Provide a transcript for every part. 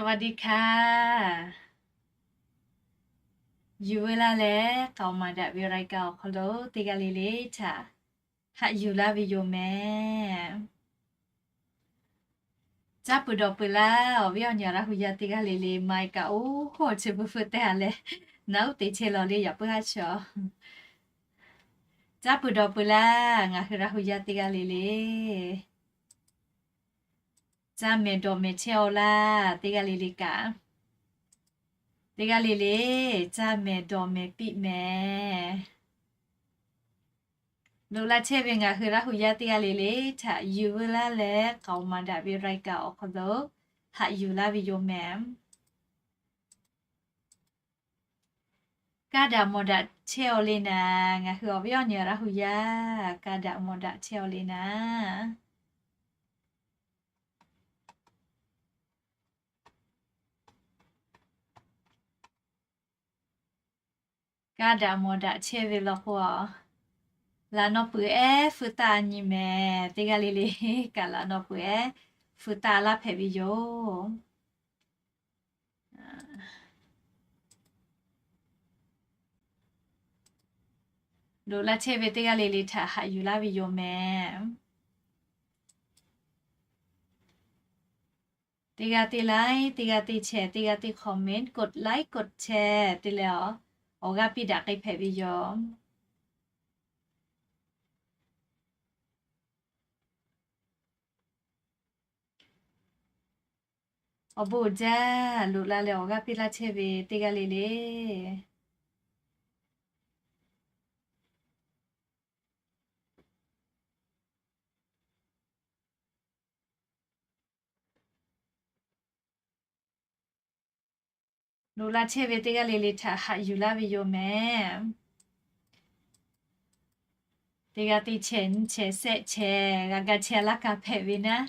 สวัสดีค่ะ Yuˬ veu laˇ leh k'aoˍ maˍ daꞈ ve รายการ awˬ hk'aw lo teˇ g'aˇ le le htaꞈ haꞈ yuˬ laˇ ve yoˬ mehˍ. Caˇ peuˬ dawˬ peuˬ laˇ, awˬ viˉ awˬ nyi Laˇ hu yaˇ teˇ g'aˇ le le, mai kaꞈ oˇ hawˇ chi beuꞈ feu tehˬ a leh, naˉ uˉ te chehˇ law le yaꞈ puiˉ haˉ chi a. Caˇ peuˬ dawˬ peuˬ laˇ, ngaˬ hui Laˇ hu yaˇ teˇ g'aˇ le le, caˇ mehˍ dawˬ mehˍ chehˇ aw laˇ, teˇ g'aˇ le le kaꞈ, teˇ g'aˇ le le, caˇ mehˍ dawˬ mehˍ piˇ mehˍ. Loꞈ la chehˇ ve ngaˬ hui Laˇ hu yaˇ teˇ g'aˇ le le htaꞈ yuˬ veu laˇ leh k'aoˍ maˍ daꞈ ve รายการ awˬ hk'aw lo haꞈ yuˬ laˇ ve yoˬ mehˍ. Kaˇ daꞈ mawˬ daꞈ chehˇ aw le naˍ, ngaˬ hui awˬ viˉ awˬ nyi Laˇ hu yaˇ kaˇ daꞈ mawˬ daꞈ chehˇ aw le naˍ. Kaˇ daꞈ mawˬ daꞈ chehˇ ve law k'o, laꞈ naw peuˬ ehˉ feu taˆ a nyi mehˍ. Teˇ g'aˇ le le kaꞈ laꞈ naw peuˬ ehˉ feu taˆ laˇ hpehꞈ ve yoˬ. Loꞈ la chehˇ ve teˇ g'aˇ le le htaꞈ haꞈ yuˬ laˇ ve yoˬ mehˍ. Teˇ g'aˇ teˇ like, teˇ g'aˇ teˇ share, teˇ g'aˇ teˇ comment, กดไลค์ กดแชร์ te leh a, awˬ g'aˇ piˇ daꞈ k'ai hpehꞈ ve yoˬ. Awˬ bon uiˍ jaˇ, loꞈ la leh awˬ g'aˇ piˇ laˇ chehˇ ve teˇ g'aˇ le le, loꞈ la chehˇ ve teˇ g'aˇ le le htaꞈ haꞈ yuˬ laˇ ve yoˬ mehˍ. Teˇ g'aˇ teˇ share, nyiˇ share, shehˆ share g'a ga share laˇ ka hpehꞈ ve naˉ,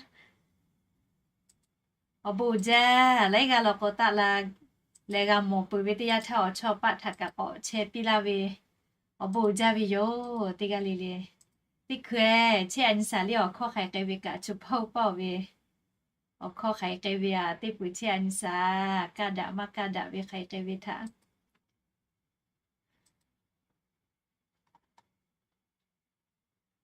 awˬ bon uiˍ jaˇ. Laiˉ g'aˇ law k'o taˆ la leh g'a mawˬ peuˬ ve teˇ yanˇ htaˇ awˬ chawˇ paˆ htaꞈ kaꞈ k'awꞈ share piˇ laˇ ve, awˬ bon uiˍ jaˇ ve yoˬ. Teˇ g'aˇ le le, teˇ hkui chehˇ a nyi shaˍ liˇ awˬ hkawˇ hk'aˬ hk'e k'ai ve kaꞈ, choˬ paˇ oˇ paˇ oˬ ve awˬ hkawˇ hk'aˬ hk'e k'ai ve a, teˇ peuˬ chehˇ a nyi shaˍ, kaˇ daꞈ maˇ kaˇ daꞈ ve hk'aˬ hk'e k'ai ve htaꞈ.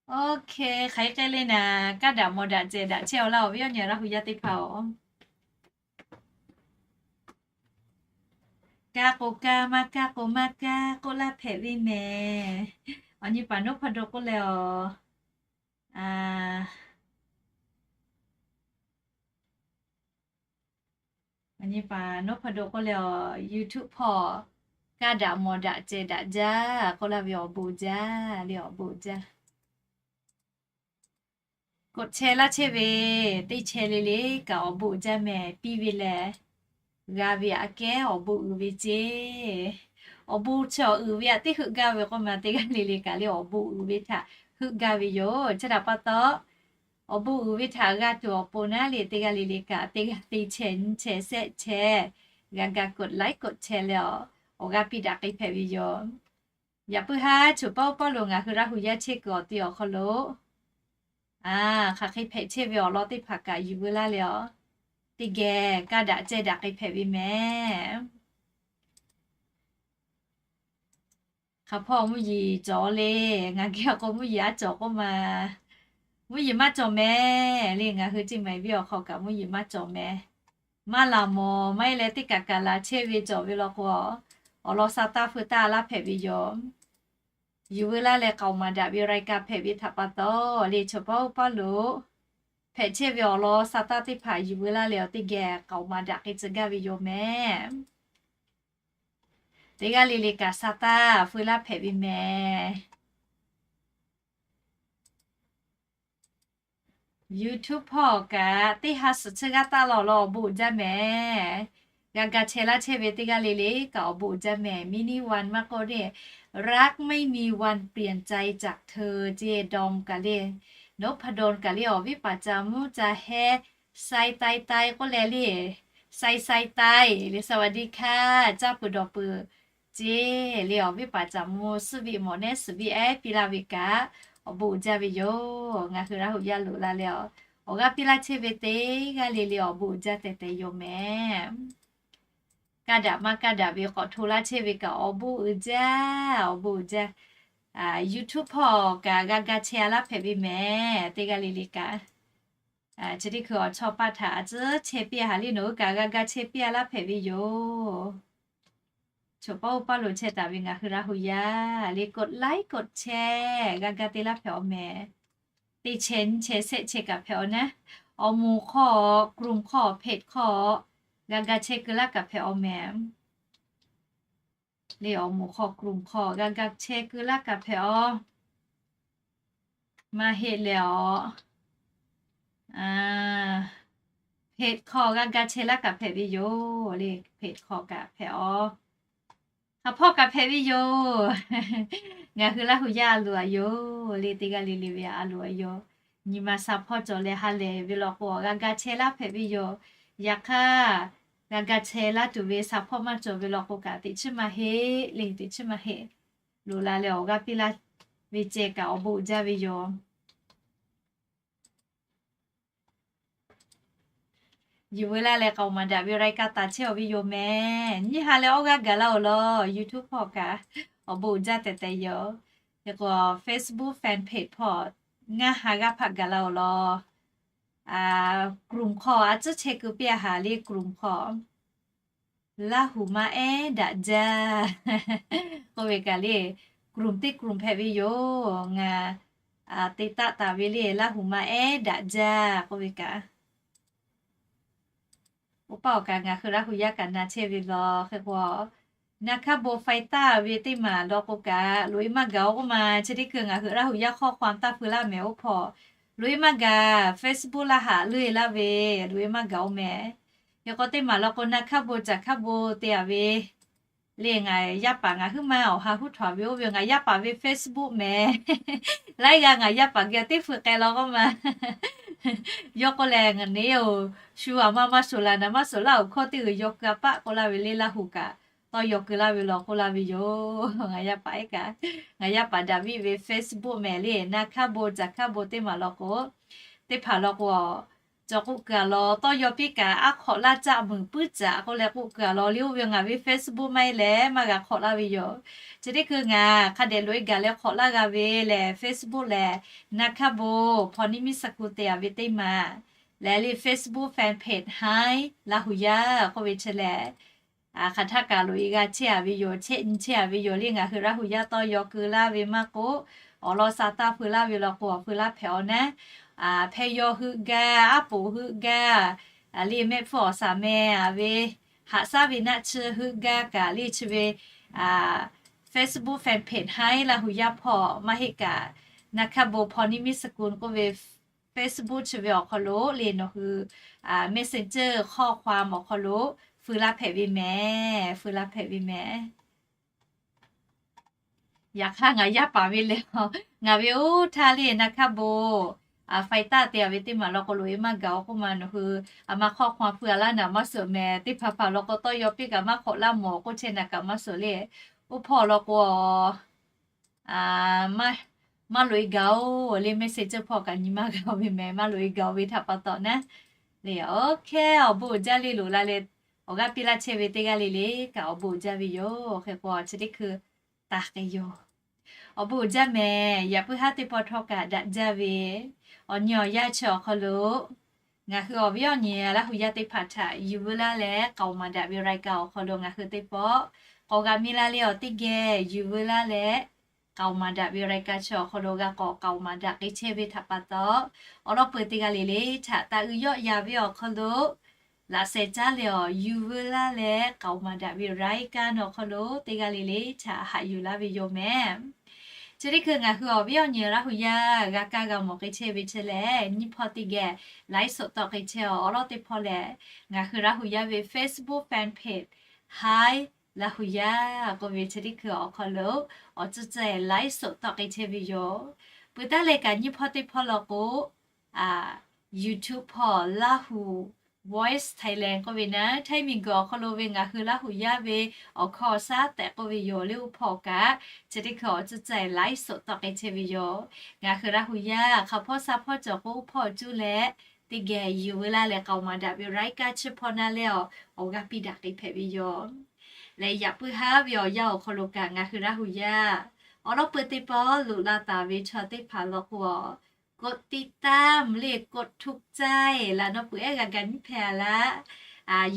Okay, hk'aˬ hk'e k'ai le naˍ, kaˇ daꞈ mawˬ daꞈ cehˬ daꞈ chehˇ aw laˇ, awˬ viˉ awˬ nyi Laˇ hu yaˇ teˇ hpaˍ-oˬ. Kaˇ k'o kaˇ, maˇ kaˇ k'o maˇ kaˇ k'oˆ laˇ hpehꞈ ve mehˍ. Awˬ nyi paˍ Noˉ Hpaw Daw k'oˆ leh a, awˬ nyi paˍ Noˉ Hpaw Daw k'oˆ leh a, YouTube hpawˇ kaˇ daꞈ mawˬ daꞈ cehˬ daꞈ jaˇ k'oˆ laˇ ve, awˬ bon jaˇ le, awˬ bon jaˇ. กดแชร์ laˇ chehˇ ve teˇ share le le kaꞈ awˬ bon jaˇ mehˍ. Piˇ ve lehˬ g'a ve aꞈ kehˉ awˬ bon uiˍ ve ceˇ. Awˬ bon chi awˬ uiˍ ve aꞈ teˇ heuˆ gaˇ ve k'oˆ ma, teˇ g'aˇ le le kaꞈ le awˬ bon uiˍ ve htaꞈ heuˆ gaˇ ve yoˬ. Chi htaꞈ pa taw, awˬ bon uiˍ ve htaꞈ g'a tuˬ awˬ pon naˉ le, teˇ g'aˇ le le kaꞈ teˇ g'aˇ teˇ share, nyiˇ share, shehˆ share g'a ga กดไลค์ กดแชร์ leh a, awˬ g'aˇ piˇ daꞈ k'ai hpehꞈ ve yoˬ. Yaꞈ puiˉ haˉ choˬ paˇ oˇ paˇ lo ngaˬ hui Laˇ hu yaˇ chehˇ kuiˬ awˬ ti awˬ hk'aw lo hk'aˬ hk'e hpehꞈ chehˇ ve awˬ lawn teˇ hpaˍ kaꞈ yuˬ veu laˇ leh a, teˇ geh kaˇ daꞈ cehˬ daꞈ k'ai hpehꞈ ve mehˍ. Hk'aˬ hpawˇ mvuhˇ yeˬ cawˬ le, ngaˬ geh k'o mvuhˇ yeˬ aˉ cawˬ k'oˆ ma. Mvuhˇ yeˬ maˇ cawˬ mehˍ le, ngaˬ hui Chiang Mai venˇ awˬ hk'aw kaꞈ mvuhˇ yeˬ maˇ cawˬ mehˍ. Maˇ laˬ mawˬ maˇ heˆ leh teˇ kaꞈ kaꞈ laˬ chehˇ ve cawˬ ve law k'o, awˬ lawn sha taˇ feu taˇ laˇ hpehꞈ ve yoˬ. Yuˬ veu laˇ leh k'aoˍ maˍ daꞈ ve รายการ hpehꞈ ve htaꞈ pa taw le, choˬ paˇ oˇ paˇ lo hpehꞈ chehˇ ve awˬ lawn sha taˇ teˇ hpaˍ yuˬ veu laˇ leh awˬ teˇ geh k'aoˍ maˍ daꞈ k'ai tcuh gaˇ ve yoˬ mehˍ. Teˇ g'aˇ le le kaꞈ sha taˇ feu laˇ hpehꞈ ve mehˍ. YouTube hpawˇ kaꞈ teˇ ha suhˍ chi g'aˇ taˆ law law awˬ bon uiˍ jaˇ mehˍ. G'a ga chehˇ laˇ chehˇ ve teˇ g'aˇ le le kaꞈ awˬ bon uiˍ jaˇ mehˍ. Mini One maˇ k'oˆ le, รักไม่มีวันเปลี่ยนใจจากเธอ ceˇ, Dawn kaꞈ le, Noˉ Hpaw Daw kaꞈ le, awˬ viˉ paˍ ca mvuhˇ ca heh, Sai Tai Tai k'oˆ leh le, Sai Sai Tai le, สวัสดีค่ะ caˇ peuˬ dawˬ peuˬ ceˇ le, awˬ viˉ paˍ ca mvuhˇ suhˉ viˆ mawˬ nehˉ suhˍ viˆ ehˉ piˇ laˇ ve kaꞈ awˬ bon uiˍ jaˇ ve yoˬ. Ngaˬ hui Laˇ hu yaˇ loꞈ la leh a, Awˬ g'aˇ piˇ laˇ chehˇ ve teˇ g'aˇ le le awˬ bon uiˍ jaˇ tehꞈ tehꞈ yoˬ mehˍ. Kaˇ daꞈ maˇ kaˇ daꞈ ve k'awꞈ hto laˇ chehˇ ve kaꞈ awˬ bon uiˍ jaˇ, awˬ bon uiˍ jaˇ. YouTube hpawˇ kaꞈ g'a ga chehˇ a laˇ hpehꞈ ve mehˍ. Teˇ g'aˇ le le kaꞈ chi teˇ hkui awˬ chawˇ paˇ htaꞈ a tcuhˉ chehˇ piˇ a haˍ le, nawˬ hui kaꞈ g'a ga chehˇ piˇ a laˇ hpehꞈ ve yoˬ. Choˬ paˇ oˇ paˇ lo chehˇ taˍ ve ngaˬ hui Laˇ huˍ yaˇ le, กดไลค์ กดแชร์ g'a ga te laˇ hpehꞈ awˬ mehˍ. Teˇ chehˇ nyiˇ chehˇ shehˆ chehˇ kaꞈ hpehꞈ awˬ naˉ, awˬ moˍ hk'aw, กลุ่ม hk'aw, เพจ hk'aw g'a ga chehˇ keu laˇ kaꞈ hpehꞈ awˬ mehˍ. Le awˬ moˍ hk'aw, กลุ่ม hk'aw g'a ga chehˇ keu laˇ kaꞈ hpehꞈ awˬ, maˇ heˆ leh awˬ, เพจ hk'aw g'a ga chehˇ laˇ kaꞈ hpehꞈ ve yoˬ. Le เพจ hk'aw kaꞈ hpehꞈ awˬ, hk'aˬ hpawˇ kaꞈ hpehꞈ ve yoˬ. Ngaˬ hui Laˇ huˍ yaˇ a loˍ a yoˬ. Le teˇ g'aˇ le le ve a loˍ a yoˬ. Nyi ma sha hpawˇ cawˬ leh ha lehˬ ve law k'o, g'a ga chehˇ laˇ hpehꞈ ve yoˬ. Yaꞈ hk'aˇ, g'a ga chehˇ laˇ tuˬ ve sha hpawˇ maˇ cawˬ ve law k'o kaꞈ, teꞈ chiˉ maˇ heˆ le, teꞈ chiˉ maˇ heˆ. Loꞈ la leh awˬ g'aˇ piˇ laˇ ve ceh kaꞈ awˬ bon uiˍ jaˇ ve yoˬ. Yuˬ veu laˇ leh k'aoˍ maˍ daꞈ ve รายการ taˍ chehˇ awˬ ve yoˬ mehˍ. Nyiˇ ha leh awˇ g'aˇ gaˬ laˇ-oˬ law, YouTube hpawˇ kaꞈ awˬ bon uiˍ jaˇ tehꞈ tehꞈ yoˬ. Hk'e k'o Facebook fan page hpawˇ ngaˇ ha g'aˇ hpaꞈ gaˬ laˇ-oˬ law. กลุ่ม hk'aw a tcuhˉ chehˇ keu piˇ a haˍ le, กลุ่ม hk'aw Laˇ huˍ maˇ ehˉ daꞈ jaˇ k'oˆ ve kaꞈ le, กลุ่ม teˇ กลุ่ม hpehꞈ ve yoˬ. Ngaˬ te taˆ taˍ ve le, Laˇ huˍ maˇ ehˉ daꞈ jaˇ k'oˆ ve kaꞈ, oˇ paˇ awˬ kaꞈ ngaˬ hui Laˇ huˍ yaˇ kaꞈ na chehˇ ve law. Hk'e k'o, naˍ hkaˇ bon faiˍ taˍ ve teˇ maˬ law k'o kaꞈ, loꞈ e maˇ gaˬ-oˬ k'oˆ ma. Chi teˇ hkui ngaˬ hui Laˇ huˍ yaˇ hk'awˇ hk'aw taˇ feu laˇ mehˍ oˇ hpawˇ, loꞈ e maˇ gaˬ. Facebook laˇ haꞈ leuˆ e laˇ ve, loꞈ e maˇ gaˬ-oˬ mehˍ. Hk'e k'o teˇ maˬ law k'o, naˍ hkaˇ bon caˬ hkaˇ bon te a ve le, ngaˬ yaˇ paˍ ngaˬ huiˉ ma awˬ ha huˉ htawnˍ ve oˇ ve ngaˬ yaˇ paˍ ve Facebook mehˍ. Laiˉ g'aˇ ngaˬ yaˇ paˍ geh teˇ hpui k'ai law k'oˆ ma. Yawˇ k'oˆ leh, ngaˬ neˉ-oˬ, shu aˬ ma maˇ shoˍ laˬ naˍ maˇ shoˍ laˇ-oˬ, hkawˇ teˇ g'uiˬ yaw keu a paˆ k'oˆ laˇ ve le, Laˇ huˍ kaꞈ tawˇ yaw keu laˇ ve law k'oˆ laˇ ve yoˬ. Ngaˬ yaˇ paˍ ehˉ kaꞈ, ngaˬ yaˇ paˍ daꞈ viˆ ve Facebook mehˍ le, naˍ hkaˇ bon caˬ hkaˇ bon teˇ maˬ law k'o, teˇ hpaˍ law k'o, cawˬ k'oˆ keu a law, tawˇ yaw piˇ kaꞈ aˉ hk'awꞈ laˇ caˆ meuˍ puiˉ caꞈ k'oˆ leh k'oˆ keu a law le, oˇ ve ngaˬ ve Facebook maˇ heˆ leh maˇ g'a hk'awꞈ laˇ ve yoˬ. Chi teˇ hkui ngaˬ hk'a dehꞈ loꞈ e gaˬ leh hk'awꞈ laˇ g'a ve lehˬ, Facebook lehˬ, naˍ hkaˇ bon Hpaw Niˇ miˇ Saˍ kuˬ te a ve teˇ maˬ lehˬ le, Facebook fan page Hi Laˇ huˍ yaˇ k'oˆ ve chi lehˬ, hk'aˬ htaˇ kaꞈ loꞈ e g'a chehˇ a ve yoˬ, chehˇ nyi chehˇ a ve yoˬ le. Ngaˬ hui Laˇ huˍ yaˇ tawˇ yaw keu laˇ ve maˇ k'oˆ, awˬ lawn sha taˇ feu laˇ ve law k'o, awˬ feu laˇ hpehꞈ awˬ naˉ, hpeh yaw heuˆ gaˇ, aˉ poˍ heuˆ gaˇ, le mehˆ hpfuhˇ awˬ shaˍ meh a ve, haꞈ shaˉ ve naˆ tsuhˇ heuˆ gaˇ kaꞈ le chi ve Facebook fan page Hi Laˇ huˍ yaˇ hpawˇ maˇ heˆ kaꞈ, naˍ hkaˇ bon Hpaw Niˇ miˇ Saˍ kuˬ k'oˆ ve Facebook chi ve awˬ hk'aw lo le nawˬ hui Messenger ข้อความ awˬ hk'aw lo feu laˇ hpehꞈ ve mehˍ, feu laˇ hpehꞈ ve mehˍ. Yaꞈ hk'aˇ ngaˬ yaˇ paˍ ve lehˬ, ngaˬ ve oˇ htaˇ le naˍ hkaˇ bon faiˍ taˆ te a ve teˇ maˬ law k'o, loꞈ e maˇ gaˬ-oˬ k'oˆ ma. Nawˬ hui aˬ ma ข้อความ feu a laˇ naˍ maˇ suhˍ mehˍ. Teˇ hpaˍ hpaˍ law k'o, tawˇ yaw piˇ kaꞈ maˇ hk'awꞈ laˇ mawˬ k'oˆ chehˇ naˍ kaꞈ maˇ suhˍ le. Oˇ hpawˇ law k'o, maˇ loꞈ e gaˬ-oˬ le, Messenger hpawˇ kaꞈ nyi maˇ g'a ve mehˍ, maˇ loꞈ e gaˬ ve htaꞈ pa taw naˉ le. Oˇ hkehˉ awˬ bon uiˍ jaˇ le, loꞈ la leh awˬ g'aˇ piˇ laˇ chehˇ ve teˇ g'aˇ le le kaꞈ awˬ bon uiˍ jaˇ ve yoˬ. Hk'e k'o chi teˇ hkui taˍ k'ai yoˬ. Awˬ bon uiˍ jaˇ mehˍ. Yaꞈ puiˉ haˉ teˇ pawˆ htawˇ kaꞈ daꞈ jaˇ ve awˬ nyi awˬ yanˇ chi awˬ hk'aw lo ngaˬ hui awˬ viˉ awˬ nyi Laˇ huˍ yaˇ teˇ hpaˍ htaꞈ yuˬ veu laˇ leh k'aoˍ maˍ daꞈ ve รายการ awˬ hk'aw lo ngaˬ hui teˇ pawˆ k'awꞈ g'a miˇ laˇ le. Awˬ teˇ geh yuˬ veu laˇ leh k'aoˍ maˍ daꞈ ve รายการ chi awˬ hk'aw lo g'a k'awꞈ k'aoˍ maˍ daꞈ k'ai chehˇ ve htaꞈ pa taw, awˬ lawn peuˬ teˇ g'aˇ le le htaꞈ taˇ uiˍ yawˆ ya ve awˬ hk'aw lo laꞈ sheh caˉ leh awˬ yuˬ veu laˇ leh k'aoˍ maˍ daꞈ ve รายการ awˬ hk'aw lo teˇ g'aˇ le le htaꞈ haꞈ yuˬ laˇ ve yoˬ mehˍ. Chi teˇ hkui ngaˬ hui awˬ viˉ awˬ nyi Laˇ huˍ yaˇ g'a kaˇ g'a mawˬ k'ai chehˇ ve chi lehˬ, nyiˇ hpawˇ teˇ geh ไลฟ์สด tawˆ k'ai chehˇ awˬ lawn teˇ hpawˇ lehˬ, ngaˬ hui Laˇ huˍ yaˇ ve Facebook fan page Hi Laˇ huˍ yaˇ k'oˆ ve chi teˇ hkui awˬ hk'aw lo awˬ tcuhˉ tcuhˉ ไลฟ์สด tawˆ k'ai chehˇ ve yoˬ. Peuˬ taˉ leh kaꞈ nyiˇ hpawˇ teˇ hpawˇ law k'o, YouTube hpawˇ Laˇ huˍ Voice Thailand k'oˆ ve naˉ, Htaiˇ miˬguiˬ awˬ hk'aw lo ve ngaˬ hui Laˇ huˍ yaˇ ve awˬ hkawˇ awˬ shaˉ tehꞈ k'oˆ ve yoˬ le. Oˇ hpawˇ kaꞈ chi teˇ hkui awˬ tcuhˉ tcuhˉ ไลฟ์สด tawˆ k'ai chehˇ ve yoˬ. Ngaˬ hui Laˇ huˍ yaˇ hk'aˬ hpawˇ sha hpawˇ cawˬ k'o, oˇ hpawˇ cuˇ leh teˇ geh yuˬ veu laˇ leh k'aoˍ maˍ daꞈ ve รายการ chi hpawˇ naˇ leh awˬ, awˬ g'aˇ piˇ daꞈ k'ai hpehꞈ ve yoˬ. Leh yaꞈ puiˉ haˉ ve awˬ yanˇ awˬ hk'aw lo kaꞈ ngaˬ hui Laˇ hu yaˇ awˬ lawn peu teˇ pawˆ loꞈ la taˍ ve chaw teˇ hpaˍ law k'o, กดติดตาม le กดถูกใจ laꞈ naw peuˬ ehˉ g'a ga nyiˇ hpehꞈ a laˇ,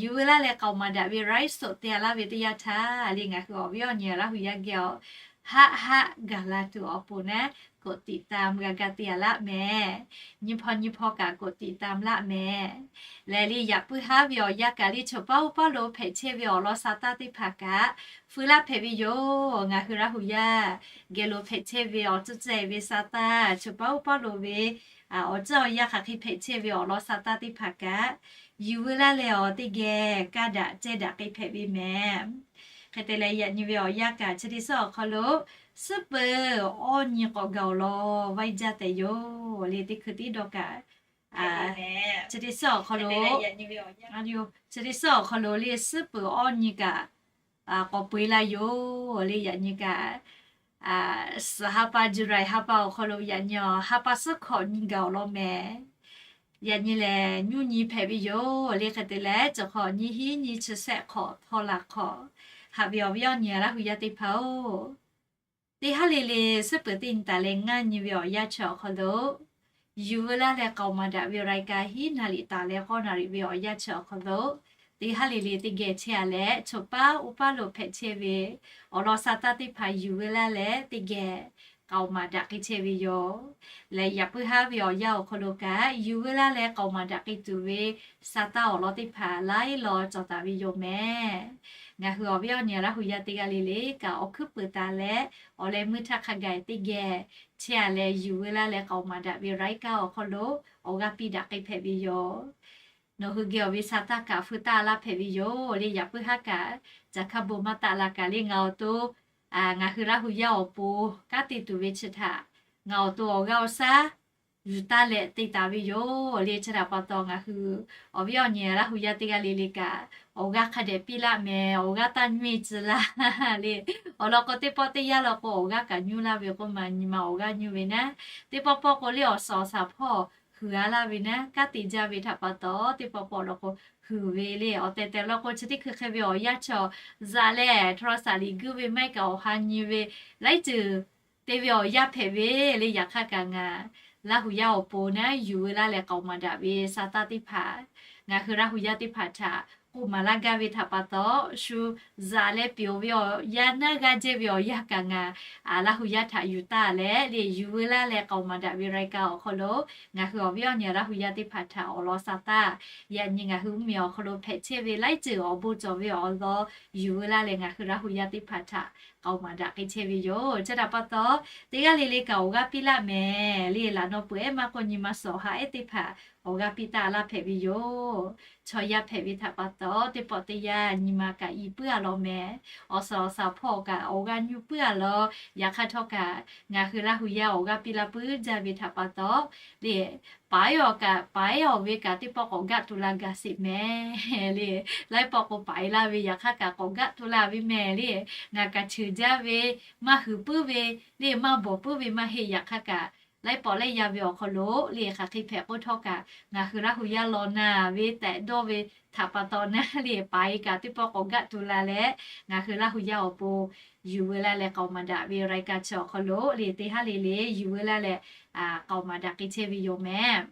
yuˬ veu laˇ leh k'aoˍ maˍ daꞈ ve ไลฟ์สด te a laˇ ve teˇ yanˇ htaˇ le ngaˬ hui awˬ viˉ awˬ nyi Laˇ hu yaˇ geh awˬ haˆ haˆ gaˬ la tuˬ awˬ pon naˉ กดติดตาม g'a ga te a laˇ mehˍ. Nyi hpawˇ nyi hpawˇ kaꞈ กดติดตาม laˇ mehˍ. Lehˬ le yaꞈ puiˉ haˉ ve awˬ yanˇ kaꞈ le chaw paˉ oˇ paˉ lo hpehꞈ chehˇ ve awˬ lawn sa taˇ teˇ hpaˍ kaꞈ feu laˇ hpehꞈ ve yoˬ. Ngaˬ hui Laˇ hu yaˇ geh lo hpehꞈ chehˇ ve awˬ tcuhˇ ceh ve sa taˇ, chaw paˉ oˇ paˉ lo ve awˬ tcuhˇ awˬ yanˇ hk'aˬ hk'e hpehꞈ chehˇ ve awˬ lawn sa taˇ teˇ hpaˍ kaꞈ yuˬ veu laˇ leh awˬ teˇ geh kaˇ daꞈ cehˇ daꞈ k'ai hpehꞈ ve mehˍ. Hk'e te leh yaꞈ nyi ve awˬ yanˇ kaꞈ chi teˇ suhˉ awˬ hk'aw lo suhˉ peuˬ awˇ nyi k'awꞈ gaˬ awˬ lawn vaiˇ jaˇ tehꞈ yoˬ le. Teˇ hkui tiˉ dawˇ kaꞈ chi teˇ suhˉ awˬ hk'aw lo, chi teˇ suhˉ awˬ hk'aw lo le suhˉ peuˬ awˇ nyi kaꞈ k'awꞈ peu-eˬ laˇ yoˬ le. Yaꞈ nyi kaꞈ suhˍ ha pa July ha pa awˬ hk'aw lo yaꞈ nyi awˬ ha pa suhˉ hkawꞈ nyi gaˬ awˬ lawn mehˍ. Yaꞈ nyi lehˬ nyuˇ nyi hpehꞈ ve yoˬ le. Hk'e te leh cawˬ hk'awꞈ nyiˇ hinˉ nyiˇ chi sehˆ hk'awꞈ htawˇ laˬ hk'awꞈ haꞈ ve awˬ viˉ awˬ nyi Laˇ hu yaˇ teˇ hpaˍ-oˬ, teˇ haˉ le le suhˉ peuˬ teˇ nyi taˍ leh ngaˇ nyi ve awˬ yanˇ chi awˬ hk'aw lo yuˬ veu laˇ leh k'aoˍ maˍ daꞈ ve รายการ hiˉ naˍ riˍ taˍ leh k'awˇ naˍ riˍ ve awˬ yanˇ chi awˬ hk'aw lo teˇ haˉ le le teˇ geh chehˇ a leh chaw paˉ oˇ paˉ lo hpehꞈ chehˇ ve awˬ lawn sa taˇ teˇ hpaˍ yuˬ veu laˇ leh teˇ geh k'aoˍ maˍ daꞈ k'ai chehˇ ve yoˬ. Lehˬ yaꞈ puiˉ haˉ ve awˬ yanˇ awˬ hk'aw lo kaꞈ yuˬ veu laˇ leh k'aoˍ maˍ daꞈ k'ai tuˬ ve sa taˇ awˬ lawn teˇ hpaˍ laiˉ law cawˬ taˍ ve yoˬ mehˍ. Ngaˬ hui awˬ viˉ awˬ nyi Laˇ hu yaˇ teˇ g'aˇ le le kaꞈ awˬ hkuiˉ peuˬ taˍ leh awˬ leh meuˇ htaˇ hk'a gaˬ teˇ geh chehˇ a leh yuˬ veu laˇ leh k'aoˍ maˍ daꞈ ve รายการ awˬ hk'aw lo awˬ g'aˇ piˇ daꞈ k'ai hpehꞈ ve yoˬ. Nawˬ hui geh awˬ ve sa taˇ kaꞈ feu taˇ laˇ hpehꞈ ve yoˬ le. Yaꞈ puiˉ haˉ kaꞈ caˬ hkaˇ bon maˇ taˆ la kaꞈ le ngaˬ awˬ to ngaˬ hui Laˇ hu yaˇ awˬ pon kanˉ te tuˬ ve chi htaꞈ ngaˬ awˬ to awˬ g'aˇ awˬ shaˉ yuˬ taˇ leh te taˍ ve yoˬ le. Chi htaꞈ pa taw ngaˬ hui awˬ viˉ awˬ nyi Laˇ hu yaˇ teˇ g'aˇ le le kaꞈ awˬ g'aˇ hk'a dehꞈ piˇ laˇ mehˍ. Awˬ g'aˇ taˇ nyuˇ-e tcuh laˇ le. Awˬ lawn k'o teˇ pawˆ teˇ yanˇ law k'o awˬ g'aˇ kaꞈ nyuˇ laˇ ve k'oˆ ma nyi ma awˬ g'aˇ nyuˇ ve naˉ, teˇ pawˆ pawˆ k'o le awˬ suhˍ awˬ shaˍ hpawˇ huiˍ a laˇ ve naˉ, kanˉ te jaˇ ve htaꞈ pa taw teˇ pawˆ pawˆ law k'o huiˍ ve le. Awˬ tehˬ tehˬ law k'o chi teˇ hkui hk'e ve awˬ yanˇ chaw zaꞈ leh โทรศัพท์ liꞈ guiˇ ve maˇ heˆ kaꞈ awˬ ha nyi ve laiˉ ceuˬ te ve awˬ yanˇ hpehꞈ ve le. Yaꞈ hk'aˇ kaꞈ ngaˬ Laˇ hu yaˇ awˬ pon naˉ yuˬ veu laˇ leh k'aoˍ maˍ daꞈ ve sa taˇ teˇ hpaˍ ngaˬ hui Laˇ hu yaˇ teˇ hpaˍ htaꞈ k'oˆ maˍ laˇ gaˇ ve htaꞈ pa taw shu zaꞈ leh peuˬ ve awˬ yanˇ naˉ g'aˇ jehˇ ve awˬ yanˇ kaꞈ ngaˬ Laˇ hu yaˇ htaꞈ yuˬ taˇ leh le yuˬ veu laˇ leh k'aoˍ maˍ daꞈ ve รายการ awˬ hk'aw lo ngaˬ hui awˬ viˉ awˬ nyi Laˇ hu yaˇ teˇ hpaˍ htaꞈ awˬ lawn sa taˇ yaꞈ nyi ngaˬ hui mvuhˇmiˬ awˬ hk'aw lo hpehꞈ chehˇ ve laiˉ ceuˬ awˬ bon cawˬ ve awˬ lawn yuˬ veu laˇ leh ngaˬ hui Laˇ hu yaˇ teˇ hpaˍ htaꞈ k'aoˍ maˍ daꞈ k'ai chehˇ ve yoˬ. Chi htaꞈ pa taw teˇ g'aˇ le le kaꞈ awˬ g'aˇ piˇ laˇ mehˍ le. Laꞈ naw peuˬ ehˉ maˇ k'oˆ nyi ma suhˍ ha ehˉ teˇ hpaˍ awˬ g'aˇ piˇ taˇ laˇ hpehꞈ ve yoˬ. Chaw yaˇ hpehꞈ ve htaꞈ pa taw teˇ pawˆ teˇ yanˇ nyi ma kaꞈ i puiˉ a law mehˍ. Awˬ suhˍ awˬ shaˍ hpawˇ kaꞈ awˬ g'aˇ nyuˇ puiˉ a law. Yaꞈ hk'aˇ htawˇ kaꞈ ngaˬ hui Laˇ hu yaˇ awˬ g'aˇ piˇ laˇ puiˉ jaˇ ve htaꞈ pa taw le paˍ ehˉ awˬ kaꞈ paˍ ehˉ awˬ ve kaꞈ teˇ pawˆ k'awꞈ gaˆ tu la gaˬ sheˍ mehˍ le. Laiˉ pawˆ k'o paˍ e laˇ ve yaꞈ hk'aˇ kaꞈ k'awꞈ gaˆ tu la ve mehˍ le. Ngaˬ kaꞈ cheuˬ jaˇ ve maˇ huiˍ puiˉ ve le maˇ bawˬ puiˉ ve maˇ heˆ. Yaꞈ hk'aˇ kaꞈ laiˉ pawˆ laiˉ yaˇ ve awˬ hk'aw lo le hk'aˬ hk'e hpehꞈ k'oˆ htawˇ kaꞈ ngaˬ hui Laˇ hu yaˇ law na ve tehꞈ dawˇ ve htaꞈ pa taw naˉ le paˍ e kaꞈ teˇ pawˆ k'awꞈ gaˆ tu la leh ngaˬ hui Laˇ hu yaˇ awˬ pon yuˬ veu laˇ leh k'aoˍ maˍ daꞈ ve รายการ chi awˬ hk'aw lo le teˇ haˉ le le yuˬ veu laˇ leh k'aoˍ maˍ daꞈ k'ai chehˇ ve yoˬ mehˍ.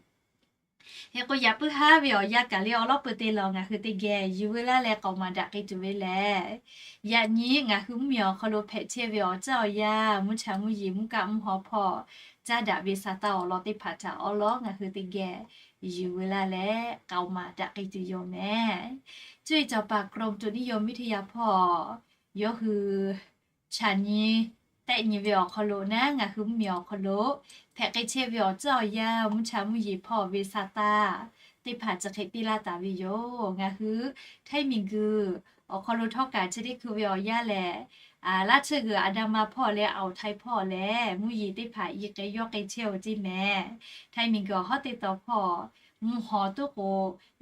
Hk'e k'o yaꞈ puiˉ haˉ ve awˬ yanˇ kaꞈ le awˬ lawn peu te lawˬ ngaˬ hui teˇ geh yuˬ veu laˇ leh k'aoˍ maˍ daꞈ k'ai tuˬ ve lehˬ, yaꞈ nyi ngaˬ hui mvuhˇmiˬ awˬ hk'aw lo hpehꞈ chehˇ ve awˬ caˇ awˬ yanˇ mvuhˇ cha mvuhˇ yeˬ mvuhˇ kaˆ mvuhˇ haw hpawˇ caˇ daꞈ ve sa taˇ awˬ lawn teˇ hpaˍ htaꞈ awˬ lawn ngaˬ hui teˇ geh yuˬ veu laˇ leh k'aoˍ maˍ daꞈ k'ai tuˬ yoˬ mehˍ. Cuˇ yiˍ cawˬ paˍ กรมอุตุนิยมวิทยา hpawˇ yawˇ hui chaꞈ nyi tehˆ nyi ve awˬ hk'aw lo naˉ ngaˬ hui mvuhˇmiˬ awˬ hk'aw lo hpehꞈ k'ai chehˇ ve awˬ caˇ awˬ yanˇ mvuhˇ cha mvuhˇ yeˬ hpawˇ ve sa taˇ teˇ hpaˍ chi hk'e piˇ laˇ taˍ ve yoˬ. Ngaˬ hui Htaiˇ miˬguiˬ awˬ hk'aw lo htawˇ kaꞈ chi teˇ hkui ve awˬ yanˇ lehˬ, laˇ tsuhˇ g'uiˬ อันดามัน hpawˇ leh อ่าวไทย hpawˇ lehˬ mvuhˇ yeˬ teˇ hpaˍ i k'ai yawˇ k'ai chehˇ-oˬ ceˇ mehˍ. Htaiˇ miˬguiˬ awˬ hawˉ teˇ taw hpawˇ mvuhˇ haw tuˉ k'o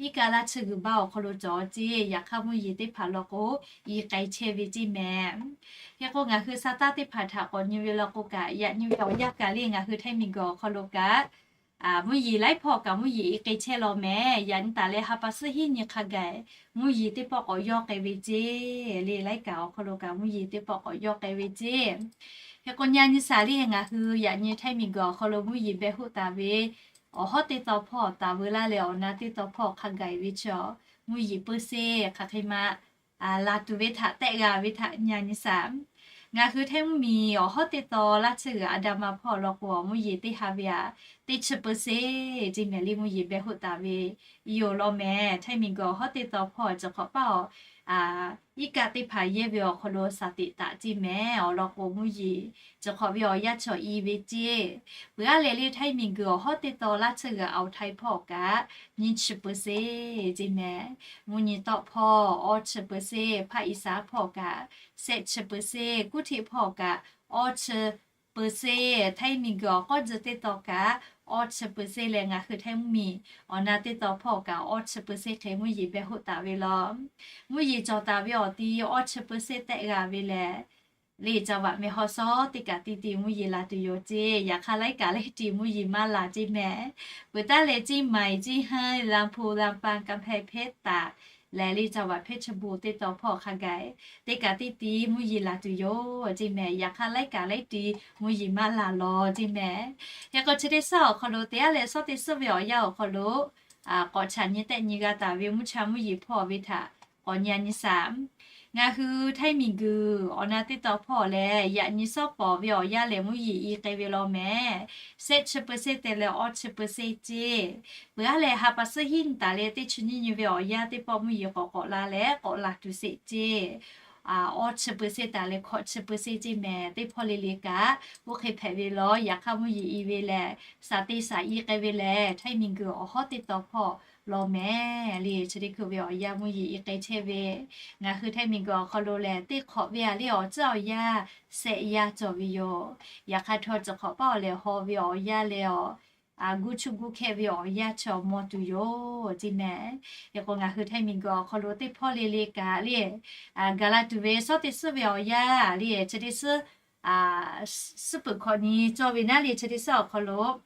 iˉ kaˆ laˇ tsuhˇ g'uiˬ baˆ awˬ hk'aw lo cawˬ ceˇ. Yaꞈ hk'aˇ mvuhˇ yeˬ teˇ hpaˍ law k'o i k'ai chehˇ ve ceˇ mehˍ. Hk'e k'o ngaˬ hui sa taˇ teˇ hpaˍ htaꞈ k'awꞈ nyi ve law k'o kaꞈ yaꞈ nyi ve awˬ yanˇ kaꞈ le ngaˬ hui Htaiˇ miˬguiˬ awˬ hk'aw lo kaꞈ mvuhˇ yeˬ laiˉ hpawˇ kaꞈ mvuhˇ yeˬ i k'e chehˇ law mehˍ. Yaꞈ nyi taˍ leh ha pa suhˉ hiˉ nyi hk'a gaˬ mvuhˇ yeˬ teˇ pawˆ k'awꞈ yawˇ k'ai ve ceˇ. Le laiˉ kaꞈ awˬ hk'aw lo kaꞈ mvuhˇ yeˬ teˇ pawˆ k'awꞈ yawˇ k'ai ve ceˇ. Hk'e k'o nyi a nyi shaˍ le, ngaˬ hui yaꞈ nyi Htaiˇ miˬguiˬ awˬ hk'aw lo mvuhˇ yeˬ beh hoˆ taˍ ve awˬ hawˉ teˇ taw hpawˇ taˍ veu laˇ leh awˬ na teˇ taw hpawˇ hk'a gaˬ ve chaw mvuhˇ yeˬ peu se hk'aˬ hk'e ma laˬ tuˬ ve htaꞈ tehˆ g'a ve htaꞈ nyi a nyi shaˍ. Ngaˬ hui Htaiˇ mvuhˇ miˬ awˬ hawˉ teˇ taw laˇ tsuhˇ g'uiˬ Adama hpawˇ law k'o, mvuhˇ yeˬ teˇ ha ve aꞈ teˇ chi peu se ceˇ mehˍ le, mvuhˇ yeˬ beh hoˆ taˍ ve yoˬ law mehˍ. Htaiˇ miˬguiˬ awˬ hawˉ teˇ taw hpawˇ cawˬ hk'awꞈ paˇ awˬ iˉ kaˆ teˇ hpaˍ yehˇ ve awˬ hk'aw lo shaˍ teꞈ taˍ ceˇ mehˍ. Awˬ lawn k'o mvuhˇ yeˬ cawˬ hk'awꞈ ve awˬ yanˇ chaw i ve ceˇ. Peuˬ aˉ leh le Htaiˇ miˬguiˬ awˬ hawˉ teˇ taw laˇ tsuhˇ g'uiˬ awˬ htaiˍ hpawˇ kaꞈ nyiˇ chi peu se ceˇ mehˍ. Mvuhˇ nyi tawˆ hpawˇ awˇ chi peu se, hpaˆ iˍ saˍ hpawˇ kaꞈ shehˆ chi peu se, kuˉ hteˆ hpawˇ kaꞈ awˇ chi peu se, Htaiˇ miˬguiˬ awˬ k'awˇ tzuh teˇ taw kaꞈ awˇ chi peu se leh ngaˬ hui Htaiˇ mvuhˇ miˬ awˬ na teˇ taw hpawˇ kaꞈ awˇ chi peu se hk'e mvuhˇ yeˬ beh hoˆ taˍ ve law. Mvuhˇ yeˬ cawˬ taˍ ve awˬ ti awˇ chi peu se tehˆ g'a ve lehˬ, le caˇ vaꞈ meh haw shawˉ teˇ kaꞈ tiˇ ti mvuhˇ yeˬ laˬ tuˬ yoˬ ceˇ. Yaꞈ hk'aˇ laiˉ kaꞈ laiˉ ti mvuhˇ yeˬ maˇ laˬ ceˇ mehˍ. Peuˬ taˉ leh Ceˇ maiˍ, Ceˇ haˉ, Laˇ hpu, Laˇ pa, Kanˇ hpehˇ hpehˇ taˍ leh le caˇ vaꞈ hpehˇ chi bon teˇ taw hpawˇ hk'a gaˬ teˇ kaꞈ tiˇ ti mvuhˇ yeˬ laˬ tuˬ yoˬ ceˇ mehˍ. Yaꞈ hk'aˇ laiˉ kaꞈ laiˉ ti mvuhˇ yeˬ maˇ laˬ law ceˇ mehˍ. Hk'e k'o chi teˇ suhˉ awˬ hk'aw lo te aˉ leh suhˉ teˇ suhˉ ve awˬ yanˇ awˬ hk'aw lo k'awꞈ chaꞈ nyi tehˆ nyi g'a taˍ ve mvuhˇ cha mvuhˇ yeˬ hpawˇ ve htaꞈ k'awꞈ nyi a nyi shaˍ. Ngaˬ hui Htaiˇ miˬguiˬ awˬ na teˇ taw hpawˇ lehˬ, yaꞈ nyi suhˉ pawˍ ve awˬ yanˇ lehˬ mvuhˇ yeˬ i k'ai ve law mehˍ. Shehˆ chi peu se te leh awˇ chi peu se ceˇ. Peuˬ aˉ leh ha pa suhˉ hiˉ nyi taˍ leh teˇ chi nyiˇ nyi ve awˬ yanˇ teˇ pawˆ mvuhˇ yeˬ k'awꞈ k'awꞈ la leh k'awꞈ laˬ tuˬ sheˍ ceˇ. Awˇ chi peu se taˍ leh hkawꞈ chi peu se ceˇ mehˍ. Teˇ hpawˇ le le kaꞈ oˇ hk'e hpehꞈ ve law. Yaꞈ hk'aˇ mvuhˇ yeˬ i ve lehˬ, shaˍ te shaˍ i k'ai ve lehˬ Htaiˇ miˬguiˬ awˬ hawˉ teˇ taw hpawˇ law mehˍ le. Chi teˇ hkui ve awˬ yanˇ mvuhˇ yeˬ i k'ai chehˇ ve, ngaˬ hui Htaiˇ miˬguiˬ awˬ hk'aw lo lehˬ teˇ hk'awꞈ ve a le awˬ tcuhˉ awˬ yanˇ shehˆ yanˇ cawˬ ve yoˬ. Yaꞈ hk'aˇ htawˇ cawˬ hk'awꞈ paˇ awˬ lehˬ haw ve awˬ yanˇ leh awˬ gu chuˇ gu hkehˆ ve awˬ yanˇ chaw mawˇ tuˬ yoˬ ceˇ mehˍ. Hk'e k'o ngaˬ hui Htaiˇ miˬguiˬ awˬ hk'aw lo teˇ hpawˇ le le kaꞈ le gaˬ la tuˬ ve suhˉ teˇ suhˉ ve awˬ yanˇ le chi teˇ suhˉ suhˉ peuˬ hkawꞈ nyi cawˇ ve naˉ le chi teˇ suhˉ awˬ hk'aw lo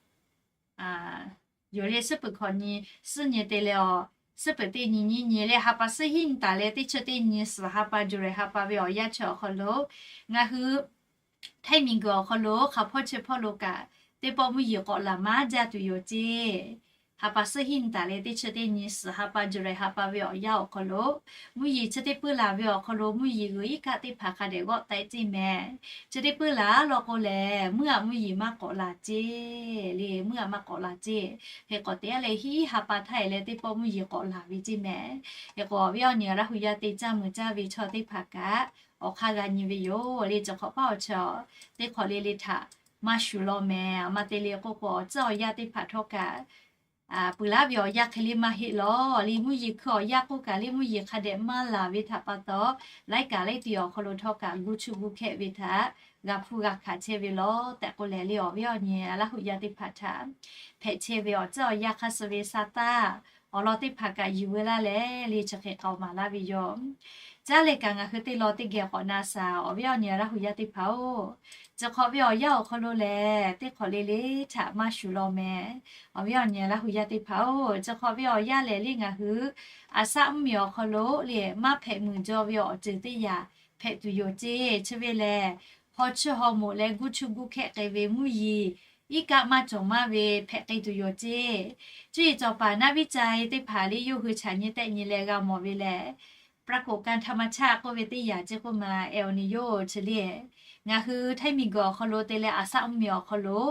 yoˬ le suhˉ peuˬ hkawꞈ nyi suhˉ nyi te leh awˬ suhˉ peuˬ teˇ nyi nyiˇ nyi leh ha pa suhˉ hiˉ nyi taˍ leh teˇ chi teˇ nyi suhˍ ha pa July ha pa ve awˬ yanˇ chi awˬ hk'aw lo ngaˬ hui Htaiˇ miˬguiˬ awˬ hk'aw lo hk'aˬ hpawˇ chi hpawˇ lo kaꞈ teˇ pawˆ mvuhˇ yeˬ k'awꞈ laˬ maˇ jaˇ tuˬ yoˬ ceˇ. Ha pa suhˉ hiˉ nyi taˍ leh teˇ chi teˇ nyi suhˍ ha pa July ha pa ve awˬ yanˇ awˬ hk'aw lo mvuhˇ yeˬ chi teˇ puiˉ laˬ ve awˬ hk'aw lo mvuhˇ yeˬ g'uiˬ iˉ kaˆ teˇ hpaˍ hk'a dehꞈ g'awˆ taiˆ ceˇ mehˍ. Chi teˇ puiˉ laˬ law k'o lehˬ meuˇ aꞈ mvuhˇ yeˬ maˇ k'awꞈ laˬ ceˇ le, meuˇ aꞈ maˇ k'awꞈ laˬ ceˇ. Hk'e k'awꞈ te aˉ leh hiˉ ha pa htaˇ e leh teˇ pawˆ mvuhˇ yeˬ k'awꞈ laˬ ve ceˇ mehˍ. Hk'e k'o awˬ viˉ awˬ nyi Laˇ hu yaˇ te caˇ mui caˇ ve chaw teˇ hpaˍ kaꞈ awˬ hk'aˇ g'a nyi ve yoˬ le. Cawˬ hk'awꞈ paˇ awˬ chi teˇ hk'awꞈ le le htaꞈ maˇ shuˍ law mehˍ. Aˬ ma te le k'oˆ k'o awˬ tcuhˉ awˬ yanˇ teˇ hpaˍ htawˇ kaꞈ peuˬ laˉ ve awˬ yanˇ hk'e le maˇ heˆ law le. Mvuhˇ yeˬ hkui awˬ yanˇ k'oˆ kaꞈ le mvuhˇ yeˬ hk'a dehꞈ maˇ laˬ ve htaꞈ pa taw, laiˉ kaꞈ laiˉ ti awˬ hk'aw lo htawˇ kaꞈ gu chuˇ gu hkehˆ ve htaꞈ g'a hpuˇ g'a hkanˍ chehˇ ve law tehꞈ k'oˆ leh le awˬ viˉ awˬ nyi Laˇ hu yaˇ teˇ hpaˍ htaꞈ hpehꞈ chehˇ ve awˬ tcuhˉ awˬ yanˇ hk'a suh ve sa taˇ awˬ lawn teˇ hpaˍ kaꞈ yuˬ veu laˇ leh le chi hk'e k'aoˍ maˍ laˇ ve yoˬ. Caˇ leh kaꞈ ngaˬ hui teˇ lawn teˇ geh k'awꞈ na shaˍ. Awˬ viˉ awˬ nyi Laˇ hu yaˇ teˇ hpaˍ-oˬ, chi hk'awꞈ ve awˬ yanˇ awˬ hk'aw lo lehˬ teˇ hk'awꞈ le le htaꞈ maˇ shuˍ law mehˍ. Awˬ viˉ awˬ nyi Laˇ hu yaˇ teˇ hpaˍ-oˬ, chi hk'awꞈ ve awˬ yanˇ lehˬ le ngaˬ hui aˬ saˆ mvuhˇ miˬ awˬ hk'aw lo le maˇ hpehꞈ muiˬ jaw ve awˬ ceuˬ teˇ yaꞈ hpehꞈ tuˬ yoˬ ceˇ. Chi ve lehˬ, haw chiˇ haw moꞈ leh gu chuˇ gu hkehˆ k'ai ve mvuhˇ yeˬ iˉ kaˆ maˇ cawˬ maˇ ve hpehꞈ k'ai tuˬ yoˬ ceˇ. Cuˇ yiˍ cawˬ paˍ naˆ viˉ ca-e teˇ hpaˍ le yawˇ hui chaꞈ nyi tehˆ nyi leh g'a mawˬ ve lehˬ, ปรากฏการณ์ธรรมชาติ k'oˆ ve teˇ yaꞈ ceˇ k'oˆ ma, El Niño chi le ngaˬ hui Htaiˇ miˬguiˬ awˬ hk'aw lo te leh aˬ saˆ mvuhˇ miˬ awˬ hk'aw lo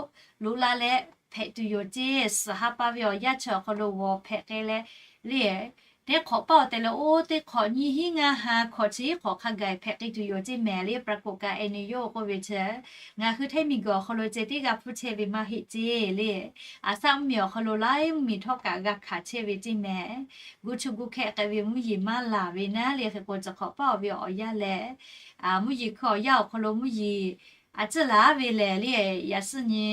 loꞈ la leh hpehꞈ tuˬ yoˬ ceˇ. Suhˍ ha pa ve awˬ yanˇ chi awˬ hk'aw lo g'awˬ hpehꞈ k'ai leh le, teˇ hk'awꞈ paˇ awˬ tehˬ leh oˇ teˇ hk'awꞈ nyiˇ hinˉ ngaˇ ha hkawꞈ chi hiˉ hk'awꞈ hk'a gaˬ hpehꞈ k'ai tuˬ yoˬ ceˇ mehˍ le. ปรากฏการณ์ El Niño k'oˆ ve chi ngaˬ hui Htaiˇ miˬguiˬ awˬ hk'aw lo ceh tiˉ g'a hpuˇ chehˇ ve maˇ heˆ ceˇ le. Aˬ saˆ mvuhˇ miˬ awˬ hk'aw lo laiˉ mvuhˇ miˬ htawˇ kaꞈ g'a hkanˍ chehˇ ve ceˇ mehˍ. Gu chuˇ gu hkehˆ k'ai ve mvuhˇ yeˬ maˇ laˬ ve naˉ le. Hk'e k'o cawˬ hk'awꞈ paˇ awˬ ve awˬ yanˇ lehˬ, mvuhˇ yeˬ hkui awˬ yanˇ awˬ hk'aw lo mvuhˇ yeˬ a ciˉ laˬ ve lehˬ le, yaꞈ suhˉ nyi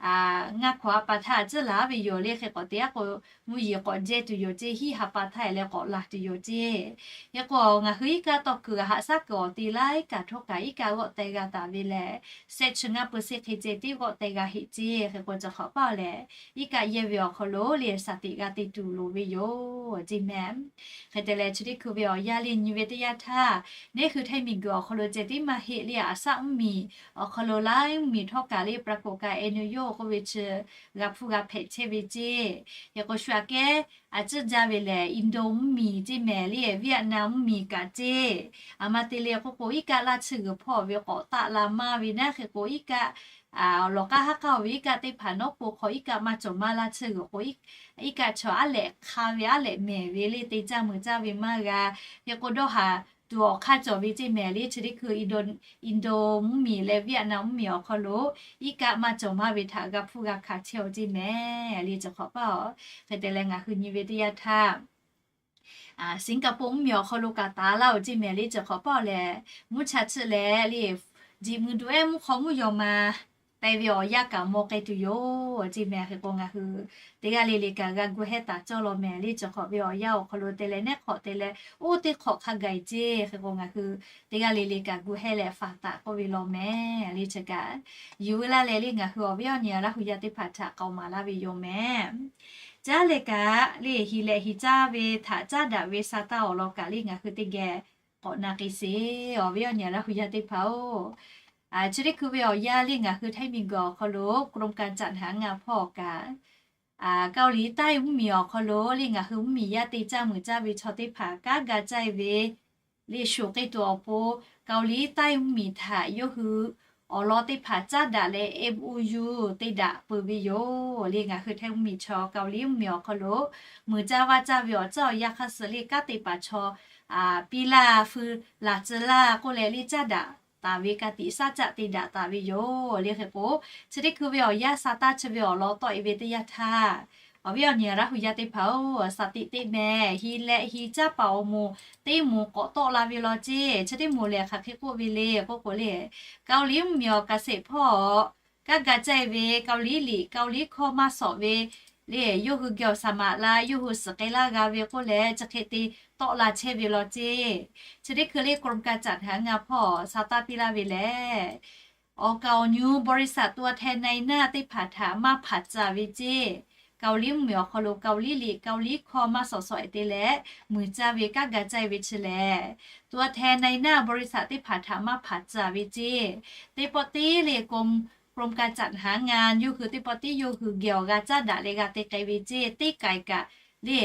ngaˇ hkawꞈ ha pa htaˇ a ciˉ laˬ ve yoˬ le. Hk'e k'awꞈ te aˉ k'o, mvuhˇ yeˬ k'awꞈ jehˇ tuˬ yoˬ ceˇ, hiˆ ha pa htaˇ leh k'awꞈ laˬ tuˬ yoˬ ceˇ. Hk'e k'o ngaˬ hui iˉ kaˆ tawˇ kuiˬ haꞈ shaˉ kuiˬ awˬ te laiˉ kaꞈ htawˇ kaꞈ iˉ kaˆ g'awˆ teh g'a taˍ ve lehˬ, shehˆ chi ngaˇ peuˬ shehˆ hk'e ceh tiˉ g'awˆ teh g'a heꞈ ceˇ. Hk'e k'o chi hk'awꞈ paˇ lehˬ, iˉ kaˆ yehˇ ve awˬ hk'aw lo le shaˍ tiꞈ g'a te tuˬ loˍ ve yoˬ ceˇ mehˍ. Hk'e te leh chi teˇ hkui ve awˬ yanˇ le nyi ve teˇ yanˇ htaˇ, neˇ hui hteˇ miˬ guiˬ awˬ hk'aw lo ceh tiˉ maˇ heˆ le, aꞈ shaˆ mvuhˇ miˬ awˬ hk'aw lo laiˉ mvuhˇ miˬ htawˇ kaꞈ le ปรากฏการณ์ El Niño k'oˆ ve chi g'a hpuˇ g'a hpehꞈ chehˇ ve ceˇ. Hk'e k'o shu aꞈ kehˉ a ciˉ jaˇ ve lehˬ, Indo mvuhˇ miˬ ceˇ mehˍ le, Vietnam mvuhˇ miˬ kaꞈ ceˇ. A ma te le k'oˆ k'o, iˉ kaˆ laˇ chi g'uiˬ hpawˇ ve k'awꞈ taˆ la maˇ ve naˉ. Hk'e k'o iˉ kaˆ awˬ lawˬ k'aˉ haˉ k'aˉ ve iˉ kaˆ teˇ hpaˍ nawˉ k'o hk'aw iˉ kaˆ maˇ cawˬ maˇ laˇ chi g'uiˬ k'o, iˉ kaˆ chaw aˉ lehꞈ hk'a ve aˉ lehꞈ mehˍ ve le te caˇ mui caˇ ve maˇ g'a. Hk'e k'o dawˇ haˍ tuˬ awˬ hk'aˇ cawˬ ve ceˇ mehˍ le. Chi teˇ hkui Indo mvuhˇ miˬ leh Vietnam mvuhˇ miˬ awˬ hk'aw lo iˉ kaˆ maˇ cawˬ maˇ ve htaꞈ g'a hpuˇ g'a hkanˍ chehˇ-oˬ ceˇ mehˍ le. Chi hk'awꞈ paˇ-oˬ, hk'e te leh ngaˬ hui nyi ve teˇ yanˇ htaˇ, Singapore mvuhˇ miˬ awˬ hk'aw lo kaꞈ taˍ laˇ-oˬ ceˇ mehˍ le. Chi hk'awꞈ paˇ-oˬ lehˬ, mvuhˇ cha chi leh le, jiꞈ mui duˬ ehˉ mvuhˇ hk'aw mvuhˇ yaw ma peh ve awˬ yanˇ kaꞈ maw k'ai tuˬ yoˬ ceˇ mehˍ. Hk'e k'o ngaˬ hui teˇ g'aˇ le le kaꞈ g'a gu hehˇ taˍ cawˇ law mehˍ le. Chi hk'awꞈ ve awˬ yanˇ awˬ hk'aw lo te leh neˉ hk'awꞈ te leh oˇ teˇ hk'awꞈ hk'a gaˬ-e ceˇ. Hk'e k'o ngaˬ hui teˇ g'aˇ le le kaꞈ gu hehˇ leh faˍ taˍ k'oˆ ve law mehˍ le. Chi kaꞈ yuˬ ve laˇ leh le ngaˬ hui awˬ viˉ awˬ nyi Laˇ hu yaˇ teˇ hpaˍ htaꞈ k'aoˍ maˍ laˇ ve yoˬ mehˍ. Caˉ leh kaꞈ le hiˍ lehꞈ hiˍ caˇ ve htaꞈ caˉ daꞈ ve sa taˇ awˬ lawn kaꞈ le ngaˬ hui teˇ geh k'awꞈ na k'ai sheˍ. Awˬ viˉ awˬ nyi Laˇ hu yaˇ teˇ hpaˍ-oˬ, chi teˇ hkui ve awˬ yanˇ le ngaˬ hui hteˇ miˬ guiˬ awˬ hk'aw lo กรมการจัดหางาน hpawˇ kaꞈ เกาหลีใต้ mvuhˇ miˬ awˬ hk'aw lo le ngaˬ hui mvuhˇ miˬ yaˇ te caˇ mui caˇ ve chaw teˇ hpaˍ kanˉ ga caˇ ve le shuˍ k'ai tuˬ awˬ pon, เกาหลีใต้ mvuhˇ miˬ htaꞈ yawˇ hui awˬ lawn teˇ hpaˍ caˉ daꞈ leh MOU te daꞈ peuˬ ve yoˬ le. Ngaˬ hui hteˇ mvuhˇ miˬ chaw เกาหลี mvuhˇ miˬ awˬ hk'aw lo mui caˇ vaˇ caˇ ve awˬ caˉ awˬ yanˇ hk'aˇ suh le kanˉ te paˍ chaw piˇ laˇ feu laˬ tcuh laˇ k'oˆ leh le caˉ daꞈ taˍ ve ka tiꞈ shaˉ caˆ te daꞈ taˍ ve yoˬ le. Hk'e k'o, chi teˇ hkui ve awˬ yanˇ sa taˇ chi ve awˬ lawn tawˆ-e ve teˇ yanˇ htaˇ, awˬ viˉ awˬ nyi Laˇ hu yaˇ teˇ hpaˍ-oˬ, shaˍ tiꞈ teˇ mehˍ hiˍ lehꞈ hiˍ caˇ paˍ awˬ moˍ teˇ moˍ k'awꞈ tawˆ la ve law ceˇ. Chi teˇ moˍ lehˬ hk'aˬ hk'e k'oˆ ve le k'oˆ k'o le, เกาหลี mvuhˇ miˬ awˬ เกษตร hpawˇ kanˉ ga caˇ ve เกาหลี liꞈ เกาหลี hkawˇ maˇ shawˍ ve le, yawˇ hui geh awˬ saˍ maꞈ la yawˇ hui suhˍ k'ai laˇ g'a ve k'oˆ leh chi hk'e te tawˆ la chehˇ ve law ceˇ. Chi teˇ hkui le กรมการจัดหางาน hpawˇ sa taˇ piˇ laˇ ve lehˬ, awˬ kaˍ awˬ nyi บริษัท ตัวแทนนายหน้า teˇ hpaˍ htaꞈ maˇ hpanˍ tcuh ve ceˇ. เกาหลี mvuhˇ miˬ awˬ hk'aw lo เกาหลี liꞈ เกาหลี hkawˇ maˇ shawˍ shawˍ-e te leh mui caˇ ve kanˉ ga caˇ ve chi lehˬ, ตัวแทนนายหน้า บริษัท teˇ hpaˍ htaꞈ maˇ hpanˍ tcuh ve ceˇ. Teˇ pawˆ teˇ le กรมการจัดหางาน yawˇ hui teˇ pawˆ teˇ yawˇ hui geh awˬ g'a caˉ daꞈ leh g'a te k'ai ve ceˇ. Teˇ kaiˬ kaꞈ le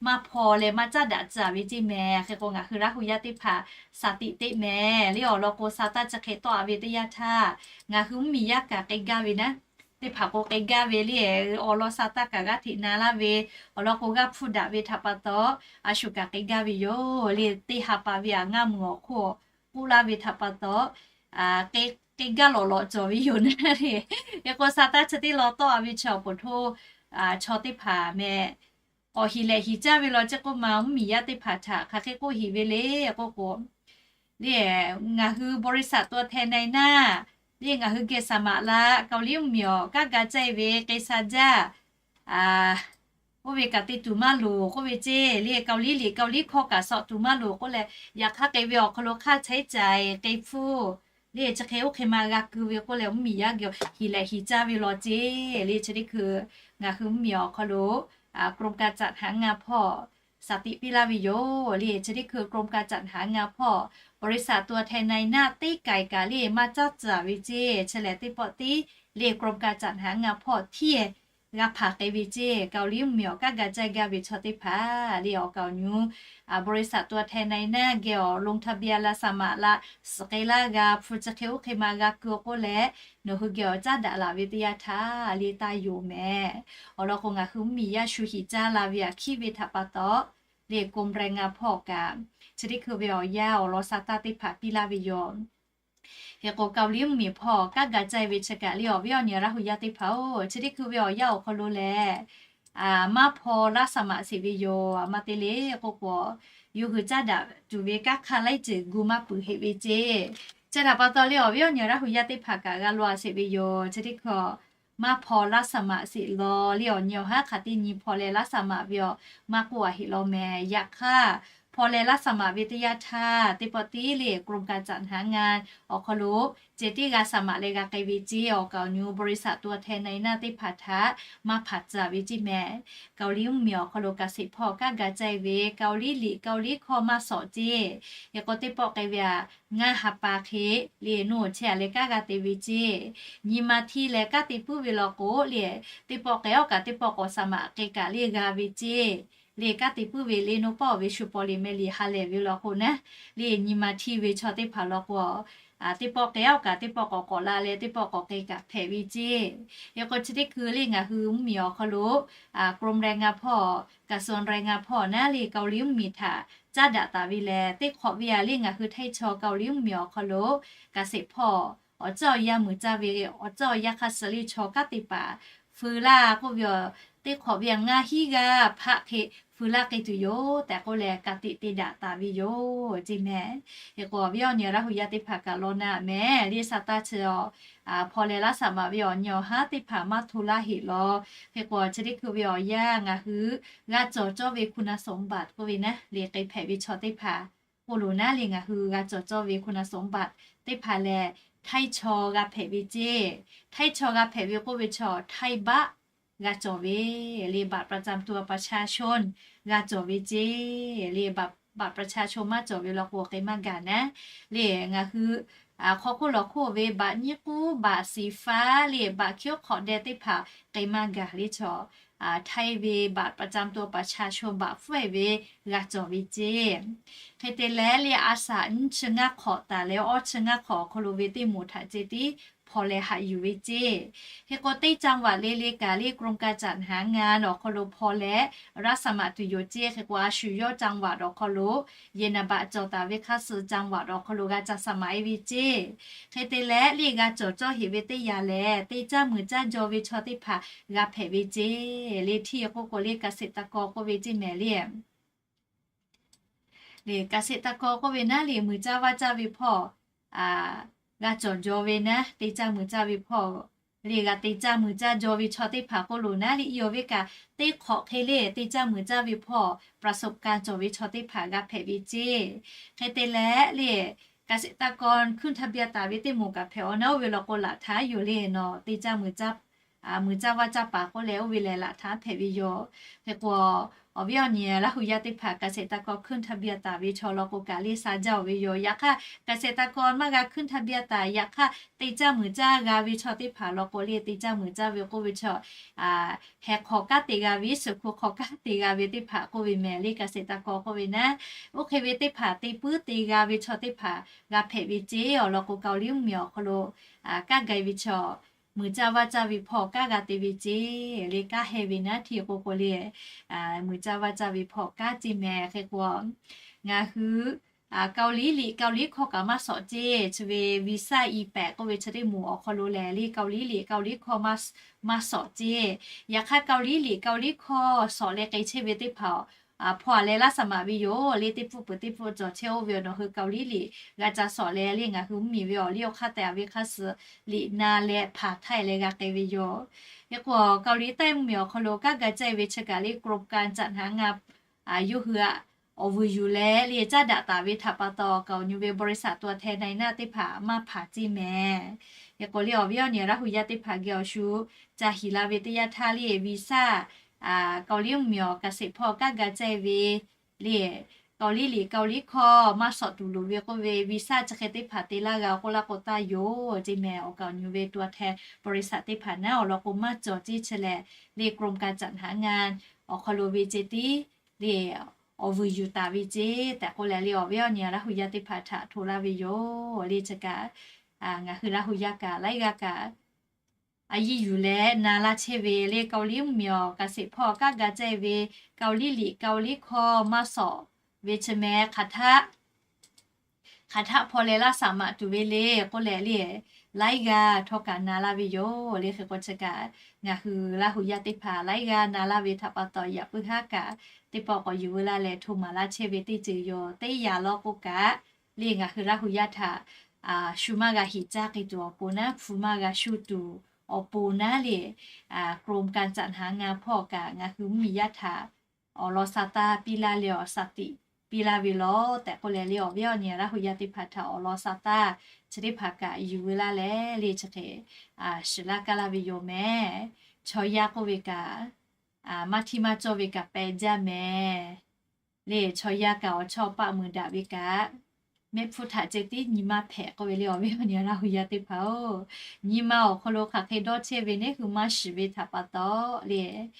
maˇ hpaw leh maˇ caˉ daꞈ tcuh ve ceˇ mehˍ. Hk'e k'o ngaˬ hui Laˇ hu yaˇ teˇ hpaˍ shaˍ tiꞈ teˇ mehˍ le awˬ lawn k'o, sa taˇ chi hk'e tawˆ-a ve teˇ yanˇ htaˇ, ngaˬ hui mvuhˇ miˬ yaˇ kaꞈ k'ai gaˇ ve naˉ, teˇ hpaˍ k'o k'ai gaˇ ve le, awˬ lawn sa taˇ kaꞈ g'aˇ hteꞈ na laˇ ve, awˬ lawn k'o g'aˇ hpuˇ daꞈ ve htaꞈ pa taw, a shu kaꞈ k'ai gaˇ ve yoˬ le. Teˇ ha pa ve aꞈ ngaˇ mui awˬ hk'oˆ k'oˆ laˇ ve htaꞈ pa taw, k'ai gaˇ lawꞈ lawꞈ cawˬ ve yoˬ naˉ le. Hk'e k'o sa taˇ chi teˇ lawn tawˆ-a ve chi awˬ poˍ htoˇ chaw teˇ hpaˍ meh k'awꞈ hiˍ lehꞈ hiˍ caˇ ve law ceˇ k'oˆ ma, mvuhˇ miˬ yaˇ teˇ hpaˍ htaꞈ hk'aˬ hk'e k'oˆ hiˍ ve le k'oˆ k'o, le ngaˬ hui บริษัท ตัวแทนนายหน้า le ngaˬ hui geh saˍ maꞈ la เกาหลี mvuhˇ miˬ awˬ kanˉ ga caˇ ve k'ai sha jaˇ, oˇ ve kaꞈ te tuˬ maˇ loˍ k'oˆ ve ceˇ. Le เกาหลี liꞈ เกาหลี hkawˇ kaꞈ shawˍ tuˬ maˇ loˍ k'oˆ leh, yaꞈ hk'aˇ k'ai ve awˬ hk'aw lo hk'aˇ chehˉ caiˍ k'ai hpfuhˇ le chi hk'e oˇ hk'e ma g'a ku ve k'oˆ leh, mvuhˇ miˬ yaˇ geh hiˍ lehꞈ hiˍ caˇ ve law ceˇ. Le chi teˇ hkui ngaˬ hui mvuhˇ miˬ awˬ hk'aw lo กรมการจัดหางาน hpawˇ shaˍ tiꞈ piˇ laˇ ve yoˬ le. Chi teˇ hkui กรมการจัดหางาน hpawˇ บริษัท ตัวแทนนายหน้า teˇ kaiˬ kaꞈ le maˇ caˉ tcuh ve ceˇ. Chi lehˬ teˇ pawˆ tiˉ le กรมการจัดหางาน hpawˇ htiˇ g'a hpanˍ k'ai ve ceˇ. เกาหลี mvuhˇ miˬ awˬ kanˉ ga caˇ gaˇ ve chaw teˇ hpaˍ le awˬ kaˍ awˬ nyi บริษัท ตัวแทนนายหน้า geh awˬ ลงทะเบียน la saˍ maꞈ la suhˍ k'ai laˇ g'a hpu chi hk'e oˇ hk'e ma g'a ku k'oˆ leh, nawˬ hui geh awˬ caˉ daꞈ laˬ ve teˇ yanˇ htaˇ le taˇ yoˬ mehˍ. Awˬ lawn k'o ngaˬ hui mvuhˇ miˬ yaˇ shu hiˍ caˇ la ve aꞈ hkiˉ ve htaꞈ pa taw, le กรมแรงงาน hpawˇ kaꞈ chi teˇ hkui ve awˬ yanˇ awˬ lawn sa taˇ teˇ hpaˍ piˇ laˇ ve yoˬ. Hk'e k'o เกาหลี mvuhˇ miˬ hpawˇ kanˉ ga caˇ ve chi kaꞈ le awˬ viˉ awˬ nyi Laˇ hu yaˇ teˇ hpaˍ-oˬ, chi teˇ hkui ve awˬ yanˇ awˬ hk'aw lo lehˬ, maˇ hpaw laˇ saˍ maꞈ sheˍ ve yoˬ. A ma te le k'oˆ k'o, yawˇ hui caˉ daꞈ tuˬ ve kanˉ hk'aˇ laiˉ ceuˬ gu maˇ peuˬ heˆ ve ceˇ. Chi htaꞈ pa taw le awˬ viˉ awˬ nyi Laˇ hu yaˇ teˇ hpaˍ kaꞈ g'a law sheˍ ve yoˬ. Chi teˇ hkui maˇ hpaw laˇ saˍ maꞈ sheˍ law le. Awˬ nyi awˬ haˉ hk'aˬ teˇ nyi hpaw leh laˇ saˍ maꞈ ve awˬ maˇ k'oˆ a heˆ law meh. Yaꞈ hk'aˇ, hpaw leh laˇ saˍ maꞈ ve teˇ yanˇ htaˇ teˇ pawˆ tiˉ le กรมการจัดหางาน awˬ hk'aw lo ceh tiˉ g'a saˍ maꞈ leh g'a k'ai ve ceˇ. Awˬ kaˍ awˬ nyi บริษัทตัวแทนนายหน้า teˇ hpaˍ htaꞈ maˇ hpanˍ tcuh ve ceˇ meh. Kaoˍliˇ mvuhˇmiˬ awˬ hk'aw lo เกษตร hpawˇ kanˉ ga cai ve Kaoˍliˇ liꞈ Kaoˍliˇ hkawˇ maˇ sawꞈ ceˇ. Hk'e k'o teˇ pawˆ k'ai ve a, ngaˇ ha pa hk'e le nuˇ chehˇ a leh kanˉ g'a te ve ceˇ. Nyi ma htiˇ leh kanˉ te puiˉ ve law k'o le, teˇ pawˆ k'ai awˬ kaꞈ teˇ pawˆ k'awꞈ saˍ maꞈ k'ai kaꞈ le g'a ve ceˇ. Le kanˉ te puiˉ ve le nuˇ pawˆ ve shu paw liꞈ meh liꞈ ha lehˬ ve law k'o naˉ, le nyi ma htiˇ ve chaw teˇ hpaˍ law k'o, teˇ pawˆ k'ai awˬ kaꞈ teˇ pawˆ k'awꞈ k'awꞈ la leh teˇ pawˆ k'awꞈ k'ai kaꞈ hpehꞈ ve ceˇ. Hk'e k'o chi teˇ hkui le ngaˬ hui mvuhˇmiˬ awˬ hk'aw lo กรมแรงงาน hpawˇ, กระทรวงแรงงาน hpawˇ naˉ le Kaoˍliˇ mvuhˇmiˬ htaꞈ caˉ daꞈ taˍ ve lehˬ, teˇ hk'awꞈ ve a le ngaˬ hui htaiˇ chaw Kaoˍliˇ mvuhˇmiˬ awˬ hk'aw lo เกษตร hpawˇ awˬ ceuˬ awˬ yanˇ muiˬ caˇ ve, awˬ ceuˬ awˬ yanˇ hk'a suh le chaw kanˉ te paˍ feu laˇ k'oˆ ve a, teˇ hk'awꞈ ve a ngaˇ hiˉ g'aˇ hpaˆ hk'e feu laˇ k'ai tuˬ yoˬ tehꞈ k'oˆ leh ka tiꞈ te daꞈ taˍ ve yoˬ ceˇ meh. Hk'e k'o awˬ viˉ awˬ nyi Laˇ hu yaˇ teˇ hpaˍ kaꞈ law na meh le sa taˇ chi a, hpaw leh laˇ saˍ maꞈ ve awˬ nyi awˬ haˉ teˇ hpaˍ maˇ hto laˇ heˆ law. Hk'e k'o chi teˇ hkui ve awˬ yanˇ ngaˬ hui g'a cawˬ cawˇ ve คุณสมบัติ k'oˆ ve naˉ le k'ai hpehꞈ ve chaw teˇ hpaˍ k'oˆ lo naˉ le ngaˬ hui g'a cawˬ cawˇ ve คุณสมบัติ teˇ hpaˍ lehˬ, htaiˇ chaw g'a hpehꞈ ve ceˇ. Htaiˇ chaw g'a hpehꞈ ve k'oˆ ve chaw htaiˇ baˆ g'a cawˬ ve le บัตรประจำตัวประชาชน g'a cawˬ ve ceˇ. Le บัตรประชาชน maˇ cawˬ ve law k'o k'ai maˇ gaˬ naˉ. Le ngaˬ hui hk'aw hk'oˆ lawˬ hk'oˆ ve บัตร nyiˉ k'uˉ, บัตร สีฟ้า le บัตร hkiˉ hk'awꞈ deh teˇ hpaˍ k'ai maˇ gaˬ le chaw, htaiˇ ve บัตรประจำตัวประชาชน บัตร fuiˍ ve g'a cawˬ ve ceˇ. Hk'e te leh le a shaꞈ nyiˇ chi ngaˇ hk'awꞈ taˍ leh awˇ chi ngaˇ hk'awꞈ awˬ hk'aw lo ve teˇ moˍ htaꞈ ceh tiˉ hpaw leh haꞈ yuˬ ve ceˇ. Hk'e k'o teˇ จังหวัด le le kaꞈ le กรมการจัดหางาน awˬ hk'aw lo hpaw leh laˇ saˍ maꞈ tuˬ yoˬ ceˇ. Hk'e k'o a shu yawˇ จังหวัด awˬ hk'aw lo yehˬ naˍ baꞈ cawˬ taˍ ve hk'a suh จังหวัด awˬ hk'aw lo g'a ca saˍ maꞈ e ve ceˇ. Hk'e te leh le g'a cawˬ cawˇ heꞈ ve teˇ yanˇ lehˬ, te caˇ muiˬ caˇ jaw ve chaw teˇ hpaˍ g'a hpehꞈ ve ceˇ. Le htiˇ k'oˆ k'o le เกษตรกร k'oˆ ve ceˇ meh le. Le เกษตรกร k'oˆ ve naˉ le muiˬ caˇ vaˇ caˇ ve hpawˇ g'a cawˬ jaw ve naˉ, te caˇ muiˬ caˇ ve hpawˇ le g'a te caˇ muiˬ caˇ jaw ve chaw teˇ hpaˍ k'oˆ lo naˉ le i awˬ ve kaꞈ teˇ hk'awꞈ hk'e le te caˇ muiˬ caˇ ve hpawˇ ประสบการณ์ cawˬ ve chaw teˇ hpaˍ g'a hpehꞈ ve ceˇ. Hk'e te leh le เกษตรกร ขึ้นทะเบียน taˍ ve teˇ moˍ kaꞈ hpehꞈ awˬ naˉ oˇ ve law k'o laꞈ htaˇ yoˬ le nawˬ te caˇ muiˬ caˇ muiˬ caˇ vaˇ caˇ paˍ k'oˆ leh oˇ ve lehˬ laꞈ htaˇ hpehꞈ ve yoˬ. Hk'e k'o awˬ viˉ awˬ nyi Laˇ hu yaˇ teˇ hpaˍ เกษตรกร ขึ้นทะเบียน taˍ ve chaw law k'o kaꞈ le sha jaˇ oˬ ve yoˬ. Yaꞈ hk'aˇ เกษตรกร maˇ g'a ขึ้นทะเบียน taˍ, yaꞈ hk'aˇ te caˇ muiˬ caˇ g'a ve chaw teˇ hpaˍ law k'o le te caˇ muiˬ caˇ ve k'oˆ ve chaw, heh hk'aw kanˉ te g'a ve, suhˍ hk'aw kanˉ te g'a ve teˇ hpaˍ k'oˆ ve meh le เกษตรกร k'oˆ ve naˉ. Oˇ hk'e ve teˇ hpaˍ te puiˉ te g'a ve chaw teˇ hpaˍ g'a hpehꞈ ve ceˇ. Awˬ lawn k'o Kaoˍliˇ mvuhˇmiˬ awˬ hk'aw lo kanˉ gai ve chaw, muiˬ caˇ vaˇ caˇ ve hpawˇ kanˉ g'a te ve ceˇ. Le kanˉ heh ve naˉ htiˇ k'oˆ k'o le, muiˬ caˇ vaˇ caˇ ve hpawˇ kanˉ ceˇ meh. Hk'e k'o ngaˬ hui Kaoˍliˇ liꞈ Kaoˍliˇ hkawˇ kaꞈ maˇ sawꞈ ceˇ. Chi ve วีซ่า อีแปด k'oˆ ve chi teˇ moˍ awˬ hk'aw lo lehˬ le Kaoˍliˇ liꞈ Kaoˍliˇ hkawˇ maˇ sawꞈ ceˇ. Yaꞈ hk'aˇ Kaoˍliˇ liꞈ Kaoˍliˇ hkawˇ sawꞈ leh k'ai chehˇ ve teˇ hpaˍ hpaw a leh laˇ saˍ maꞈ ve yoˬ. Le teˇ pfuhˆ peuˬ teˇ pfuhˆ cawˬ chehˇ oˇ ve awˬ nawˬ hui Kaoˍliˇ liꞈ g'a ca sawꞈ leh le ngaˬ hui mvuhˇmiˬ ve awˬ liˇ awˬ hk'aˇ tehꞈ a ve hk'a suh liꞈ na leh hpaˍ htaˇ leh g'a k'ai ve yoˬ. Hk'e k'o Kaoˍliˇ taˆ mvuhˇmiˬ awˬ hk'aw lo kanˉ ga caˇ ve chi kaꞈ le กรมการจัดหางาน yawˇ hui a awˬ vuiˬ yuˬ leh le caˇ daꞈ taˍ ve htaꞈ pa taw kaꞈ awˬ nyi ve บริษัทตัวแทนนายหน้า teˇ hpaˍ maˇ hpaˍ ceˇ meh. Hk'e k'o le awˬ viˉ awˬ nyi Laˇ hu yaˇ teˇ hpaˍ geh awˬ shu ca hiˍ la ve teˇ yanˇ htaˇ le วีซ่า Kaoˍliˇ mvuhˇmiˬ awˬ เกษตร hpawˇ kanˉ ga caˇ ve le Kaoˍliˇ liꞈ Kaoˍliˇ hkawˇ maˇ sawꞈ tuˬ loˍ ve k'oˆ ve วีซ่า chi hk'e teˇ hpaˍ te laˇ g'a k'oˆ laˇ k'o taˇ yoˬ ceˇ meh. Awˬ kaꞈ awˬ nyi ve ตัวแทน บริษัท teˇ hpaˍ naˉ awˬ lawn k'o maˇ cawˬ ceˇ chi lehˬ le กรมการจัดหางาน awˬ hk'aw lo ve ceh tiˉ le awˬ vuiˬ yuˬ taˍ ve ceˇ tehꞈ k'oˆ leh le awˬ viˉ awˬ nyi Laˇ hu yaˇ teˇ hpaˍ htaꞈ hto laˇ ve yoˬ. Le chi kaꞈ ngaˬ hui Laˇ hu yaˇ kaꞈ laiˉ g'aˇ kaꞈ a yiˇ yuˬ leh na laˇ chehˇ ve le Kaoˍliˇ mvuhˇmiˬ awˬ เกษตร hpawˇ kanˉ ga caˇ ve Kaoˍliˇ liꞈ Kaoˍliˇ hkawˇ maˇ sawꞈ ve chi meh hk'aˬ htaˆ hk'aˬ htaˆ hpaw leh laˇ saˍ maꞈ tuˬ ve le k'oˆ leh le laiˉ g'aˇ htawˇ kaꞈ na laˇ ve yoˬ. Le hk'e k'o chi kaꞈ ngaˬ hui Laˇ hu yaˇ teˇ hpaˍ laiˉ g'aˇ na laˇ ve htaꞈ pa taw yaꞈ puiˉ haˉ kaꞈ teˇ pawˆ k'awꞈ yuˬ veu laˇ leh hto maˍ laˇ chehˇ ve teˇ ceuˬ yoˬ. Teˇ yanˇ law k'o kaꞈ le ngaˬ hui Laˇ hu yaˇ htaꞈ shu maˇ g'a hiꞈ caˇ k'ai tuˬ awˬ pon naˉ hpu maˇ g'a shuˇ tuˬ awˬ pon naˉ le, กรมการจัดหางาน hpawˇ kaꞈ ngaˬ hui mvuhˇmiˬ yaˇ htaꞈ awˬ lawn sa taˇ piˇ laˇ leh awˬ สติ piˇ laˇ ve law tehꞈ k'oˆ leh le, awˬ viˉ awˬ nyi Laˇ hu yaˇ teˇ hpaˍ htaꞈ awˬ lawn sa taˇ chi teˇ hpaˍ kaꞈ yuˬ veu laˇ leh le chi hk'e shiˍ laˇ kaˇ laˇ ve yoˬ mehˍ. Chaw yaˇ k'oˆ ve kaꞈ maˇ htiˇ maˇ cawˇ ve kaꞈ pehꞈ jaˇ mehˍ. Le chaw yaˇ kaꞈ awˬ chawˇ paˆ muiˬ daꞈ ve kaꞈ, mehˆ hpfuhˇ htaꞈ ceh tiˉ nyi ma hpehꞈ k'oˆ ve le, awˬ viˉ awˬ nyi Laˇ hu yaˇ teˇ hpaˍ-oˬ, nyi ma awˬ hk'aw lo hk'aˬ hk'e dawˇ chehˇ ve neˇ hui maˇ shiˍ ve htaꞈ pa taw le,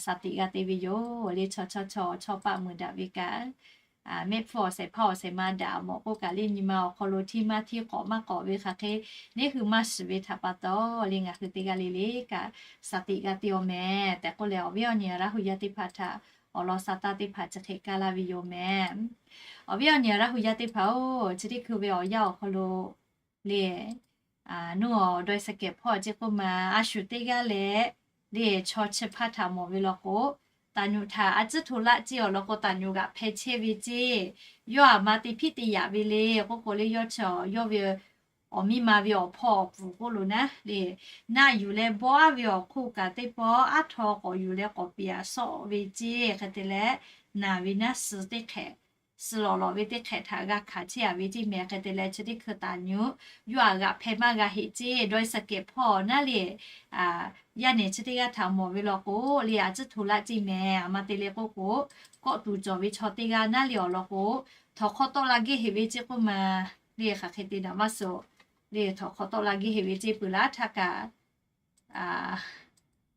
สติ g'a te ve yoˬ le. Chaw chaw chaw awˬ chawˇ paˆ muiˬ daꞈ ve kaꞈ, mehˆ hpfuhˇ awˬ shehˍ hpaˇ awˬ shehˍ ma daꞈ mawˬ k'oˆ kaꞈ le, nyi ma awˬ hk'aw lo htiˇ maˇ htiˇ k'awꞈ maˇ k'awꞈ ve hk'aˬ hk'e neˇ hui maˇ shiˍ ve htaꞈ pa taw le, ngaˬ hui teˇ g'aˇ le le kaꞈ สติ g'a te-oˬ mehˍ tehꞈ k'oˆ leh, awˬ viˉ awˬ nyi Laˇ hu yaˇ teˇ hpaˍ htaꞈ awˬ lawn sa taˇ teˇ hpaˍ chi hk'e kaˇ laˇ ve yoˬ mehˍ. Awˬ viˉ awˬ nyi Laˇ hu yaˇ teˇ hpaˍ-oˬ, chi teˇ hkui ve awˬ yanˇ awˬ hk'aw lo le, nuˇ awˬ โดยสะเก็ดพ่อ ceˇ k'oˆ ma a shu teˇ g'aˇ leh le, chaw chi hpaˇ htaꞈ mawˬ ve law k'o, taˍ nyuꞈ htaꞈ a tcuhˉ hto laˆ ceˇ awˬ lawn k'o, taˍ nyuꞈ g'aꞈ hpeh chehˇ ve ceˇ. Yawˇ aˬ ma te hpiˇ te yaꞈ ve le k'oˆ k'o le, yawˇ chi yawˇ ve awˬ miˇ ma ve awˬ hpawˇ awˬ pfuhˍ k'oˆ lo naˉ le, naˆ yuˬ leh bawˆ aˉ ve awˬ hk'oˆ kaꞈ teˇ pawˆ aˉ htaw k'awꞈ yuˬ leh k'awꞈ piˍ aꞈ sawˆ ve ceˇ. Hk'e te leh, naˬ ve naˉ suh teˇ hk'ehꞈ, suh lawꞈ lawꞈ ve teˇ hk'ehꞈ htaꞈ g'a hkanˍ chehˇ a ve ceˇ mehˍ. Hk'e te leh, chi teˇ hkui taˍ nyuꞈ yawˇ aˬ g'aꞈ hpeh maˇ g'a heꞈ ceˇ. โดยสะเก็ดพ่อ naˉ le, yaˇ nehˬ chi teˇ g'aˇ htaꞈ mawˬ ve law k'o le, a tcuhˉ hto laˆ ceˇ mehˍ. Aˬ ma te le k'oˆ k'o, kawˆ tuˬ cawˬ ve chaw teˇ g'aˇ naˉ le awˬ lawn k'o, htawnˍ hk'aw tawˆ la gehˇ heꞈ ve ceˇ k'oˆ ma le, hk'aˬ hk'e te naˍ maˇ suh le, htawnˍ hk'aw tawˆ la gehˇ heꞈ ve ceˇ peuˬ laˇ htaˇ kaꞈ,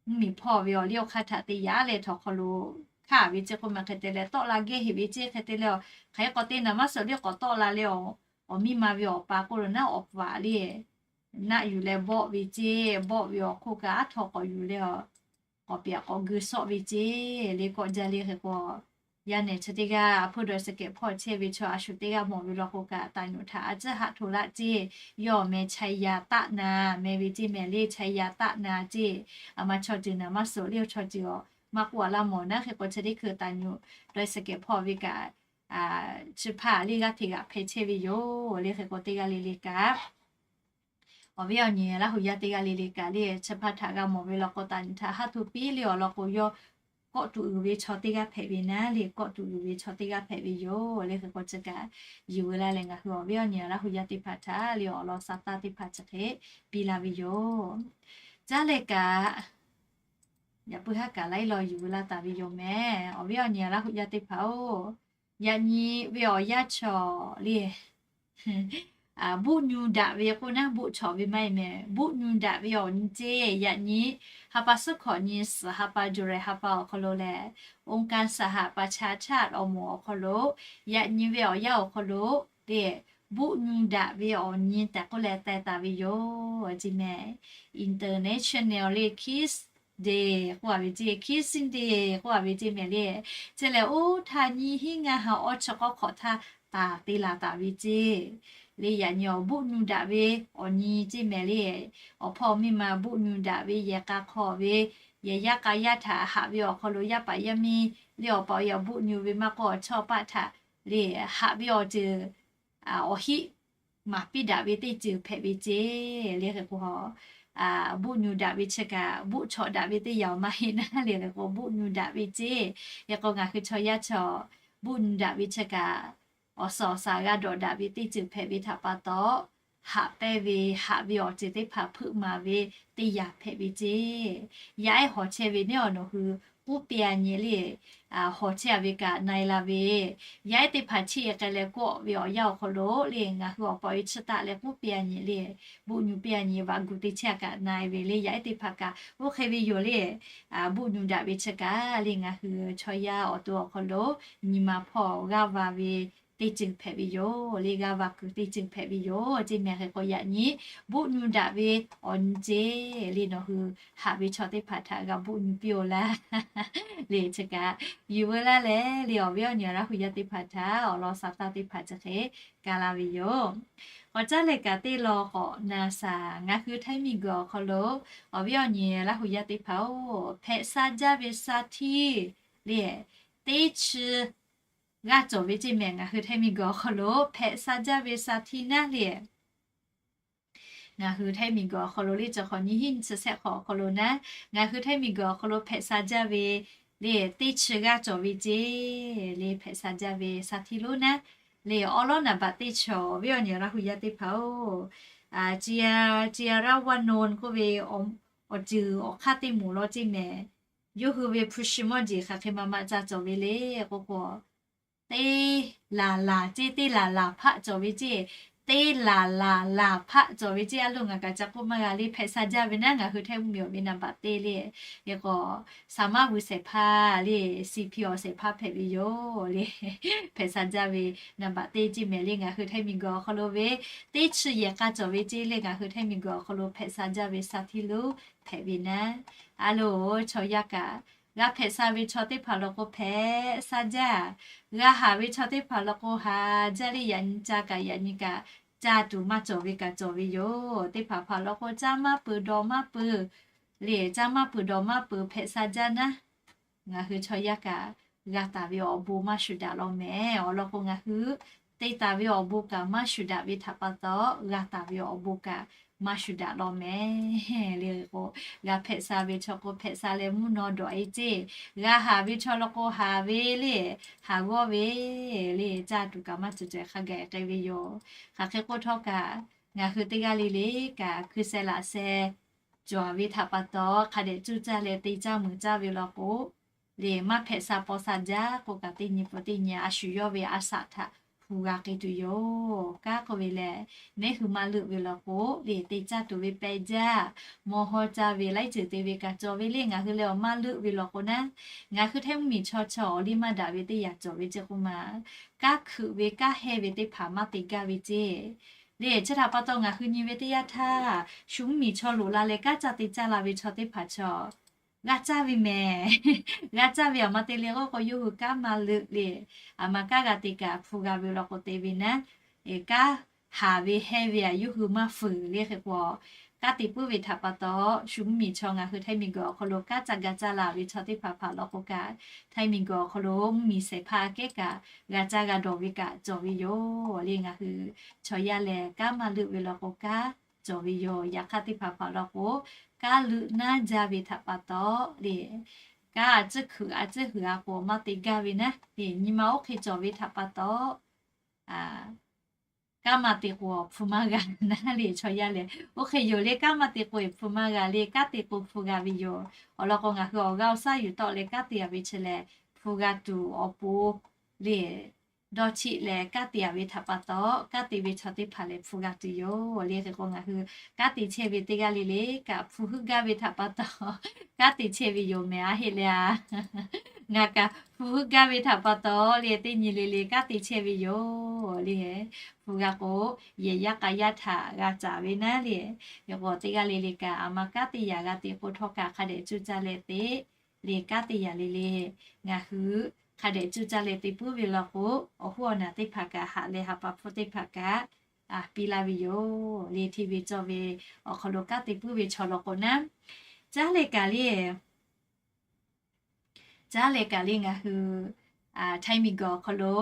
mvuhˇmiˬ hpawˇ ve awˬ liˇ awˬ hk'aˇ htaꞈ te yaꞈ leh htawnˍ hk'aw lo hkanˍ ve ceˇ k'oˆ ma. Hk'e te leh tawˆ la gehˇ heꞈ ve ceˇ. Hk'e te leh, hk'aˬ hk'e k'awꞈ te naˍ maˇ suh le, k'awꞈ tawˆ la leh, awˬ miˇ ma ve awˬ pa k'oˆ lo naˉ awˬ paˍ le, naˆ yuˬ leh bawˆ ve ceˇ. Bawˆ ve awˬ hk'oˆ kaꞈ aˉ htaw k'awꞈ yuˬ leh, k'awꞈ piˍ k'awꞈ geu sawˆ ve ceˇ le. Kawˆ jaˇ le hk'e k'o, yaˇ nehˬ chi teˇ g'aˇ a hpu โดยสะเก็ดพ่อ chehˇ ve chaw a shu teˇ g'aˇ mawˬ ve law k'o kaꞈ, taˍ nyuꞈ htaꞈ a tcuhˉ haˆ hto laˆ ceˇ. Yawˇ mehˍ ชัยยาตะนา mehˍ ve ceˇ mehˍ le, ชัยยาตะนา ceˇ. Aˬ ma chaw ceuˬ naˍ maˇ suh le, chaw ceuˬ awˬ maˇ k'oˆ a laˇ mawˬ naˉ. Hk'e k'o chi teˇ hkui taˍ nyuꞈ โดยสะเก็ดพ่อ ve kaꞈ, chi hpaˇ le g'aˇ hteꞈ g'aꞈ hpeh chehˇ ve yoˬ le. Hk'e k'o teˇ g'aˇ le le kaꞈ, awˬ viˉ awˬ nyi Laˇ hu yaˇ teˇ g'aˇ le le kaꞈ le, chi hpaˇ htaꞈ g'a mawˬ ve law k'o, taˍ nyuꞈ htaꞈ haˉ hto piˇ le awˬ lawn k'o, yawˇ kawˆ tuˬ uiˍ ve chaw teˇ g'aˇ hpehꞈ ve naˉ le, kawˆ tuˬ uiˍ ve chaw teˇ g'aˇ hpehꞈ ve yoˬ le. Hk'e k'o chi kaꞈ yuˬ veu laˇ leh ngaˬ hui awˬ viˉ awˬ nyi Laˇ hu yaˇ teˇ hpaˍ htaꞈ le awˬ lawn sa taˇ teˇ hpaˍ chi hk'e piˇ laˇ ve yoˬ. Caˉ leh kaꞈ, yaꞈ puiˉ haˉ kaꞈ laiˉ law yuˬ veu laˇ taˍ ve yoˬ mehˍ. Awˬ viˉ awˬ nyi Laˇ hu yaˇ teˇ hpaˍ-oˬ, yaꞈ nyi ve awˬ yanˇ chaw le, buˆ nyu daꞈ ve k'oˆ naˉ, buˆ chawꞈ ve maˇ heˆ mehˍ. Buˆ nyu daꞈ ve awˬ nyi ceˇ. Yaꞈ nyi ha pa suhˉ hkawꞈ nyi suhˍ ha pa July ha pa awˬ hk'aw lo lehˬ, องค์การสหประชาชาติ awˬ moˍ awˬ hk'aw lo, yaꞈ nyi ve awˬ yanˇ awˬ hk'aw lo le, buˆ nyu daꞈ ve awˬ nyi tehꞈ k'oˆ leh teh taˍ ve yoˬ ceˇ mehˍ. International le Kids Day k'oˆ a ve ceˇ, Kissing Day k'oˆ a ve ceˇ mehˍ le. Chi lehˬ, oˇ htaˇ nyiˇ hinˉ ngaˇ ha awˇ chi k'awˇ hk'awꞈ htaˇ taˍ te laˬ taˍ ve ceˇ. Le yaꞈ nyi awˬ buˆ nyu daꞈ ve awˬ nyi ceˇ mehˍ le. Awˬ hpawˇ miˇ ma buˆ nyu daꞈ ve yehˬ k'a hk'aw ve, yehˬ yaˇ k'a yaˇ htaꞈ haꞈ ve awˬ hk'aw lo yaˇ paˍ yaˇ miˇ le awˬ pa awˬ yaˇ buˆ nyu ve maˇ k'oˆ, awˬ chawˇ paˆ htaꞈ le haꞈ ve awˬ ceuˬ awˬ hiˆ maˍ piˇ daꞈ ve teˇ ceuˬ hpehꞈ ve ceˇ. Le hk'e k'o, buˆ nyu daꞈ ve chi kaꞈ buˆ chawꞈ daꞈ ve teˇ yanˇ awˬ maˇ heˆ naˉ le. Hk'e k'o buˆ nyu daꞈ ve ceˇ. Hk'e k'o ngaˬ hui chaw yaˇ chaw buˆ nyu daꞈ ve chi kaꞈ awˬ suhˍ awˬ shaˍ g'a dawꞈ daꞈ ve teˇ ceuˬ hpehꞈ ve htaꞈ pa taw, haꞈ pehnˇ ve haꞈ ve awˬ ceuˬ teˇ hpaˍ hpeuˆ maˍ ve teˇ yanˇ hpehꞈ ve ceˇ. Yaˇ ehˉ hawˬ chehˇ ve neˉ awˬ nawˬ hui k'uˉ piˇ a nyi le, hawˬ chehˇ a ve kaꞈ na e la ve, yaˇ ehˉ teˇ hpaˍ chiˇ e k'ai leh kawˆ ve awˬ yanˇ awˬ hk'aw lo le ngaˬ hui awˬ pa awˬ e chiˇ taˆ leh k'uˉ piˇ a nyi le, buˆ nyu piˇ a nyi vaꞈ gu te chehˇ a kaꞈ na e ve le. Yaˇ ehˉ teˇ hpaˍ kaꞈ oˇ hk'e ve yoˬ le. Buˆ nyu daꞈ ve chi kaꞈ le ngaˬ hui chaw yaˇ awˬ to awˬ hk'aw lo nyi ma hpawˇ g'aˇ va ve teˇ ceuˬ hpehꞈ ve yoˬ le. G'aˇ va kuiˬ teˇ ceuˬ hpehꞈ ve yoˬ ceˇ mehˍ. Hk'e k'o yaꞈ nyi buˆ nyu daꞈ ve awˬ nyi ceˇ le nawˬ hui haꞈ ve chaw teˇ hpaˍ htaꞈ g'a buˆ nyu piˇ-oˬ laˇ le. Chi kaꞈ yuˬ veu laˇ leh le awˬ viˉ awˬ nyi Laˇ hu yaˇ teˇ hpaˍ htaꞈ awˬ lawn sa taˇ teˇ hpaˍ chi hk'e kaˇ laˇ ve yoˬ. K'awꞈ caˉ leh kaꞈ teˇ law k'awꞈ na shaˍ. Ngaˬ hui Htaiˇ miˬguiˬ awˬ hk'aw lo awˬ viˉ awˬ nyi Laˇ hu yaˇ teˇ hpaˍ-oˬ, hpehꞈ sha jaˇ ve sha htiˇ le teˇ chi g'aˇ cawˬ ve ceˇ mehˍ. Ngaˬ hui Htaiˇ miˬguiˬ awˬ hk'aw lo hpehꞈ sha jaˇ ve sha htiˇ naˉ le Ngaˬ hui Htaiˇ miˬguiˬ awˬ hk'aw lo le, cawˬ hk'awꞈ nyiˇ hinˉ nyiˇ chi shehˆ hk'awꞈ awˬ hk'aw lo naˉ, ngaˬ hui Htaiˇ miˬguiˬ awˬ hk'aw lo hpehꞈ sha jaˇ ve le, teˇ chi g'aˇ cawˬ ve ceˇ le, hpehꞈ sha jaˇ ve sha htiˇ lonˉ naˉ le, awˉ lawˉ naˍ baꞈ teˇ chi awˬ viˉ awˬ nyi Laˇ hu yaˇ teˇ hpaˍ-oˬ, Jirawanon k'oˆ ve awˬ ceuˬ awˬ hk'aˇ teˇ moˍ law ceˇ mehˍ. Yawˇ hui ve hpu shi mawˇ jeˬ hk'aˬ hk'e ma ma ca cawˬ ve le k'oˆ k'o, teˇ laˬ laˬ ceˇ, teˇ laˬ laˬ hpaˆ cawˬ ve ceˇ, teˇ laˬ laˬ laˬ hpaˆ cawˬ ve ceˇ. A loˍ ngaˬ kaꞈ ca k'oˆ maˇ g'a le, hpehꞈ sha jaˇ ve naˉ, ngaˬ hui Htaiˇ mvuhˇmiˬ awˬ ve naˍ baꞈ teˇ le, e k'o, saˍ maˇ vuiˬ shehˍ hpaˇ le, C P awˬ shehˍ hpaˇ hpehꞈ ve yoˬ le, hpehꞈ sha jaˇ ve naˍ baꞈ teˇ ceˇ mehˍ le. Ngaˬ hui Htaiˇ miˬguiˬ awˬ hk'aw lo ve teˇ chi yehˬ k'a cawˬ ve ceˇ le, ngaˬ hui Htaiˇ miˬguiˬ awˬ hk'aw lo hpehꞈ sha jaˇ ve sha htiˇ lonˉ hpehꞈ ve naˉ. A loˍ chaw yaˇ kaꞈ, g'a hpehꞈ sha ve chaw teˇ hpaˍ law k'o hpehꞈ sha jaˇ, g'a haˍ ve chaw teˇ hpaˍ law k'o haˍ jaˇ le, yaꞈ nyi ca kaꞈ yaꞈ nyi kaꞈ, caˇ tuˬ maˇ cawˬ ve kaꞈ cawˬ ve yoˬ. Teˇ hpaˍ hpaˍ law k'o caˇ maˇ peuˬ dawˬ maˇ peuˬ le, caˇ maˇ peuˬ dawˬ maˇ peuˬ hpehꞈ sha jaˇ naˉ, ngaˬ hui chaw yaˇ kaꞈ g'a taˍ ve awˬ bon maˇ shuˍ daꞈ law mehˍ. Awˬ lawn k'o ngaˬ hui te taˍ ve awˬ bon kaꞈ maˇ shuˍ daꞈ ve htaꞈ pa taw, g'a taˍ ve awˬ bon kaꞈ maˇ shuˍ daꞈ law mehˍ le k'o, g'a hpehꞈ sha ve chaw k'o hpehꞈ sha leh mvuhˇ naw dawꞈ e ceˇ, g'a haˍ ve chaw law k'o haˍ ve le, haˍ g'awˇ ve le, caˇ tuˬ kaꞈ maˇ cawˬ cawˬ hk'a gaˬ k'ai ve yoˬ. Hk'aˬ hk'e k'oˆ htawˇ kaꞈ, ngaˬ hui teˇ g'aˇ le le kaꞈ hkui sheh laꞈ sheh cawˬ ve htaꞈ pa taw, hk'a dehꞈ cuˇ caˇ leh te caˇ mui caˇ ve law k'o le, maˇ hpehꞈ sha paw sha jaˇ k'o kaꞈ, teˇ nyi pa teˇ nyi a shu yawˇ ve a shaꞈ htaꞈ hpu g'a k'ai tuˬ yoˬ. Kanˉ k'oˆ ve lehˬ, neˇ hui maˇ leuˆ ve law k'o le, te caˇ tuˬ ve pehˇ jaˇ, mawˇ hawˇ caˇ ve laiˉ ceuˬ te ve kaꞈ cawˬ ve le. Ngaˬ hui lehˬ awˬ maˇ leuˆ ve law k'o naˉ, ngaˬ hui Htaiˇ mvuhˇmiˬ chaw chaw awˬ liˇ maˇ daꞈ ve teˇ yanˇ cawˬ ve ceˇ k'oˆ ma, kanˉ hkuiꞈ ve kanˉ hehnˇ ve teˇ hpaˍ maˇ te gaˇ ve ceˇ le. Chi htaꞈ pa taw ngaˬ hui nyi ve teˇ yanˇ htaˇ, shu mvuhˇmiˬ chaw loꞈ la leh kanˉ caˇ te caˇ la ve chaw teˇ hpaˍ chaw g'a caˇ ve mehˍ. G'a caˇ ve aˬ ma te le k'oˆ k'o, yawˇ hui kanˉ maˇ leuˆ le, aˬ ma kanˉ g'a te kaꞈ hpu g'a ve law k'o te ve naˉ, kanˉ haˍ ve hehnˇ ve aꞈ yawˇ hui maˇ fuiˍ le hk'e k'o, kanˉ te puiˉ ve htaꞈ pa taw, shu mvuhˇmiˬ chaw ngaˬ hui Htaiˇ miˬguiˬ awˬ hk'aw lo kanˉ caˇ g'a caˇ la ve chaw teˇ hpaˍ hpaˍ law k'o kaꞈ, Htaiˇ miˬguiˬ awˬ hk'aw lo mvuhˇmiˬ shehˍ hpaˇ kehˉ kaꞈ g'a caˇ g'a dawˬ ve kaꞈ cawˬ ve yoˬ le. Ngaˬ hui chaw yaˇ lehˬ kanˉ maˇ leuˆ ve law k'o kanˉ cawˬ ve yoˬ. Yaꞈ hk'aˇ teˇ hpaˍ hpaˍ law k'o, kanˉ leuˆ naˉ jaˇ ve htaꞈ pa taw le, kanˉ a ciˉ hkuiꞈ a ciˉ huiˍ a k'o maˇ te gaˇ ve naˉ le, nyi ma oˇ hk'e cawˬ ve htaꞈ pa taw, kanˉ maˇ te k'o hpu maˇ g'a naˉ le. Chaw yaˇ lehˬ oˇ hk'e yoˬ le, kanˉ maˇ te k'o hpu maˇ g'a le, kanˉ te k'o hpu g'a ve yoˬ. Awˬ lawn k'o ngaˬ hui awˬ g'aˇ awˬ shaˉ yuˬ tawˆ leh kanˉ te a ve chi lehˬ, hpu g'a tuˬ awˬ pon le dawˇ chiˆ leh kanˉ te a ve htaꞈ pa taw, kanˉ te ve chaw teˇ hpaˍ lehˬ hpu g'a tuˬ yoˬ le. Hk'e k'o ngaˬ hui kanˉ te chehˇ ve teˇ g'aˇ le le kaꞈ hpu heuˆ gaˇ ve htaꞈ pa taw, kanˉ te chehˇ ve yoˬ mehˍ. A heˆ le a, ngaˬ kaꞈ hpu heuˆ gaˇ ve htaꞈ pa taw le, teˇ nyi le le kanˉ te chehˇ ve yoˬ le. Hpu g'a k'o, yehˬ yaˇ k'a yaˇ htaꞈ g'a caˍ ve naˉ le. Yaꞈ k'o teˇ g'aˇ le le kaꞈ aˬ ma kanˉ te yaꞈ g'a te k'o htawˇ kaꞈ hk'a dehꞈ cuˇ caˇ leh te le kanˉ te yaꞈ le le, ngaˬ hui hk'a dehꞈ cuˇ caˇ leh te puiˉ ve law k'o, awˬ hoˉ awˬ naˬ teˇ hpaˍ kaꞈ haꞈ leh ha pa hpfuhˇ teˇ hpaˍ kaꞈ piˇ laˇ ve yoˬ le. Hteˇ ve cawˇ ve awˬ hk'aw lo kanˉ te puiˉ ve chaw law k'o naˉ, caˉ leh kaꞈ le, caˉ leh kaꞈ le ngaˬ hui Htaiˇ miˬguiˬ awˬ hk'aw lo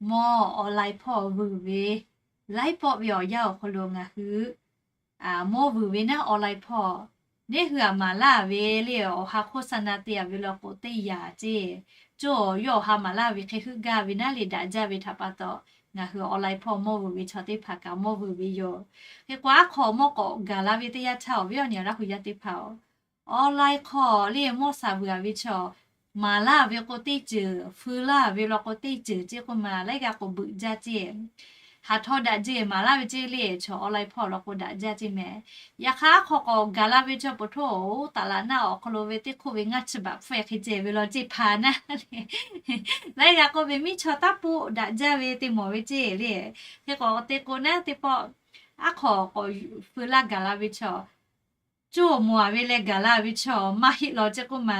mawˇ awˬ lai hpawˇ vuiˬ ve, laiˉ pawˆ ve awˬ yanˇ awˬ hk'aw lo ngaˬ hui mawˇ vuiˬ ve naˉ awˬ lai hpawˇ, neˇ hui aˬ maˍ laˇ ve le awˬ ha hk'oˆ sa na te a ve law k'o teˇ yanˇ ceˇ, cawˇ yawˇ awˬ ha maˍ laˇ ve hk'e heuˆ gaˇ ve naˉ le daꞈ jaˇ ve htaꞈ pa taw, ngaˬ hui awˬ lai hpawˇ mawˇ vuiˬ ve chaw teˇ hpaˍ kaꞈ mawˇ vuiˬ ve yoˬ. Hk'e k'o aˉ hk'aw mawˇ k'awꞈ gaˬ la ve teˇ yanˇ htaˇ awˬ viˉ awˬ nyi Laˇ hu yaˇ teˇ hpaˍ-oˬ, awˬ lai hk'aw le mawˇ shaˍ vuiˬ a ve chaw maˍ laˇ ve k'o teˇ ceuˬ, feu laˇ ve law k'o teˇ ceuˬ ceˇ k'oˆ ma laiˉ g'a k'o beuꞈ jaˇ ceˇ. Haˍ htaw daꞈ jeˇ maˍ laˇ ve ceˇ le, chaw awˬ lai hpawˇ law k'o daꞈ jaˇ ceˇ mehˍ. Yaꞈ hk'aˇ aˉ hk'aw k'awꞈ gaˬ la ve chaw peuˬ htoˇ, taˍ laꞈ naˆ awˬ hk'aw lo ve teˇ hk'oˆ ve ngaˇ chi baꞈ hpfuhˇ hk'e ceh ve law ceˇ hpaˍ naˉ le. Laiˉ g'a k'oˆ ve miˇ chaw taˇ poˆ daꞈ jaˇ ve te mawˬ ve ceˇ le. Hk'e k'o te k'o naˉ teˇ pawˆ aˉ hk'aw k'awꞈ feu laˇ gaˬ la ve chaw, cawˇ mawˬ a ve leh gaˬ la ve chaw maˇ heˆ law ceˇ k'oˆ ma.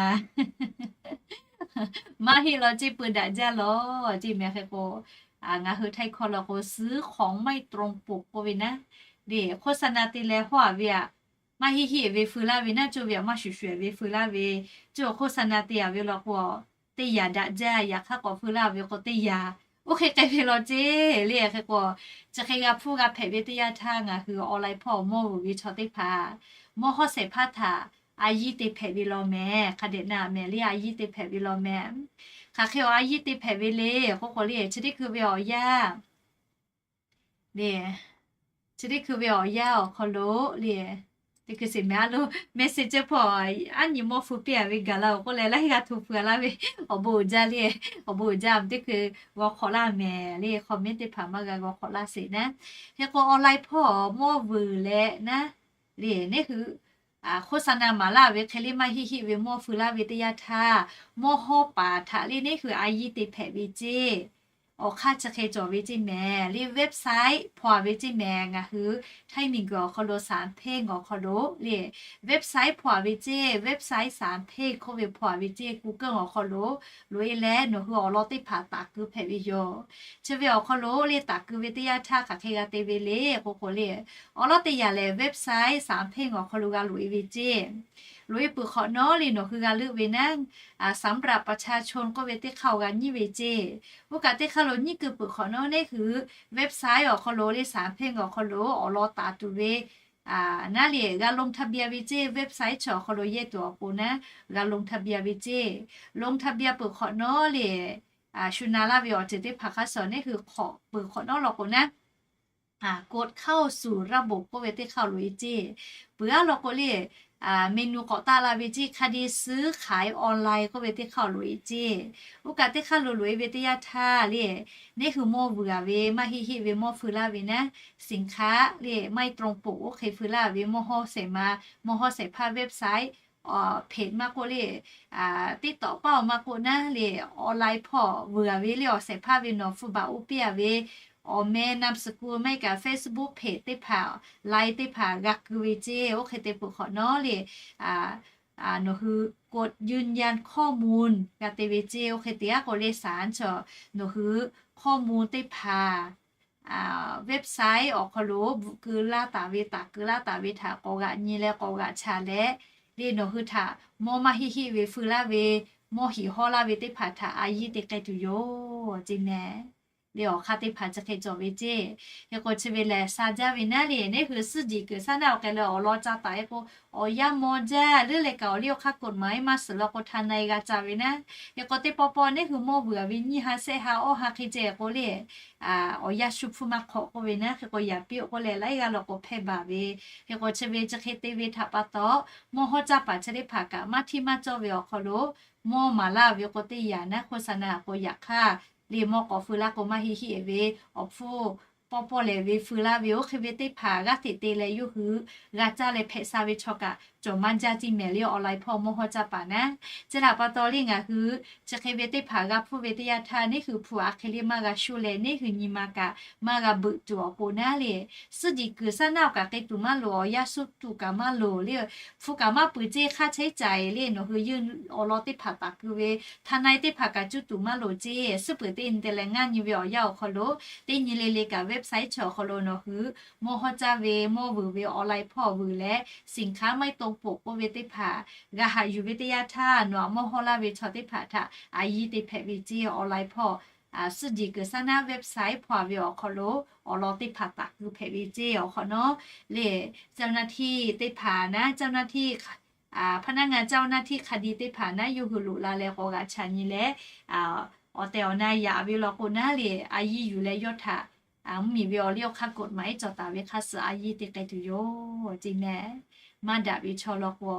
Maˇ heˆ law ceˇ, peu daꞈ jaˇ law ceˇ mehˍ. Hk'e k'o, ngaˬ hui Htaiˇ hkawˇ law k'o ซื้อของไม่ตรงปก k'oˆ ve naˉ le, โฆษณา te leh hawˇ a ve aꞈ maˇ heˆ heˆ ve feu laˇ ve naˉ, cawˇ ve aꞈ maˇ shuˍ shuˍ ve feu laˇ ve, cawˇ โฆษณา te a ve law k'o teˇ yanˇ daꞈ jaˇ, yaꞈ hk'aˇ k'awꞈ feu laˇ ve k'o teˇ yanˇ Oˇ hk'e k'ai ve law ceˇ le. Hk'e k'o, chi hk'e g'a hpuˇ g'a hpehꞈ ve teˇ yanˇ htaˇ ngaˬ hui online hpawˇ mawˇ vuiˬ ve chaw teˇ hpaˍ mawˇ hawˉ shehˍ hpaˇ htaꞈ a yiˇ te hpehꞈ ve law mehˍ. Hk'a dehꞈ na mehˍ le, a yiˇ te hpehꞈ ve law mehˍ. Hk'aˬ hk'e awˬ a yiˇ te hpehꞈ ve le k'oˆ k'o le, chi teˇ hkui ve awˬ yanˇ le, chi teˇ hkui ve awˬ yanˇ awˬ hk'aw lo le, teˇ hkui sheˍ mehˍ a lo message hpawˇ aˉ nyi mawˇ feu piˇ a ve gaˬ la-oˬ k'oˆ leh laiˉ g'aˇ hto feu a laˇ ve, awˬ bon uiˍ jaˇ le, awˬ bon uiˍ jaˇ teˇ hkui g'aw hk'awꞈ laˇ mehˍ le, comment teˇ hpaˍ maˇ g'a g'aw hk'awꞈ laˇ sheˍ naˉ. Hk'e k'o online hpawˇ mawˇ vuiˬ leh naˉ le, neˇ hui โฆษณา maˍ laˇ ve hk'e le maˇ heˆ heˆ ve mawˇ feu laˇ ve teˇ yanˇ htaˇ, mawˇ hawˉ paˍ htaꞈ le neˇ hui a yiˇ te hpehꞈ ve ceˇ. Awˬ hk'aˇ chi hk'e cawˬ ve ceˇ mehˍ le, website hpaw a ve ceˇ mehˍ. Ngaˬ hui Htaiˇ miˬguiˬ awˬ hk'aw lo สามเพลง awˬ hk'aw lo le, website hpaw a ve ceˇ, website สามเพลง k'oˆ ve hpaw a ve ceˇ, Google awˬ hk'aw lo loꞈ e leh nawˬ hui awˬ lawn teˇ hpaˍ taˍ keu hpehꞈ ve yoˬ. Chi ve awˬ hk'aw lo le taˍ keu ve teˇ yanˇ htaˇ hk'aˬ hk'e g'a te ve le k'oˆ k'o le, awˬ lawn teˇ yanˇ lehˬ website สามเพลง awˬ hk'aw lo g'a loꞈ e ve ceˇ. Loꞈ e peuˬ hk'awꞈ nawˉ le nawˬ hui g'a leuˆ ve naˉ, สำหรับประชาชน k'oˆ ve teˇ hk'aˇ awˬ g'a nyiˇ ve ceˇ. Oˇ kaꞈ teˇ hk'aˇ lo nyiˇ keu peuˬ hk'awꞈ nawˉ neˇ hui website awˬ hk'aw lo le สามเพลง awˬ hk'aw lo awˬ lawn taˍ tuˬ ve naˉ le g'a ลงทะเบียน ve ceˇ. Website chi awˬ hk'aw lo yehˇ tuˬ awˬ pon naˉ g'a ลงทะเบียน ve ceˇ. ลงทะเบียน peuˬ hk'awꞈ nawˉ le shu na laˇ ve awˬ ceuˬ teˇ hpaˍ hk'a shuˍ neˇ hui hk'awꞈ peuˬ hk'awꞈ nawˉ law k'o naˉ กดเข้าสู่ระบบ k'oˆ ve teˇ hk'aˇ loꞈ e ceˇ. Peuˬ aˉ law k'o le menu k'awꞈ taˆ la ve ceˇ, คดีซื้อขายออนไลน์ k'oˆ ve teˇ hk'aˇ loꞈ e ceˇ. Oˇ kaꞈ teˇ hk'aˇ lo loꞈ e ve teˇ yanˇ htaˇ le, neˇ hui mawˇ vuiˬ a ve maˇ heˆ heˆ ve mawˇ feu laˇ ve naˉ, สินค้า le maˇ heˆ tawˇ poˍ oˇ hk'e feu laˇ ve mawˇ hawˉ shehˍ ma, mawˇ hawˉ shehˍ hpaˇ website, awˬ เพจ maˇ k'oˆ le, TikTok paˇ awˬ maˇ k'oˆ naˉ le, online hpawˇ vuiˬ a ve le awˬ shehˍ hpaˇ ve nawˬ 副本 oˇ piˇ a ve awˬ meh นามสกุล maˇ heˆ kaꞈ Facebook เพจ teˇ hpaˍ, line teˇ hpaˍ g'a keu ve ceˇ. Oˇ hk'e te peuˬ hk'awꞈ nawˉ le nawˬ hui กดยืนยันข้อมูล g'a te ve ceˇ. Oˇ hk'e te aˉ k'o le สาม chaw nawˬ hui ข้อมูล teˇ hpaˍ website awˬ hk'aw lo bvuhꞈ keu laˇ taˍ ve, taˍ keu laˇ taˍ ve htaꞈ k'awꞈ g'aꞈ nyi leh k'awꞈ g'aꞈ chaꞈ leh le, nawˬ hui htaꞈ mawˇ maˇ heˆ heˆ ve feu laˇ ve, mawˇ hiˍ hawˇ laˇ ve teˇ hpaˍ htaꞈ a yiˇ te k'ai tuˬ yoˬ ceˇ mehˍ. Le awˬ hk'aˇ teˇ hpaˍ chi hk'e cawˬ ve ceˇ. Hk'e k'o chi ve lehˬ sha jaˇ ve naˉ le, neˇ hui suhˉ jiˬ kuiˬ shaˉ naˆ awˬ k'ai leh awˬ lawn ca taˍ e k'o, awˬ yanˇ maw jaˇ leuˉ leh kaꞈ awˬ liˇ awˬ hk'aˇ กฎหมาย maˇ suhˍ law k'o ทนาย g'a ca ve naˉ. Hk'e k'o teˇ pawˆ pawˆ neˇ hui mawˇ vuiˬ a ve nyiˇ ha shehˆ ha awˇ ha hk'e ceh k'o le, awˬ yanˇ shu hpuˇ maˇ hk'awꞈ k'oˆ ve naˉ. Hk'e k'o yaꞈ piˇ-oˬ k'oˆ leh laiˉ g'aˇ law k'o hpehˇ baˬ ve. Hk'e k'o chi ve chi hk'e te ve htaꞈ pa taw, mawˇ hawˉ caˇ paˍ chi teˇ hpaˍ kaꞈ maˇ hteˇ maˇ cawˇ ve awˬ hk'aw lo mawˇ maˍ laˇ ve k'o teˇ yanˇ naˉ โฆษณา k'o yaꞈ hk'aˇ le mawˇ k'awꞈ feu laˇ k'o maˇ heˆ heˆ ve awˬ hpfuhˇ pawˆ pawˆ lehˬ ve feu laˇ ve oˇ hk'e ve teˇ hpaˍ g'aˇ hteꞈ te leh yawˇ hui g'a caˇ leh hpehꞈ sha ve chaw kaꞈ cawˬ maˇ jaˇ ceˇ mehˍ le. Awˬ lai hpawˇ mawˇ hawˉ caˇ paˍ naˉ. Chi htaꞈ pa taw le ngaˬ hui chi hk'e ve teˇ hpaˍ g'a hpuˇ ve teˇ yanˇ htaˇ neˇ hui hpu a hk'e le maˇ g'a shuˇ leh neˇ hui nyi ma kaꞈ maˇ g'a beuꞈ tuˬ awˬ pon naˉ le, suhˉ jiˬ kuiˬ shaˉ naˆ awˬ kaꞈ k'ai tuˬ maˇ loˍ, awˬ yanˇ shu tuˬ kaꞈ maˇ loˍ le, hpu kaꞈ maˇ peuˬ ceˇ, hk'aˇ chehˇ caiˍ le nawˬ hui yawˇ awˬ lawn teˇ hpaˍ taˍ keu ve ทนาย teˇ hpaˍ kaꞈ cuˇ tuˬ maˇ loˍ ceˇ. Suhˉ peuˬ teˇ nyi te leh ngaˇ nyi ve awˬ yanˇ awˬ hk'aw lo teˇ nyi le le kaꞈ website chi awˬ hk'aw lo nawˬ hui mawˇ hawˉ caˇ ve, mawˇ vuiˬ ve, awˬ lai hpawˇ vuiˬ leh สินค้าไม่ตรงปก k'oˆ ve teˇ hpaˍ g'a haꞈ yuˬ ve teˇ yanˇ htaˇ nawˬ aꞈ mawˇ hawˉ laˇ ve chaw teˇ hpaˍ htaꞈ a yiˇ te hpehꞈ ve ceˇ. Awˬ lai hpawˇ suhˉ jiˬ kuiˬ shaˉ naˆ website hpaw a ve awˬ hk'aw lo awˬ lawn teˇ hpaˍ taˍ keu hpehꞈ ve ceˇ. Awˬ hk'awꞈ nawˉ le เจ้าหน้าที่ teˇ hpaˍ naˉ, เจ้าหน้าที่ พนักงาน เจ้าหน้าที่คดี teˇ hpaˍ naˉ yawˇ hui loꞈ la leh k'awꞈ g'aꞈ chaꞈ nyi leh awˬ tehˬ awˬ na yaꞈ ve law k'o naˉ le a yiˇ yuˬ leh yawˇ htaꞈ mvuhˇmiˬ ve awˬ liˇ awˬ hk'aˇ กฎหมาย cawˬ taˍ ve hk'a suh a yiˇ te k'ai tuˬ yoˬ ceˇ mehˍ. Maˇ daꞈ ve chaw law k'o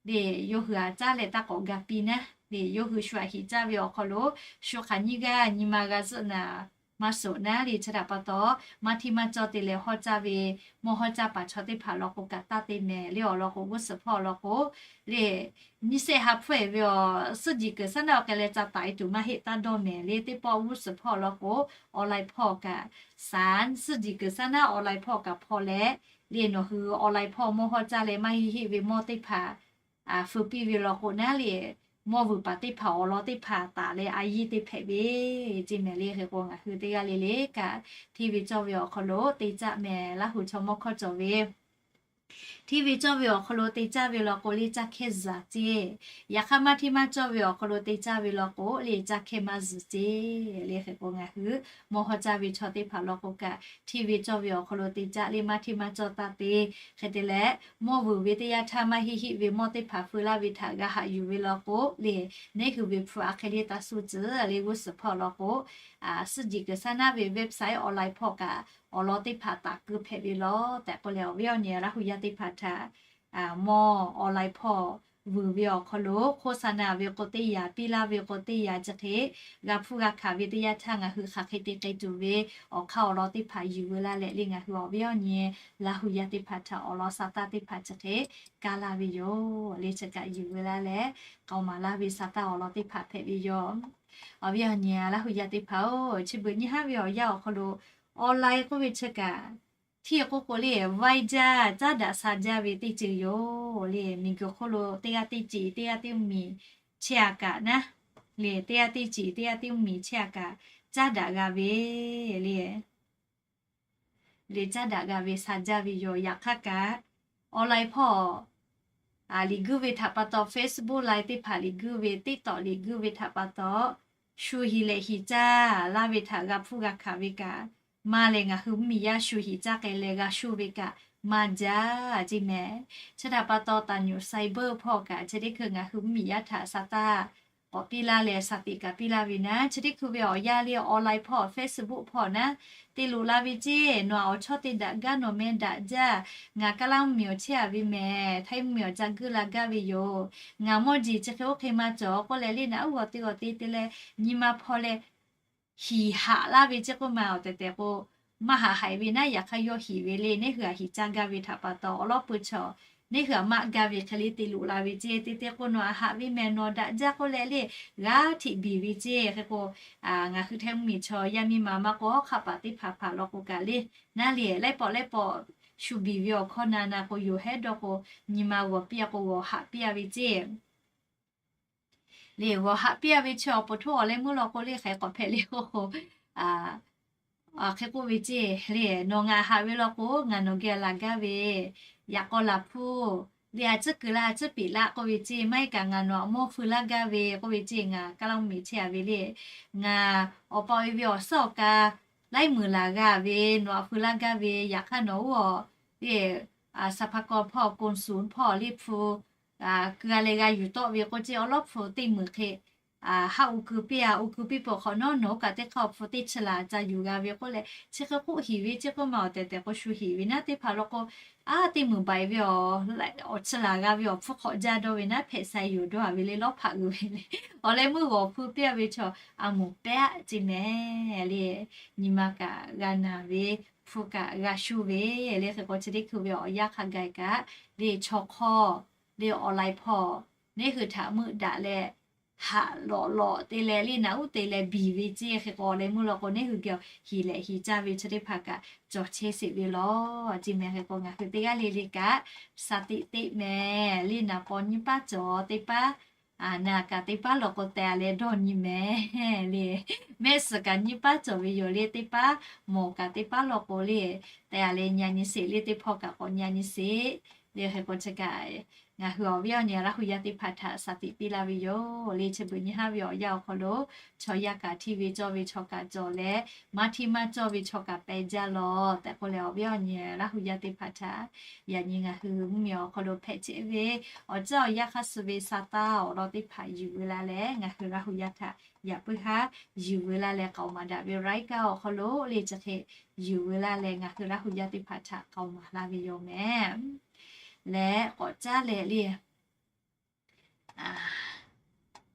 le yawˇ hui a caˉ leh taˇ k'awꞈ ga piˇ naˉ le, yawˇ hui shu aꞈ hiꞈ caˇ ve awˬ hk'aw lo shu hk'aˬ nyiˇ g'aˇ nyi ma g'a zuhˆ naˍ maˇ shoˍ naˉ le. Chi htaꞈ pa taw maˇ hteˇ maˇ cawˇ te leh hawˉ caˇ ve mawˇ hawˉ caˇ paˍ chaw teˇ hpaˍ law k'o kaꞈ taˇ te mehˍ le. Awˬ lawn k'o g'uˇ suhˍ hpawˇ law k'o le nyiˇ shehˆ ha hpfuhˇ e ve awˬ suhˉ jiˬ kuiˬ shaˉ naˆ awˬ k'ai leh ca taˍ e tuˬ maˇ heˆ taˇ dawˇ mehˍ le. Teˇ pawˆ g'uˇ suhˍ hpawˇ law k'o awˬ lai hpawˇ kaꞈ ศาล suhˉ jiˬ kuiˬ shaˉ naˆ awˬ lai hpawˇ kaꞈ hpaw leh le nawˬ hui awˬ lai hpawˇ mawˇ hawˉ caˇ leh maˇ heˆ heˆ ve mawˇ teˇ hpaˍ feu piˇ ve law k'o naˉ le, mawˇ vuiˬ paˍ teˇ hpaˍ awˬ lawn teˇ hpaˍ taˍ leh a yiˇ te hpehꞈ ve ceˇ mehˍ le. Hk'e k'o ngaˬ hui teˇ g'aˇ le le kaꞈ hteˇ ve cawˇ ve awˬ hk'aw lo te caˆ mehˍ. Laˇ hu chaw mawˇ hkawˇ cawˬ ve Hteˇ ve cawˇ ve awˬ hk'aw lo te caˇ ve law k'o le, caˇ hkehˇ zuhˬ ceˇ. Yaꞈ hk'aˇ maˇ hteˇ maˇ cawˇ ve awˬ hk'aw lo te caˇ ve law k'o le, caˇ hkehˇ maˇ zuhˬ ceˇ. Le hk'e k'o ngaˬ hui mawˇ hawˇ caˇ ve chaw teˇ hpaˍ law k'o kaꞈ, hteˇ ve cawˇ ve awˬ hk'aw lo te caˇ le, maˇ hteˇ maˇ cawˇ taˇ te. Hk'e te leh, mawˇ vuiˬ ve teˇ yanˇ htaˇ maˇ heˆ heˆ ve mawˇ teˇ hpaˍ feu laˇ ve htaꞈ g'a haꞈ yuˬ ve law k'o le, neˇ hui ve hpu a hk'e le taˇ suh tcuh le g'uˇ suhˍ hpawˇ law k'o, suhˆ jiˬ kuiˬ saˉ naˉ ve website online hpawˇ kaꞈ awˬ lawn teˇ hpaˍ taˍ keu hpehꞈ ve law tehꞈ k'oˆ leh, awˬ viˉ awˬ nyi Laˇ hu yaˇ teˇ hpaˍ htaꞈ mawˇ online hpawˇ vuiˬ ve awˬ hk'aw lo โฆษณา ve k'o teˇ yanˇ, piˇ laˇ ve k'o teˇ yanˇ, chi hk'e g'a hpuˇ g'a hkanˍ ve teˇ yanˇ htaˇ ngaˬ hui hk'aˬ hk'e te k'ai tuˬ ve awˬ hk'aˇ awˬ lawn teˇ hpaˍ yuˬ veu laˇ leh le, ngaˬ hui awˬ viˉ awˬ nyi Laˇ hu yaˇ teˇ hpaˍ htaꞈ awˬ lawn sa taˇ teˇ hpaˍ chi hk'e kaˇ laˇ ve yoˬ. Le chi kaꞈ yuˬ veu laˇ leh k'aoˍ maˍ laˇ ve sa taˇ awˬ lawn teˇ hpaˍ hpehꞈ ve yoˬ. Awˬ viˉ awˬ nyi Laˇ hu yaˇ teˇ hpaˍ-oˬ, chi beuꞈ nyi haˉ ve awˬ yanˇ awˬ hk'aw lo online k'oˆ ve chi kaꞈ, hteˇ k'oˆ k'o le, vaiˇ jaˇ caˉ daꞈ sa jaˇ ve teˇ ceuˬ yoˬ. Le miˬguiˬ hk'oˆ lo teˇ g'aˇ teˇ ceuˬ teˇ g'aˇ teˇ mvuhˇmiˬ chehˇ a kaꞈ naˉ, le teˇ g'aˇ teˇ ceuˬ teˇ g'aˇ teˇ mvuhˇmiˬ chehˇ a kaꞈ caˉ daꞈ g'a ve le, le caˉ daꞈ g'a ve sa jaˇ ve yoˬ. Yaꞈ hk'aˇ kaꞈ online hpawˇ liꞈ guiˇ ve htaꞈ pa taw, Facebook live teˇ hpaˍ liꞈ guiˇ ve, TikTok liꞈ guiˇ ve htaꞈ pa taw, shu hiˍ lehꞈ hiˍ caˇ laˇ ve htaꞈ g'a hpuˇ g'a hkanˍ ve kaꞈ maˇ leh, ngaˬ hui mvuhˇmiˬ yaˇ shu hiˍ caˇ k'ai leh g'a shu ve kaꞈ maˇ jaˇ ceˇ mehˍ. Chi htaꞈ pa taw, taˍ nyuꞈ cyber hpawˇ kaꞈ chi teˇ hkui ngaˬ hui mvuhˇmiˬ yaˇ htaꞈ sa taˇ k'awꞈ piˇ laˇ leh sa tiꞈ kaꞈ piˇ laˇ ve naˉ, chi teˇ hkui ve awˬ yanˇ le online hpawˇ Facebook hpawˇ naˉ te loꞈ la ve ceˇ. Nawˬ aꞈ awˬ chawˇ te daꞈ gaˇ, nawˬ meh daꞈ jaˇ. Ngaˬ Kaˇlaˇ mvuhˇmiˬ awˬ chehˇ a ve mehˍ, Htaiˇ mvuhˇmiˬ awˬ ca guiˇ la gaˇ ve yoˬ. Ngaˬ mawˇ jeˬ chi hk'e oˇ hk'e maˇ cawˬ k'oˆ leh le, naꞈ uˉ g'awˬ te g'awˬ te te leh nyi ma hpaw leh hiˍ haꞈ laˇ ve ceˇ k'oˆ ma awˬ tehˬ tehˬ k'o, maˇ haꞈ haiˬ ve naˉ, yaꞈ hk'aˇ yawˇ hiˍ ve le. Neˇ hui aꞈ hiˍ caˇ gaˇ ve htaꞈ pa taw, awˬ lawˉ peuˬ chaw neˇ hui aꞈ maˆ gaˇ ve hk'e le te loꞈ la ve ceˇ. Te te k'o, nawˬ aꞈ haꞈ ve mehˍ, nawˬ daꞈ jaˇ k'oˆ leh le, g'aˇ hteꞈ biˬ ve ceˇ. Hk'e k'o, ngaˬ hui Htaiˇ mvuhˇmiˬ chaw yaˇ miˇ ma maˇ k'o, hk'aˆ paˍ teˇ hpaˍ hpaˍ law k'o kaꞈ le, naˉ le laiˉ pawˆ laiˉ pawˆ shu biˬ ve awˬ hkawˇ na na k'o, yoˬ hehˉ dawˇ k'o, nyi ma g'awˬ piˇ a k'o, g'awˬ haꞈ piˇ a ve ceˇ. Le g'awˬ haꞈ piˇ a ve chi awˬ pon htoˇ awˬ leh meuˇ law k'o le, hk'aˬ hk'e k'awꞈ hpehꞈ le k'oˆ k'o, hk'e k'oˆ ve ceˇ le, nawˬ ngaˬ haꞈ ve law k'o, ngaˬ nawˬ geh laˬ gaˇ ve, yaꞈ k'aw laˬ hpuˇ le, a ciˉ kuiˬ laˇ, a ciˉ peꞈ laˇ k'oˆ ve ceˇ. Maˇ heˆ kaꞈ ngaˬ nawˬ aꞈ mawˇ feu laˇ gaˇ ve k'oˆ ve ceˇ. Ngaˬ Kaˇlaˇ mvuhˇmiˬ chehˇ a ve le, ngaˬ awˬ pa awˬ e ve awˬ suhˉ awˬ ka laiˉ muiˬ laˬ g'a ve, nawˬ aꞈ feu laˇ gaˇ ve, yaꞈ hk'aˇ nawˬ oˇ a le, สรรพากร hpawˇ กรมศูนย์ hpawˇ le hpu keu a leh g'a yuˬ tawˆ ve k'oˆ ceˇ. Awˬ lawˉ hpu teˇ muiˬ hk'e haˆ u keu piˇ a, u keu piˇ peuˬ hk'awꞈ nawˉ, nawˬ oˇ kaꞈ teˇ hk'aˇ awˬ hpu teˇ chi laˬ ca yuˬ g'a ve k'oˆ leh, chi hk'e k'oˆ hiˍ ve ceˇ k'oˆ ma awˬ tehˬ tehˬ k'o, shu hiˍ ve naˉ teˇ hpaˍ law k'o, a teˇ muiˬ baiˬ ve awˬ, awˬ chi laˬ g'a ve awˬ hpfuhˇ hk'awꞈ jaˇ dawˇ ve naˉ, hpehꞈ sai yoˬ dawˇ a ve le, lawˉ hpaꞈ uiˍ ve le. Awˬ leh meuˇ g'awˬ hpu piˇ a ve chaw a moˍ pehˇ a ceˇ mehˍ le. Nyi ma kaꞈ g'a naˬ ve, hpu kaꞈ g'a shu ve le. Hk'e k'o chi teˇ hkui ve awˬ yanˇ hk'a gaˬ kaꞈ le, chaw hk'awˇ le online hpawˇ neˇ hui htaꞈ meuˆ daꞈ leh haꞈ lawꞈ lawꞈ te leh le, naꞈ uˉ te leh biˬ ve ceˇ. Hk'e k'o awˬ leh meuˇ law k'o, neˇ hui geh hiˍ lehꞈ hiˍ caˇ ve chi teˇ hpaˍ kaꞈ cawˬ chehˇ sheˍ ve law ceˇ mehˍ. Hk'e k'o ngaˬ hui teˇ g'aˇ le le kaꞈ sa teꞈ teˇ mehˍ le. Naˍ paw nyiˇ paˉ cawˬ teˇ paˉ, naˍ kaꞈ teˇ paˉ law k'o, teh a leh dawˇ nyi mehˍ le. Mehˆ suhˍ kaꞈ nyiˇ paˉ cawˬ ve yoˬ le, teˇ paˉ mawˬ kaꞈ teˇ paˉ law k'o le, teh a leh nyi a nyi sheˍ le, teˇ hpawˇ kaꞈ k'awꞈ nyi a nyi sheˍ le. Hk'e k'o chi kaꞈ ngaˬ hui awˬ viˉ awˬ nyi Laˇ hu yaˇ teˇ hpaˍ htaꞈ sa tiꞈ piˇ laˇ ve yoˬ le. Chi beuꞈ nyi haˉ ve awˬ yanˇ awˬ hk'aw lo, chaw yaˇ kaꞈ hteˇ ve cawˇ ve chaw kaꞈ cawˬ leh, maˇ hteˇ maˇ cawˇ ve chaw kaꞈ peh jaˇ law tehꞈ k'oˆ leh, awˬ viˉ awˬ nyi Laˇ hu yaˇ teˇ hpaˍ htaꞈ yaꞈ nyi ngaˬ hui mvuhˇmiˬ awˬ hk'aw lo hpehꞈ chehˇ ve awˬ ceuˬ awˬ yanˇ hk'aˇ suh ve sa taˇ awˬ lawn teˇ hpaˍ yuˬ veu laˇ leh, ngaˬ hui Laˇ hu yaˇ htaꞈ yaꞈ puiˉ haˉ yuˬ veu laˇ leh, k'aoˍ maˍ daꞈ ve รายการ awˬ hk'aw lo le chi hk'e yuˬ veu laˇ leh, ngaˬ hui Laˇ hu yaˇ teˇ hpaˍ htaꞈ k'aoˍ maˍ laˇ ve yoˬ mehˍ. Leh k'awꞈ caˉ leh le,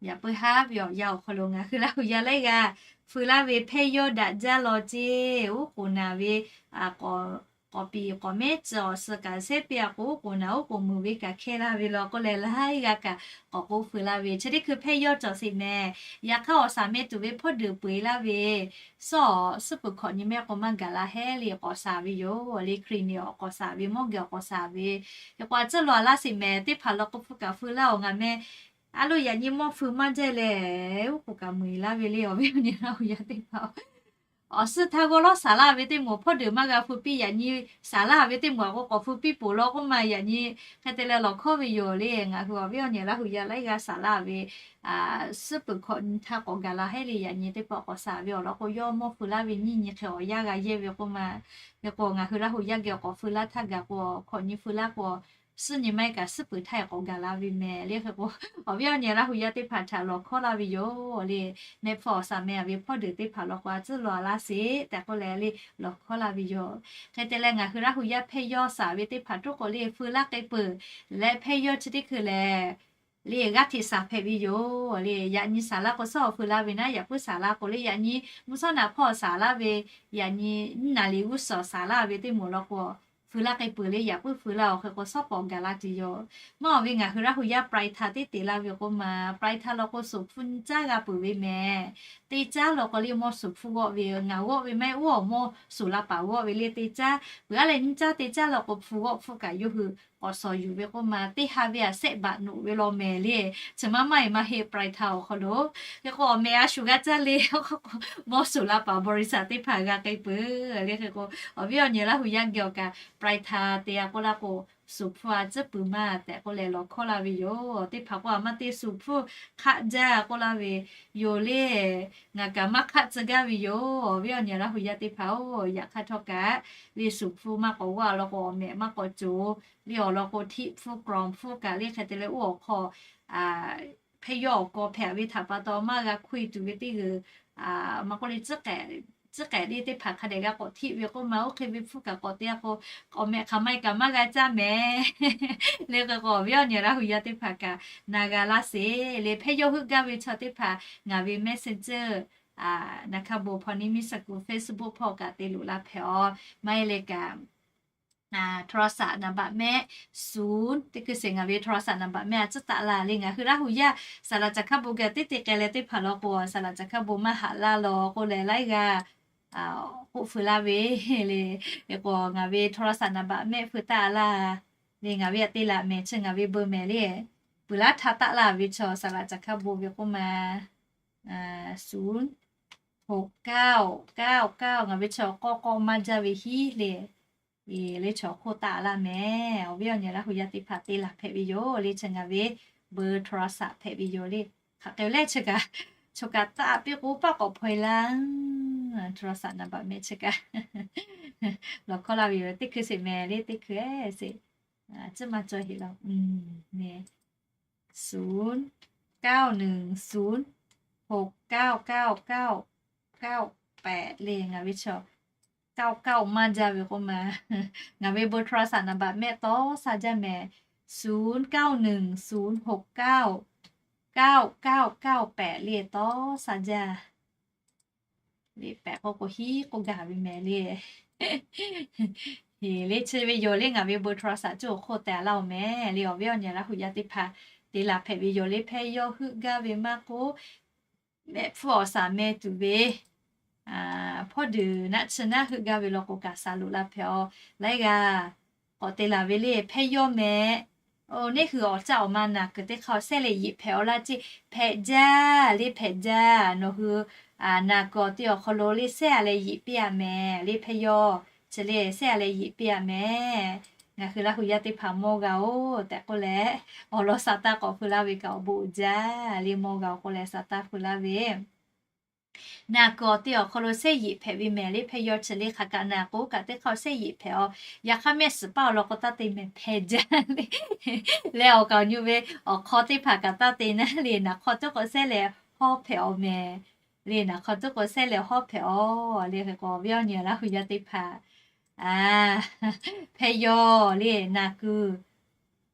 yaꞈ puiˉ haˉ ve awˬ yanˇ awˬ hk'aw lo ngaˬ hui Laˇ hu yaˇ laiˉ g'aˇ feu laˇ ve hpehˇ yawˇ daꞈ jaˇ law ceˇ. Oˉ k'oˍ naˍ ve k'awꞈ piˍ k'awꞈ mehˉ cawˬ suh kaꞈ shehˉ piˇ a k'o, oˉ k'oˍ naˍ oˉ k'oˍ muiˬ ve kaꞈ hkehˇ laˇ ve law k'oˆ leh, laiˉ g'aˇ kaꞈ k'awꞈ k'oˆ feu laˇ ve chi teˇ hkui hpehˇ yawˇ cawˬ sheˍ mehˍ. Yaꞈ hk'aˇ awˬ shaˍ meh tuˬ ve hpawˇ deuˬ peu eˬ laˇ ve, suhˉ suhˉ peuˬ hkawꞈ nyi mehˆ k'o maˇ gaˬ la hehˉ le, k'awꞈ shaˍ ve yoˬ le. Hkriꞈ niꞈ awˬ k'awꞈ shaˍ ve, mawˇ geh awˬ k'awꞈ shaˍ ve, hk'e k'o a tcuhˉ law a laˇ sheˍ mehˍ. Teˇ hpaˍ law k'o hpu kaꞈ feu laˇ awˬ ngaˬ meh, a lo yaꞈ nyi mawˇ feu maˇ jaˇ leh, oˉ k'oˍ kaꞈ muiˬ eˬ laˇ ve le, awˬ viˉ awˬ nyi Laˇ hu yaˇ teˇ hpaˍ-oˬ. Awˬ suhˉ htaˇ g'awˇ lawˉ saˍ laˇ ve teˇ moˍ hpawˇ deuˬ maˇ g'a feu piˇ. Yaꞈ nyi saˍ laˇ ve teˇ moˍ a k'o k'awꞈ feu piˇ poˬ law k'oˆ ma, yaꞈ nyi hk'e te leh lawˬ hkawˇ ve yoˬ le. Ngaˬ hui awˬ viˉ awˬ nyi Laˇ hu yaˇ laiˉ g'aˇ saˍ laˇ ve suhˉ peuˬ hkawꞈ nyi htaˇ k'awꞈ gaˬ la heˆ le. Yaꞈ nyi teˇ pawˆ k'awꞈ saˍ ve awˬ lawn k'o, yawˇ mawˇ feu laˇ ve nyiˇ nyi hk'e awˬ yanˇ g'a yehˇ ve k'oˆ ma. Hk'e k'o ngaˬ hui Laˇ hu yaˇ geh k'awꞈ feu laˇ htaˇ gaˬ k'o, hkawꞈ nyi feu laˇ k'o, suhˉ nyi maˇ heˆ kaꞈ suhˉ peuˬ htaˇ k'awꞈ gaˬ la ve mehˍ le. Hk'e k'o, awˬ viˉ awˬ nyi Laˇ hu yaˇ teˇ hpaˍ htaꞈ lawˬ hkawˇ laˇ ve yoˬ le. Mehˆ hpfuhˇ awˬ saˍ meh a ve hpawˇ deuˬ teˇ hpaˍ law k'o, a tcuhˉ law a laˇ sheˍ tehꞈ k'oˆ leh le lawˬ hkawˇ laˇ ve yoˬ. Hk'e te leh ngaˬ hui Laˇ hu yaˇ hpehˇ yawˇ saˍ ve teˇ hpaˍ htaˇ k'o le feu laˇ k'ai peuˬ leh, hpehˇ yawˇ chi teˇ hkui lehˬ le g'aˇ hteꞈ saˍ hpehꞈ ve yoˬ le. Yaꞈ nyi saˍ laˇ k'o, suhˉ awˬ feu laˇ ve naˉ, yaꞈ puiˉ saˍ laˇ k'o le, yaꞈ nyi mvuhˇ shawˉ naꞈ hpawˇ saˍ laˇ ve, yaꞈ nyi nyiˇ naˍ liꞈ g'uˇ suhˍ saˍ laˇ ve teˇ moˍ law k'o, feu laˇ k'ai peuˬ le, yaꞈ puiˉ feu laˇ. Awˬ hk'e k'o suhˉ k'awꞈ gaˬ la tuˬ yoˬ. Maˇ awˬ ve ngaˬ hui Laˇ hu yaˇ ปลายทาง teˇ te laˇ ve k'oˆ ma, ปลายทาง law k'o suˍ hpfuhˇ nyiˇ caˉ g'a peuˬ ve mehˍ. Teˇ caˉ law k'o le mawˇ suˍ hpfuhˇ g'awˆ ve, ngaˬ g'awˆ ve maˇ heˆ, oˇ awˬ mawˇ suˍ la paˍ g'awˆ ve le teˇ caˉ. Peuˬ aˉ leh nyiˇ caˉ teˇ caˉ law k'o hpfuhˇ g'awˆ hpfuhˇ kaꞈ yawˇ hui k'awꞈ shawˍ yuˬ ve k'oˆ ma, teˇ ha ve a shehˆ baꞈ noꞈ ve law mehˍ le. Chi maˇ maˇ heˆ maˇ heˆ ปลายทาง awˬ hk'aw lo. Hk'e k'o awˬ mehˍ a shuˍ g'a caˇ le, k'o mawˇ suˍ la paˍ บริษัท teˇ hpaˍ g'a k'ai peuˬ le. Hk'e k'o awˬ viˉ awˬ nyi Laˇ hu yaˇ geh awˬ kaꞈ ปลายทาง te a k'oˆ laˇ k'o, suˍ hpfuhˇ a tcuhˉ peuˬ maˇ tehꞈ k'oˆ leh lawˬ hkawˇ laˇ ve yoˬ. Teˇ hpaˍ k'o a maˇ te suˍ hpfuhˇ hk'aˆ jaˇ k'oˆ laˇ ve yoˬ le. Ngaˬ kaꞈ maˇ hk'aˆ tcuh gaˇ ve yoˬ. Awˬ viˉ awˬ nyi Laˇ hu yaˇ teˇ hpaˍ-oˬ, yaꞈ hk'aˇ htawˇ kaꞈ le suˍ hpfuhˇ maˇ k'awꞈ g'awˆ law k'o, awˬ mehˍ maˇ k'awꞈ coˬ le. Awˬ lawn k'o hteˆ hpfuhˇ กรอง hpfuhˇ kaꞈ le hk'e te leh oˇ awˬ hk'aw hpehˇ yawˇ awˬ k'aw hpehꞈ ve htaꞈ pa taw maˇ g'a hkuˇ tuˬ ve teˇ g'uiˬ, maˇ k'oˆ le, tcuhˉ k'ehˍ le teˇ hpaˍ hk'a dehꞈ g'a k'awꞈ hteˆ ve k'oˆ ma, oˇ hk'e ve hpfuhˇ kaꞈ k'awꞈ te a k'o, awˬ mehˍ hk'aˬ ma e kaꞈ maˇ g'a caˇ mehˍ le. Hk'e k'o awˬ viˉ awˬ nyi Laˇ hu yaˇ teˇ hpaˍ kaꞈ na g'a laˇ sheˍ le. Hpehˇ yawˇ heuˆ gaˇ ve chaw teˇ hpaˍ ngaˬ ve Messenger, naˍ hkaˇ bon hpawˇ ni miˇ saˍ kuˬ Facebook hpawˇ kaꞈ te loꞈ la hpehꞈ-aw. Maˇ heˆ le kaꞈ โทรศัพท์ naˍ baꞈ mehˆ ศูนย์ teˇ hkui sheˍ ngaˬ ve โทรศัพท์ naˍ baꞈ mehˆ a tcuhˉ taˆ la le. Ngaˬ hui Laˇ hu yaˇ saˍ laꞈ caˬ hkaˇ bon geh teˇ te k'ai leh teˇ hpaˍ law k'o, saˍ laꞈ caˬ hkaˇ bon maˇ haꞈ laˇ law k'oˆ leh laiˉ g'aˇ k'oˆ feu laˇ ve le. Hk'e k'o ngaˬ ve โทรศัพท์ naˍ baꞈ mehˆ feu taˆ laˇ le. Ngaˬ ve a te laꞈ mehˍ chi ngaˬ ve เบอร์ mehˍ le. Peuˬ laˉ htaˇ taˆ laˇ ve chaw saˍ laꞈ caˬ hkaˇ bon ve k'oˆ ma, ศูนย์ หก เก้า เก้า เก้า ngaˬ ve chaw k'awˇ k'awˇ maˇ jaˇ ve hiˉ le. E, le chaw hk'oˆ taˆ laˇ mehˍ. Awˬ viˉ awˬ nyi Laˇ hu yaˇ teˇ hpaˍ te laˬ hpehꞈ ve yoˬ le. Chi ngaˬ ve เบอร์ โทรศัพท์ hpehꞈ ve yoˬ le. Hk'aˬ k'e lehˬ chi kaꞈ, chaw kaꞈ taˆ piˇ k'o paˆ k'awꞈ hpaw e laˇ. โทรศัพท์ naˍ baꞈ mehˆ chi kaꞈ lawˬ hkawˇ laˇ ve yoˬ. Teˇ hkui sheˍ mehˍ le, teˇ hkui sheˍ, tcuhˉ maˇ cawˬ heˆ laˇ. ศูนย์ เก้า หนึ่ง ศูนย์ หก เก้า เก้า เก้า เก้า แปด le. Ngaˬ ve chaw เก้า เก้า maˇ jaˇ ve k'oˆ ma, ngaˬ ve เบอร์ โทรศัพท์ naˍ baꞈ mehˆ tawˇ sha jaˇ mehˍ. ศูนย์ เก้า หนึ่ง ศูนย์ หก เก้า เก้า เก้า เก้า แปด le tawˇ sha jaˇ. Le pehꞈ k'o k'o hiˉ k'oˆ gaˬ ve mehˍ le. Heˍ le chi ve yoˬ le. Ngaˬ ve เบอร์ โทรศัพท์ cuˇ awˬ hk'oˆ tehꞈ laˇ-oˬ mehˍ le. Awˬ viˉ awˬ nyi Laˇ hu yaˇ teˇ hpaˍ te laˬ hpehꞈ ve yoˬ le. Hpehˇ yawˇ heuˆ gaˇ ve maˇ k'oˆ, mehˆ hpfuhˇ awˬ shaˍ meh tuˬ ve hpawˇ deuˬ naˆ chi naˆ heuˆ gaˇ ve law k'o kaꞈ shaˍ loꞈ la hpehꞈ-aw. Laiˉ g'aˇ k'awꞈ te laˬ ve le. Hpehˇ yawˇ mehˍ, neˇ hui awˬ caˆ awˬ ma naˬ kuiˬ teˇ hk'aˇ shehˇ leh yeꞈ hpehꞈ-aw laˇ ceˇ. Hpehꞈ jaˇ le, hpehꞈ jaˇ. Nawˬ hui naˬ kuiˬ awˬ te awˬ hk'aw lo le shehˇ-a leh yeꞈ piˇ-a mehˍ le. Hpehˇ yawˇ chi le shehˇ-a leh yeꞈ piˇ-a mehˍ. Ngaˬ hui Laˇ hu yaˇ teˇ hpaˍ mawˇ g'a-oˬ tehꞈ k'oˆ leh, awˬ lawn sa taˇ k'awꞈ feu laˇ ve kaꞈ awˬ bon uiˍ jaˇ le. Mawˇ g'a-oˬ k'oˆ leh sa taˇ feu laˇ ve, naˬ kuiˬ awˬ te awˬ hk'aw lo shehˇ yeꞈ hpehꞈ ve mehˍ le. Hpehˇ yawˇ chi le hk'aˬ kaꞈ naˬ k'o kaꞈ teˇ hk'aˇ shehˇ yeꞈ hpehꞈ-aw. Yaꞈ hk'aˇ mehˆ suhˍ paˇ awˬ lawn k'o taˇ te mehˍ, hpehꞈ jaˇ le. Leh awˬ kaˍ awˬ nyi ve awˬ hk'aw teˇ hpaˍ kaꞈ taˇ te naˉ le. Naˬ hk'aw tuˉ k'o shehˇ leh hawˉ hpehꞈ-aw mehˍ le. Naˬ hk'aw tuˉ k'o shehˇ leh hawˉ hpehꞈ-aw le. Hk'e k'o awˬ viˉ awˬ nyi Laˇ hu yaˇ teˇ hpaˍ, hpehˇ yawˇ le naˬ kuiˬ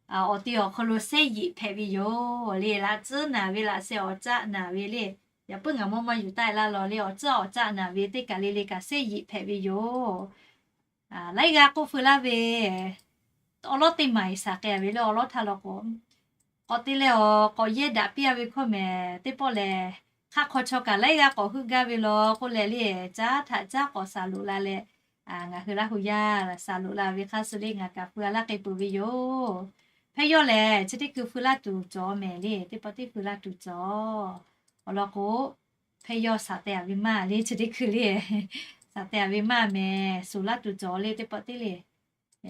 awˬ te awˬ hk'aw lo shehˇ yeꞈ hpehꞈ ve yoˬ le. Laꞈ tcuhˉ naˬ ve, laꞈ sheh awˬ caˆ naˬ ve le. Yaꞈ puiˉ ngaˬ mawˇ maˇ yuˬ taˆ-e laˇ law le. Awˬ tcuhˉ awˬ caˆ naˬ ve teˇ kaˬ le le kaꞈ shehˇ yeꞈ hpehꞈ ve yoˬ. Laiˉ g'aˇ k'oˆ feu laˇ ve, awˬ lawˉ teˇ maˬ eˍ shaˍ k'ai-a ve le. Awˬ lawˉ htaˇ law k'o, k'awꞈ te leh awˬ k'awꞈ yehˇ daꞈ piˇ-a ve hkawˇ mehˍ. Teˇ pawˆ lehˬ, hk'aˆ hk'aw chaw kaꞈ laiˉ g'aˇ k'awꞈ heuˆ gaˇ ve law k'oˆ leh le, caˉ htaꞈ caˉ k'awꞈ shaˍ loꞈ la leh, ngaˬ hui Laˇ hu yaˇ shaˍ loꞈ la ve hk'aˇ suh le ngaˬ kaꞈ feu laˇ k'ai peuˬ ve yoˬ. Hpehˇ yawˇ lehˬ chi teˇ hkui feu laˇ tuˬ cawˬ mehˍ le. Teˇ pawˆ teˇ feu laˇ tuˬ cawˬ. Awˬ lawn k'o, hpehˇ yawˇ shaˍ teh a ve maˇ le chi teˇ hkui le. Shaˍ teh a ve maˇ mehˍ, suˍ laˇ tuˬ cawˬ le teˇ pawˆ teˇ le.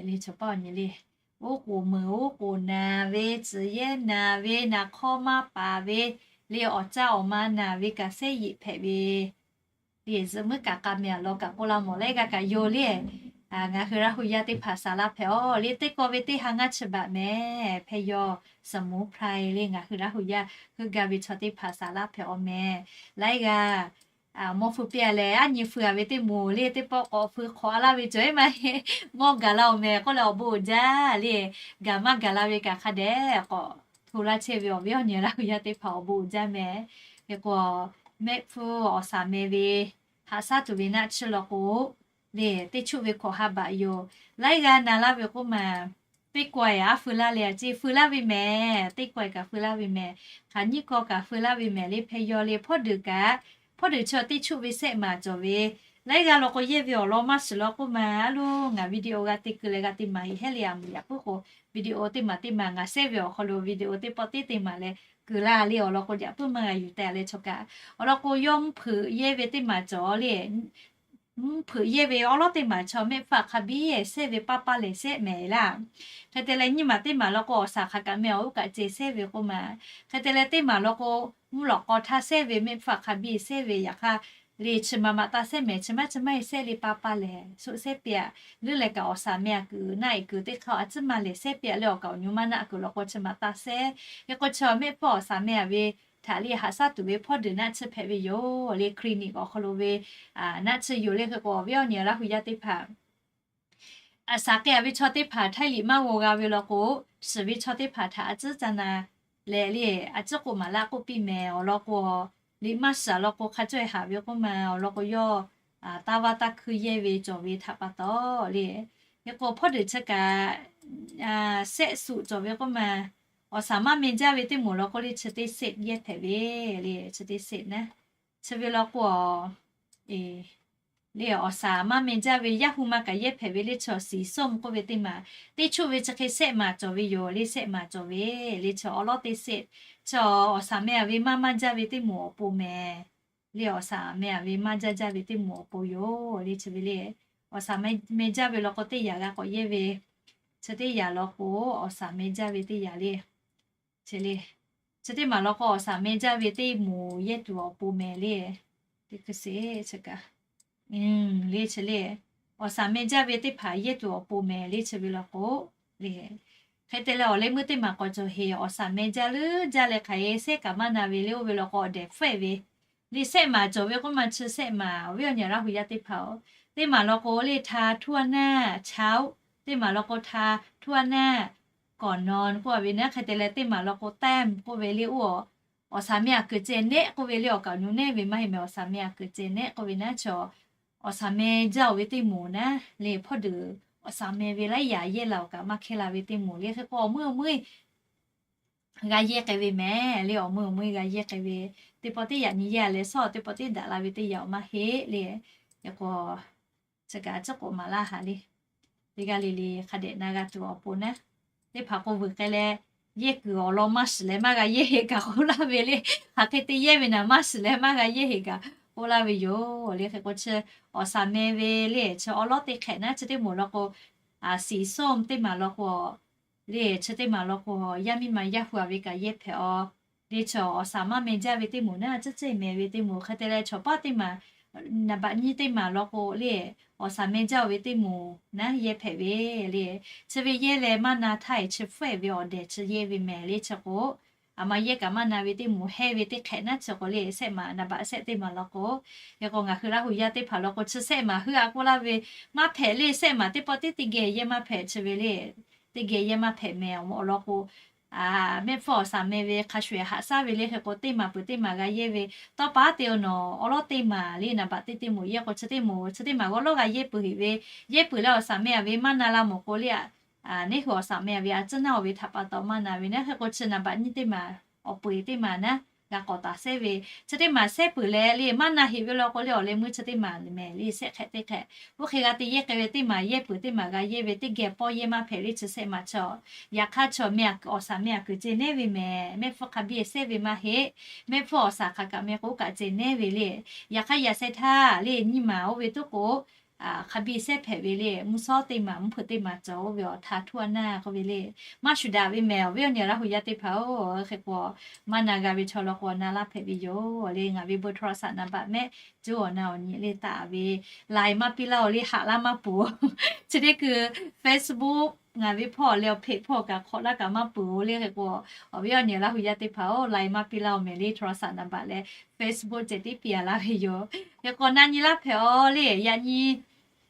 Le chaw paˇ awˬ nyi le, oˉ k'oˍ meuˍ oˉ k'oˍ naˍ ve, tcuhˬ yehˇ naˍ ve, naˍ hk'awˇ maˇ paˍ ve, le awˬ caˇ awˬ ma naˍ ve kaꞈ sehˉ yeꞈ hpehꞈ ve le, zuhꞈ muiˉ kaꞈ k'a mehˍ a law kaꞈ k'oˆ laˇ mawˬ laiˉ g'aˇ kaꞈ yoˬ le. Ngaˬ hui Laˇ hu yaˇ teˇ hpaˍ shaˍ laˇ hpehꞈ aw le, teˇ kaw ve teˇ ha ngaˇ chi baꞈ mehˍ, hpehˇ yawˇ สมุนไพร le ngaˬ hui Laˇ hu yaˇ heuˆ gaˇ ve chaw teˇ hpaˍ shaˍ laˇ hpehꞈ aw mehˍ. Laiˉ g'aˇ mawˇ hpui piˇ a leh, aˉ nyi hpui a ve teˇ moˍ le teˇ pawˆ k'awꞈ hpui hk'awꞈ a laˇ ve cawˬ eˉ maˇ heˆ, mawˇ gaˬ la awˬ mehˍ k'oˆ leh awˬ bon uiˍ jaˇ le. Gaˬ maˇ gaˬ la ve kaꞈ hk'a dehꞈ k'awꞈ hto laˇ chehˇ ve awˬ viˉ awˬ nyi Laˇ hu yaˇ teˇ hpaˍ awˬ bon uiˍ jaˇ mehˍ. Hk'e k'o, mehˆ hpfuhˇ awˬ shaˍ meh ve haꞈ shaˉ tuˬ ve naˆ tsuhˇ law k'o, le teˇ chuˆ ve hkawꞈ ha baꞈ yoˬ. Laiˉ g'aˇ na laˇ ve k'oˆ maˬ, teˇ kawehˬ aˉ feu laˇ le a ceˇ, feu laˇ ve mehˍ, teˇ kawehˬ kaꞈ feu laˇ ve mehˍ, hk'aˬ nyiˇ kaw kaꞈ feu laˇ ve mehˍ le. Hpehˇ yawˇ le hpawˇ deuˬ kaꞈ, hpawˇ deuˬ chi teˇ chuˆ ve sehˆ maˍ cawˬ ve, laiˉ g'aˇ law k'o yehˇ ve awˬ lawn maˇ shiˍ law k'oˆ maˬ, a loˬ ngaˬ video g'a te keu leh g'a te maˍ heˆ heˆ le a muˍ yaꞈ puiˉ k'o, video teˇ maˬ teˇ maˬ ngaˬ sehˉ ve awˬ hk'aw lo video teˇ pawˆ teˇ te maˍ leh keu laˇ le awˬ lawn k'o yaꞈ puiˉ maˇ g'a yuˬ tehꞈ leh chaw kaꞈ, awˬ lawn k'o yawˇ mvuhˇ hpeuꞈ yehˇ ve teˇ maˬ cawˬ le. Mvuhˇ hpeuꞈ yehˇ ve awˉ lawˉ teˇ maˬ chaw mehˆ hpfuhˇ hk'a biˇ sehˉ ve paˇ paˇ lehˬ sehˉ mehˍ laˇ. Hk'e te leh nyiˇ maˬ teˇ maˬ law k'o awˬ shaˍ hk'aˬ kaꞈ meh awˬ uˉ kaꞈ ceh sehˉ ve k'oˆ maˬ. Hk'e te leh teˇ maˬ law k'o, mvuhˇ lawꞈ k'aw htaˇ sehˉ ve mehˆ hpfuhˇ hk'a biˇ sehˉ ve yaꞈ hk'aˇ, le chi ma ma taˇ sehˉ mehˍ, chi maˇ chi maˇ e sehˉ le paˇ paˇ lehˬ suh sehˉ piˇ a. Leuˉ leh kaꞈ awˬ shaˍ meh a kuiˬ naˆ e kuiˬ teˇ hk'aˇ a ciˉ maˇ lehˬ sehˉ piˇ a le awˬ kaꞈ awˬ nyi maˇ naˆ kuiˬ law k'o chi ma taˇ sehˉ. Hk'e k'o chi mehˆ hpfuhˇ awˬ shaˍ meh a ve htaꞈ le haꞈ shaˉ tuˬ ve hpawˇ deuˬ naˆ tsuhˇ hpehꞈ ve yoˬ le clinic awˬ hk'aw lo ve naˆ tsuhˇ yoˬ le. Hk'e k'o awˬ viˉ awˬ nyi Laˇ hu yaˇ teˇ hpaˍ a shaˍ k'ai a ve chaw teˇ hpaˍ htaiˇ liꞈ maˇ g'aw g'a ve law k'o, shiˍ ve chaw teˇ hpaˍ htaꞈ a ciˉ ca na leh le, a ciˉ k'oˆ maˍ laˇ k'oˆ piˇ mehˍ. Awˬ lawn k'o, liꞈ maˇ shiˍ a lawn k'o hk'a cawˇ e haꞈ ve k'oˆ maˬ, awˬ lawn k'o yawˇ taˇ vaˇ taˇ hkuiˇ yehˇ ve cawˬ ve htaꞈ pa taw le. Hk'e k'o hpawˇ deuˬ chi kaꞈ sehˆ suꞈ cawˬ ve k'oˆ maˬ, awˬ shaˍ maˇ meh jaˇ ve teˇ moˍ law k'o le chi teˇ sehˆ yehˇ hpehꞈ ve le, chi teˇ sehˆ naˉ. Chi ve law k'o, le awˬ shaˍ maˇ meh jaˇ ve yaˇ hu ma kaꞈ yehˇ hpehꞈ ve le chaw shiˍ soˆ k'oˆ ve teˇ maˬ, teˇ chuˆ ve chi hk'e sehˆ maˬ cawˬ ve yoˬ le, sehˆ maˬ cawˬ ve le chi awˉ lawˉ teˇ sehˆ, chi awˬ shaˍ meh a ve maˇ maˇ jaˇ ve teˇ moˍ awˬ pon mehˍ. Le awˬ shaˍ meh a ve maˇ jaˇ jaˇ ve teˇ moˍ awˬ pon yoˬ le chi ve le. Awˬ shaˍ meh jaˇ ve law k'o teˇ yaꞈ g'a k'awꞈ yehˇ ve, chi teˇ yaꞈ law k'o awˬ shaˍ meh jaˇ ve teˇ yaꞈ le. Chi le, chi teˇ maˬ law k'o awˬ shaˍ meh jaˇ ve teˇ moˍ yehˇ tuˬ awˬ pon mehˍ le. Teˇ hkui se chi kaꞈ le chi le, awˬ shaˍ meh jaˇ ve teˇ hpaˍ yehˇ tuˬ awˬ pon mehˍ le chi ve law k'o le. Hk'e te leh awˬ leh meuˇ teˇ maˬ k'awꞈ cawˬ heˍ, awˬ shaˍ meh jaˇ leuˉ jaˇ leh hk'aˬ hk'e sehˉ kaꞈ maˇ na ve le oˇ ve law k'o awˬ dehˬ hpfuhˆ e ve le sehˆ maˬ cawˬ ve k'oˆ maˬ chi sehˆ maˬ awˬ viˉ awˬ nyi Laˇ hu yaˇ teˇ hpaˍ-oˬ, teˇ maˬ law k'o le htaˇ htuˇ a naˆ chaoˆ, teˇ maˬ law k'o htaˇ htuˇ a naˆ kawꞈ naw k'oˆ a ve naˉ. Hk'e te leh teˇ maˬ law k'o แต้ม k'oˆ ve le oˇ, awˬ shaˍ meh a kuiˬ ceh nehˆ k'oˆ ve le awˬ kaꞈ awˬ nyi nehˆ ve maˇ heˆ mehˍ, awˬ shaˍ meh a kuiˬ ceh nehˆ k'oˆ ve naˉ chi awˬ shaˍ meh jaˇ oˬ ve teˇ moˍ naˉ le hpawˇ deuˬ awˬ shaˍ meh ve laiˉ yaꞈ yehˇ la awˬ kaꞈ maˇ hkehˇ la ve teˇ moˍ le. Hk'e k'o awˬ meuˇ awˬ meuˇ g'a yehˇ k'ai ve mehˍ le, awˬ meuˇ awˬ meuˇ g'a yehˇ k'ai ve, teˇ pawˆ teˇ yaꞈ nyi yehˇ a leh sawˉ teˇ pawˆ teˇ daꞈ la ve teˇ yaꞈ awˬ maˇ heˆ le. Hk'e k'o chi kaꞈ a ciˉ k'oˆ maˍ laˇ haꞈ le. Teˇ g'aˇ le le hk'a dehꞈ na g'a tuˬ awˬ pon naˉ, teˇ hpaˍ k'o vuiˬ k'ai leh yehˇ kuiˬ awˬ lawn maˇ shiˍ leh maˇ g'a yehˇ heˆ kaꞈ k'oˆ laˇ ve le. Hk'aˬ hk'e te yehˇ ve naˍ maˇ shiˍ leh maˇ g'a yehˇ heˆ kaꞈ k'oˆ laˇ ve yoˬ le. Hk'e k'o chi awˬ shaˍ meh ve le chi awˉ lawˉ teˇ hk'ehꞈ naˉ chi teˇ moˍ law k'o, shiˍ soˆ teˇ maˬ law k'o le chi teˇ maˬ law k'o yaˇ miˇ ma yaˇ hu a ve kaꞈ yehˇ hpehꞈ aw. Le chi awˬ shaˍ maˇ meh jaˇ ve teˇ moˍ naˉ, a ciˉ ceh mehˍ ve teˇ moˍ hk'e te leh chaw paˇ teˇ maˬ naˍ baꞈ nyiˇ teˇ maˬ law k'o le awˬ shaˍ meh jaˇ oˬ ve teˇ moˍ naˉ yehˇ hpehꞈ ve le. Chi ve yehˇ leh maˇ na htaˇ e chi hpfuhˆ e ve awˬ dehˬ chi yehˇ ve mehˍ le chi k'o, a ma yehˇ kaꞈ maˇ na ve teˇ moˍ hehˇ ve teˇ hk'ehꞈ naˉ chi k'o le sehˆ maˬ naˍ baꞈ sehˆ teˇ maˬ law k'o, hk'e k'o ngaˬ hui Laˇ hu yaˇ teˇ hpaˍ law k'o chi sehˆ maˬ heuˆ a k'oˆ laˇ ve maˇ hpehꞈ le. Sehˆ maˬ teˇ pawˆ teˇ teˇ geh yehˇ maˇ hpehꞈ chi ve le. Teˇ geh yehˇ maˇ hpehꞈ mehˍ awˬ lawn k'o, mehˆ hpfuhˇ awˬ shaˍ meh ve hk'a shuˍ haꞈ shaˉ ve le. Hk'e k'o teˇ maˬ peuˬ teˇ maˬ g'a yehˇ ve tawˇ pa te awˬ nawˬ awˉ lawˉ teˇ maˬ le naˍ baꞈ teˇ teˇ moˍ yehˇ k'o chi teˇ moˍ chi teˇ maˬ g'awˇ lawˉ g'a yehˇ peuˬ heˆ ve, yehˇ peuˬ leh awˬ shaˍ meh a ve maˇ na la mawˬ k'o le, neˇ hui awˬ shaˍ meh a ve a ciˉ naˉ oˬ ve htaꞈ pa taw maˇ na ve naˉ. Hk'e k'o chi naˍ baꞈ nyiˇ teˇ maˬ awˬ peu eˬ teˇ maˬ naˉ g'a k'awꞈ taˍ sehˉ ve, chi teˇ maˬ sehˉ peuˬ leh le, maˇ na heꞈ ve law k'o le, awˬ leh meuˇ chi teˇ maˬ mehˍ le, sehˆ hk'ehꞈ teˇ hk'ehꞈ. Oˇ hk'e g'a te yehˇ k'ai ve teˇ maˬ yehˇ peuˬ, teˇ maˬ g'a yehˇ ve, teˇ geh pawˇ yehˇ maˇ hpehꞈ le, chi sehˆ maˬ chaw. Yaꞈ hk'aˇ chaw meh awˬ saˍ meh aꞈ kuiˬ ce nehˉ ve mehˍ, mehˆ hpfuhˇ hk'a biˇ sehˉ ve maˇ heˆ. Mehˆ hpfuhˇ awˬ saˍ hk'aˬ kaꞈ meh k'o kaꞈ ce nehˉ ve le. Yaꞈ hk'aˇ yaꞈ sheh htaˇ le, nyi maˬ oˇ ve tuˉ k'o, hk'a biˇ sehˉ hpehꞈ ve le, mvuhˇ shawˉ teˇ maˬ, mvuhˇ hpeuꞈ teˇ maˬ cawˬ oˇ ve awˬ htaˇ htuˇ a naˇ k'oˆ ve le. Maˇ shuˍ daꞈ ve mehˍ, awˬ viˉ awˬ nyi Laˇ hu yaˇ teˇ hpaˍ-oˬ. Hk'e k'o, maˇ na g'a ve chaw law k'o, na laˇ hpehꞈ ve yoˬ le. Ngaˬ ve เบอร์โทรศัพท์ naˍ baꞈ mehˆ, cuˇ awˬ na awˬ nyi le taˆ ve, lai maˇ piˇ laˇ-oˬ le, haꞈ laˇ maˇ peuˬ-oˬ. Chi teˇ hkui Facebook ngaˬ ve hpawˇ leh awˬ hpeꞈ hpawˇ kaꞈ hk'awꞈ laˇ kaꞈ maˇ peuˬ-oˬ le. Hk'e k'o, awˬ viˉ awˬ nyi Laˇ hu yaˇ teˇ hpaˍ-oˬ, lai maˇ piˇ laˇ-oˬ mehˍ le, โทรศัพท์ naˍ baꞈ leh Facebook ceh tiˉ piˇ a laˇ ve yoˬ. Hk'e k'o, na nyi laˇ hpehꞈ-oˬ le. Yaꞈ nyi,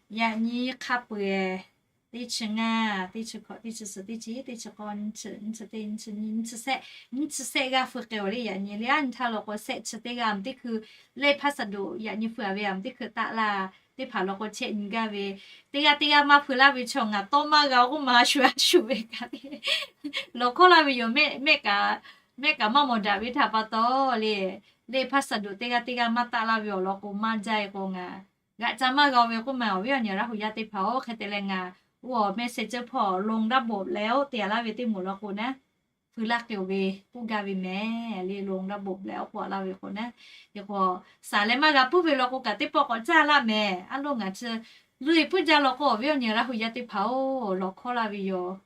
yaꞈ nyi hk'a peu-eˬ, teˇ chi ngaˇ, teˇ chi hkawꞈ, teˇ chi suhˍ, teˇ chi hiˉ, teˇ chi k'awˇ, nyiˇ chi, nyiˇ chi teˇ, nyiˇ chi nyiˇ, nyiˇ chi sehˆ, nyiˇ chi sehˆ g'aˇ feu k'ai-oˬ le. Yaꞈ nyi le, aˉ nyi htaˇ law k'o, sehˆ chi teˇ g'aˇ aˬ teˇ hkui, leˇ hpaˇ saˍ doꞈ yaꞈ nyi feu a ve aˬ teˇ hkui taˆ laˇ, teˇ hpaˍ law k'o chehˇ nyi gaˇ ve, teˇ g'aˇ teˇ g'aˇ maˇ feu laˇ ve chaw ngaˬ tawˇ maˇ g'a-oˬ k'oˆ ma shu a shu ve kaꞈ le, lawˬ hkawˇ laˇ ve yoˬ. Mehˆ kaꞈ, mehˆ kaꞈ maˇ mawˬ daꞈ ve htaꞈ pa taw le, leˇ hpaˇ saˍ doꞈ teˇ g'aˇ teˇ g'aˇ maˇ taˆ laˇ ve awˬ lawn k'o, maˇ jaˇ-e k'o ngaˬ g'aꞈ ca maˇ g'a ve k'oˆ ma, awˬ viˉ awˬ nyi Laˇ hu yaˇ teˇ hpaˍ-oˬ. Hk'e te leh ngaˬ oˇ awˬ mehˆ sehˍ ceuˇ hpawˇ ลงระบบ leh oˇ te a laˇ ve teˇ moˍ law k'o naˉ, feu laˇ k'ai-oˬ ve k'oˆ gaˇ ve mehˍ le. ลงระบบ leh oˇ k'oˆ a laˇ ve k'o naˉ, hk'e k'o, saˍ leh maˇ g'a puiˉ ve law k'o kaꞈ teˇ pawˆ k'awꞈ caˇ laˇ mehˍ. Aˉ lo ngaˬ chi luˇ-e puiˉ jaˇ law k'o, awˬ viˉ awˬ nyi Laˇ hu yaˇ teˇ hpaˍ-oˬ, lawˬ hkawˇ laˇ ve yoˬ.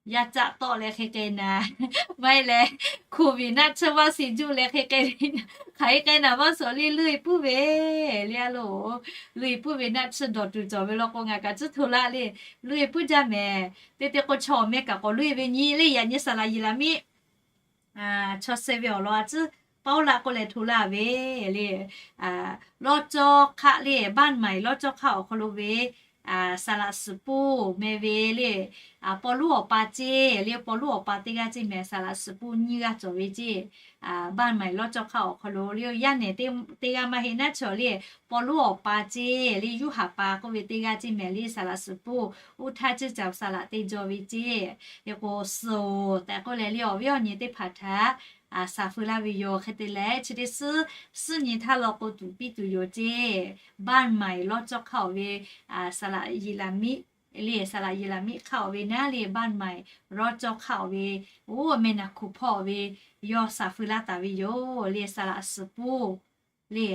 Yaˇ caˆ tawˆ leh hk'e k'ai naˍ, maˇ heˆ leh, โควิด naˆ tsuhˇ vaˇ shiˍ juˆ leh hk'e k'ai ve, hk'aˬ hk'e k'ai naˍ maˇ suhˍ le, luˇ-e puiˉ ve le. Aˉ lo, luˇ-e puiˉ ve naˆ tsuhˇ dawˬ tuˬ cawˬ ve law k'o ngaˬ kaꞈ tcuhˉ hto laˇ le, luˇ-e puiˉ jaˇ mehˍ. Teˇ te k'o chaw awˬ meh kaꞈ k'awꞈ luˇ-e ve nyi le. Yaꞈ nyi saˍ laꞈ yiˍ laꞈ miˆ chaw suh ve awˬ lawn a tcuhˉ paoˉ laˆ k'oˆ leh hto laˇ ve le. Lawˇ cawˇ hk'aˆ le, บ้านใหม่ lawˇ cawˇ hk'aˆ awˬ hk'aw lo ve saˍ laꞈ suhˍ puˇ meh ve le, paw luˉ awˬ pa ceˇ le, paw luˉ awˬ pa teˇ g'aˇ ceˇ mehˍ, saˍ laꞈ suhˍ puˇ nyiˇ g'aˇ cawˬ ve ceˇ. บ้านใหม่ lawˇ cawˇ hk'aˆ awˬ hk'aw lo le, yaˇ nehˬ teˇ g'aˇ maˇ heˆ naˉ chaw le, paw luˉ awˬ pa ceˇ le, Yuˇ haˍ pa k'oˆ ve teˇ g'aˇ ceˇ mehˍ le, saˍ laꞈ suhˍ puˇ oˇ htaˇ ceˇ ca saˍ laꞈ teˇ jaw ve ceˇ. Hk'e k'o, suhˍ-oˬ tehꞈ k'oˆ leh le, awˬ viˉ awˬ nyi teˇ hpaˍ htaꞈ saˍ feu laˇ ve yoˬ. Hk'e te leh chi teˇ suhˉ, suhˉ nyi htaˇ law k'o tuˍ piˇ tuˬ yoˬ ceˇ. บ้านใหม่ lawˇ cawˇ hk'aˆ awˬ ve saˍ laꞈ yiˍ laꞈ miˆ le, saˍ laꞈ yiˍ laꞈ miˆ hk'aˆ awˬ ve naˉ le, บ้านใหม่ lawˇ cawˇ hk'aˆ awˬ ve, oˇ meh naˬ hkuˬ hpawˇ awˬ ve, yawˇ saˍ feu laˇ taˍ ve yoˬ le. Saˍ laꞈ suhˍ puˇ le,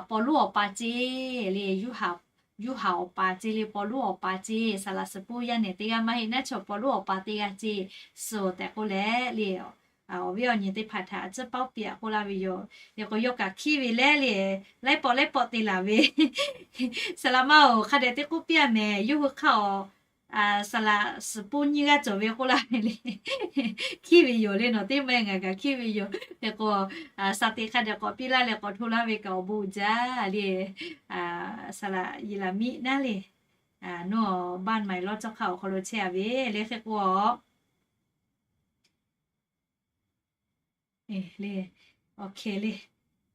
paw luˉ awˬ pa ceˇ le, Yuˇ haˍ awˬ pa ceˇ le, paw luˉ awˬ pa ceˇ, saˍ laꞈ suhˍ puˇ yaˇ nehˬ teˇ g'aˇ maˇ heˆ naˉ chaw paw luˉ awˬ pa teˇ g'aˇ ceˇ, suhˍ-oˬ tehꞈ k'oˆ leh le, awˬ viˉ awˬ nyi teˇ hpaˍ htaꞈ a tcuhˉ paoˉ piˇ-a k'oˆ laˇ ve yoˬ. Hk'e k'o yawˇ kaꞈ hkiˉ ve leh le, laiˉ pawˆ laiˉ pawˆ te laˬ ve, saˍ laꞈ ma-oˬ, hk'a dehꞈ teˇ k'oˆ piˇ-a mehˍ, yawˇ hui hk'aˆ awˬ saˍ laꞈ suhˍ puˇ nyiˇ g'aˇ cawˬ ve k'oˆ laˇ ve le. Hkiˉ ve yoˬ le, nawˬ teˇ maˇ ngaˬ kaꞈ hkiˉ ve yoˬ. Hk'e k'o, saˍ teꞈ hk'a dehꞈ k'awꞈ piˇ laˇ leh k'awꞈ hto laˇ ve kaꞈ awˬ bon uiˍ jaˇ le. Saˍ laꞈ yiˍ laꞈ miˆ naˉ le, nawˬ บ้านใหม่ lawˇ cawˇ hk'aˆ awˬ hk'aw lo chehˇ-a ve le. Hk'e k'o, le, awˬ hk'e le,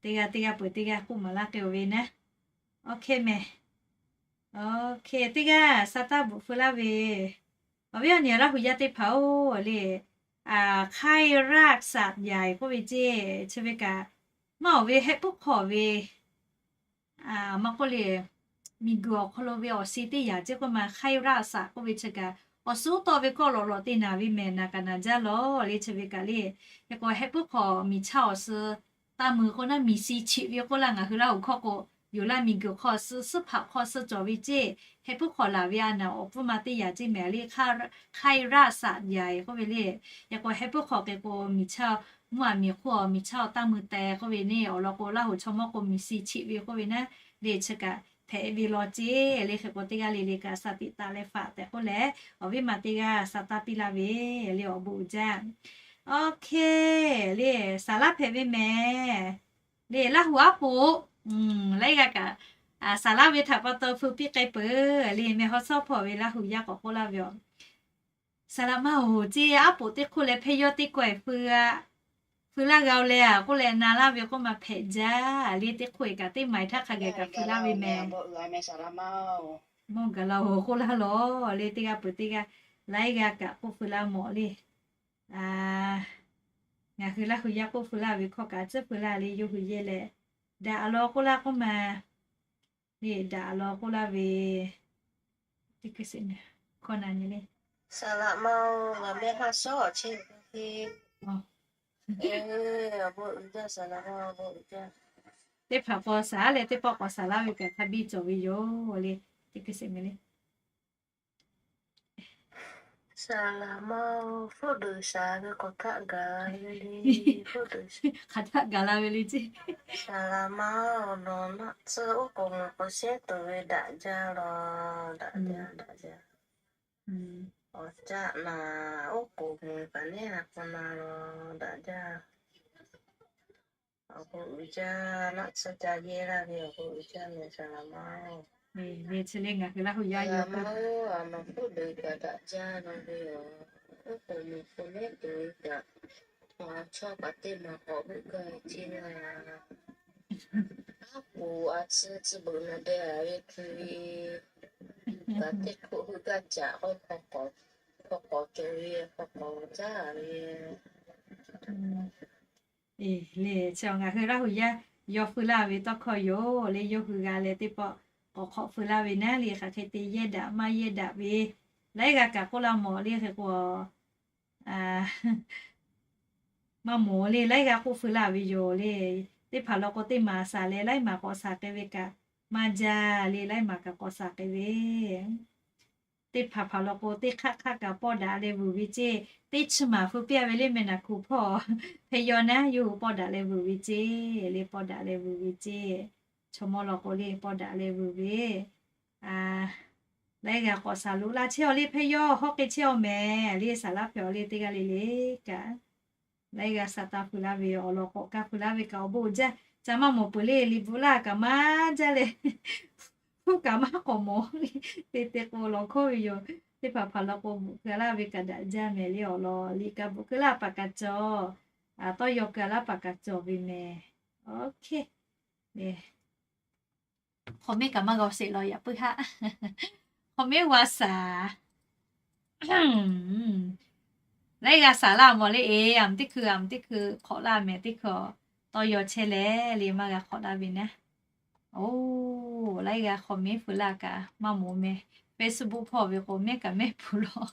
teˇ g'aˇ teˇ g'aˇ peuˬ teˇ g'aˇ k'oˆ maˍ laˇ k'ai-oˬ ve naˉ. Awˬ hk'e mehˍ. Awˬ hk'e teˇ g'aˇ sa taˇ bvuhꞈ feu laˇ ve, awˬ viˉ awˬ nyi Laˇ hu yaˇ teˇ hpaˍ-oˬ le, ไข้รากสัตว์ใหญ่ k'oˆ ve ceˇ, chi ve kaꞈ maˇ awˬ ve heh puiˉ hk'aw ve maˇ k'oˆ le, miˬguiˬ awˬ hk'aw lo ve awˬ suh teˇ yaꞈ ceˇ k'oˆ ma, ไข้รากสัตว์ k'oˆ ve chi kaꞈ awˬ suhˉ tawˆ ve kawˆ lawꞈ lawꞈ te naˍ ve mehˍ, naˍ kaꞈ naˍ jaˇ lawˬ le. Chi ve kaꞈ le, hk'e k'o heh puiˉ hk'aw miˬ chaˇ awˬ suh taˇ mui k'o naˉ, miˬ shi cheꞈ ve k'oˆ laˇ ngaˬ hui Laˇ huˍ hkawˇ k'o, yoˬ laˇ miˬguiˬ hk'aw suh suhˉ hpaꞈ hk'aw suh cawˬ ve ceˇ, heh puiˉ hk'aw laˬ ve a naˍ awˬ pfuhˇ ma teˇ yaꞈ ceˇ mehˍ le, ไข้รากสัตว์ใหญ่ k'oˆ ve le. Hk'e k'o heh puiˉ hk'aw hk'e k'o miˬ chaˇ, mvuhˇ aˬ miˬ hk'oˆ miˬ chaˇ taˇ mui teh k'oˆ ve neˇ awˬ lawn k'o Laˇ huˍ chaw mawˇ k'o miˬ shi cheꞈ ve k'oˆ ve naˉ, le chi kaꞈ hpehꞈ ve law ceˇ le. Hk'e k'o teˇ g'aˇ le le kaꞈ sa tiꞈ taˍ leh faꞈ tehꞈ k'oˆ leh, awˬ viˉ ma teˇ g'aˇ sa taˇ piˇ laˇ ve le, awˬ bon uiˍ jaˇ. Awˬ hk'e le, saˍ laˇ hpehꞈ ve mehˍ le. Laˇ huˍ aˉ poꞈ, laiˉ g'aˇ kaꞈ saˍ laˇ ve htaꞈ pa taw feu piˇ k'ai peuˬ le. Meh hawˉ shawˉ hpawˇ ve Laˇ huˍ yaˇ k'awꞈ k'oˆ laˇ ve yoˬ. Saˍ laꞈ ma-oˬ, ceˇ aˉ poꞈ teˇ hk'oˆ leh hpehˇ yawˇ teˇ kawehˬ feu laˇ g'a-o le, a k'oˆ leh na laˇ ve k'oˆ ma hpehꞈ jaˇ le. Teˇ hk'oˆ kaꞈ teˇ maiˬ htaˇ hk'a gaˬ kaꞈ feu laˇ ve mehˍ. Mawˇ gaˬ la-oˬ k'oˆ laˇ lawˬ le. Teˇ g'aˇ peuˬ teˇ g'aˇ laiˉ g'aˇ kaꞈ k'oˆ feu laˇ mawˬ le. Ngaˬ hui Laˇ hui yaˇ k'oˆ feu laˇ ve hkawˇ kaꞈ tcuhˉ feu laˇ le, yawˇ hui yehˇ leh, daꞈ a law k'oˆ laˇ k'oˆ ma le, daꞈ a law k'oˆ laˇ ve, teˇ hkui seꞈ hkawˇ na nyi le. Saˍ laꞈ ma-oˬ, ngaˬ mehˆ haˉ shawˉ chehˇ ve teˇ hpaˍ k'aw shaˍ leh teˇ pawˆ k'awꞈ shaˍ laˇ ve kaꞈ hk'a biˇ cawˬ ve yoˬ le. Teˇ hkui seꞈ nyi le. Saˍ laꞈ ma-oˬ, hpfuhˆ deuˬ shaˍ ve k'awꞈ htaˆ gaˬ la ve le. Hk'aˬ htaˆ gaˬ la ve le ceˇ. Saˍ laꞈ ma-oˬ, nawˬ naˆ tsuhˇ oˉ k'oˍ mui k'o shehˉ tuˬ ve daꞈ jaˇ la, daꞈ jaˇ, daꞈ jaˇ. Awˬ caˆ naˍ oˉ k'oˍ mui kaꞈ neˉ na k'o na la, daꞈ jaˇ. Awˬ bon uiˍ jaˇ, naˆ tsuhˇ ca yehˇ laˇ ve awˬ bon uiˍ jaˇ mehˍ saˍ laꞈ ma-oˬ. Ve chi le ngaˬ hui Laˇ hui yaˇ yaw ma-oˬ, a nawˬ hpfuhˆ deuˬ kaꞈ daꞈ jaˇ la ve yoˬ. Oˉ k'oˍ mui k'o neˉ tuˬ ve kaꞈ, a chaw kaꞈ teˇ maˬ k'awꞈ g'euˆ gaˇ ve ceˇ la. Aˉ poˍ a tcuh tcuh beuꞈ na deh a ve hkui ve, kaꞈ teˇ hk'oˆ heuˆ gaˇ caꞈ k'oˆ hk'aw k'awꞈ cawˬ ve, hk'aw k'awꞈ caˉ ve. Eˬ, le chi ngaˬ hui Laˇ hui yaˇ yaw feu laˇ ve tawˇ hkawˇ yoˬ le. Yawˇ hui g'a leh teˇ pawˆ k'awꞈ hk'awꞈ feu laˇ ve naˉ le, hk'aˬ hk'e te yehˇ daꞈ maˇ yehˇ daꞈ ve, laiˉ g'aˇ kaꞈ k'oˆ laˇ mawˬ le hk'e k'o, maˇ mawˬ le, laiˉ g'aˇ k'oˆ feu laˇ ve yoˬ le. Teˇ hpaˍ law k'o teˇ maˬ shaˍ leh laiˉ maˬ k'awꞈ shaˍ k'ai ve kaꞈ maˇ jaˇ le, laiˉ maˬ kaꞈ k'awꞈ shaˍ k'ai ve. Teˇ hpaˍ hpaˍ law k'o teˇ hk'aˆ hk'aˆ kaꞈ pawˆ daꞈ leh vuiˬ ve ceˇ. Teˇ chi maˬ hu piˇ a ve le mehˬ naˬ hkuˬ hpawˇ hpehꞈ yaw naˉ yawˇ hui pawˆ daꞈ leh vuiˬ ve ceˇ le, pawˆ daꞈ leh vuiˬ ve ceˇ. Chaw mawˇ law k'o le pawˆ daꞈ leh vuiˬ ve. Laiˉ g'aˇ k'awꞈ shaˍ loꞈ la chehˇ aw le, hpehꞈ yaw hawˉ k'ai chehˇ aw mehˍ le, shaˍ laˇ hpehꞈ aw le teˇ g'aˇ le le kaꞈ laiˉ g'aˇ shaˍ taˍ feu laˇ ve awˬ lawn k'awꞈ kaˇ feu laˇ ve kaꞈ awˬ bon uiˍ jaˇ. Ca maˇ mawˬ peuˬ le, liꞈ bvuhꞈ laˇ kaꞈ maˇ jaˇ leh, hpu kaꞈ maˇ k'awꞈ mawˬ le. Te te k'o lawˬ hkawˇ ve yoˬ. Teˇ hpaˍ hpaˍ law k'o bvuhꞈ keu laˇ ve kaꞈ daꞈ jaˇ mehˍ le awˬ lawn. Liꞈ kaꞈ bvuhꞈ keu laˇ paˍ kaꞈ cawˬ, tawˇ yaw keu laˇ paˍ kaꞈ cawˬ ve mehˍ. Hk'awꞈ mehˉ kaꞈ maˇ g'aw sheˍ law yaꞈ puiˉ haˆ. Hk'awꞈ mehˉ g'a shaˍ. Laiˉ g'aˇ shaˍ laˇ mawˬ le, eˬ, aˬ teˇ hkui aˬ teˇ hkui hk'awꞈ laˇ mehˍ teˇ hkui tawˇ yaw chehˇ leh le maˇ g'a hk'awꞈ laˇ ve naˉ. Oˬ, laiˉ g'aˇ hk'awꞈ mehˉ feu laˇ kaꞈ maˇ mawˬ mehˍ. Facebook hpawˇ ve k'o mehˉ kaꞈ mehˉ peuˬ law.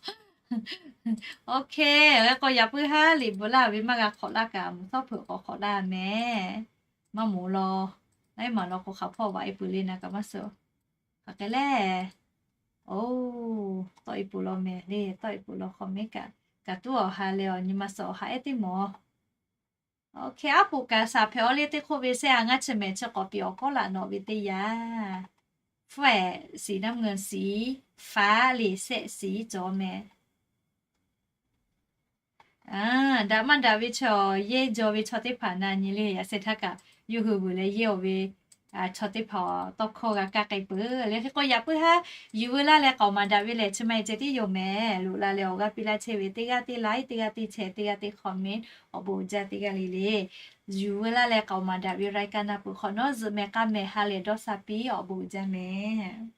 Oˇ hk'e, k'awꞈ yaꞈ puiˉ haˉ liꞈ bvuhꞈ laˇ ve maˇ g'a hk'awꞈ laˇ kaꞈ mvuhˬ tawˇ hpeuꞈ k'awꞈ hk'awꞈ laˇ mehˍ. Maˇ mawˬ law. Laiˉ maˬ law k'o hk'aˬ hpawˇ vaꞈ e peuˬ le naˍ kaꞈ maˇ suh. Hk'aˬ hk'e le. Oˬ, tawˆ e peuˬ law mehˍ le, tawˆ e peuˬ law hk'awꞈ mehˉ kaꞈ. Kaꞈ tuˉ awˬ ha leh awˬ nyi ma suh awˬ ha ehˉ teˇ mawˬ. Oˇ hk'e aˉ poꞈ kaꞈ shaˍ hpehꞈ aw le teˇ hk'oˆ ve sehˆ a ngaˇ chi mehˍ chi k'awꞈ piˍ awˬ kawˉ laꞈ nawꞈ ve teˇ yanˇ, แฟบสีน้ำเงิน สีฟ้า le sehˆ สี cawˬ mehˍ. Daꞈ maˇ daꞈ ve chaw, yehˇ jaw ve chaw teˇ hpaˍ na nyi le, yaꞈ sheh htaˇ kaꞈ yawˇ hui vuiˬ leh yehˇ aw ve chaw teˇ hpaˍ tawˇ hkawˇ g'a kaˇ k'ai peuˬ le. Hk'e k'o yaꞈ puiˉ haˉ yuˬ veu laˇ leh k'aoˍ maˍ daꞈ ve lehˬ chi ma e ceh tiˉ yoˬ mehˍ. Loꞈ la leh awˬ g'aˇ piˇ laˇ chehˇ ve teˇ g'aˇ teˇ like, teˇ g'aˇ teˇ share, teˇ g'aˇ teˇ comment, awˬ bon uiˍ jaˇ teˇ g'aˇ le le. Yuˬ veu laˇ leh k'aoˍ maˍ daꞈ ve รายการ na peuˬ hk'awꞈ nawˉ zuhꞈ mehˍ k'a mehˍ ha lehˬ dawˇ sha piˇ, awˬ bon uiˍ jaˇ mehˍ.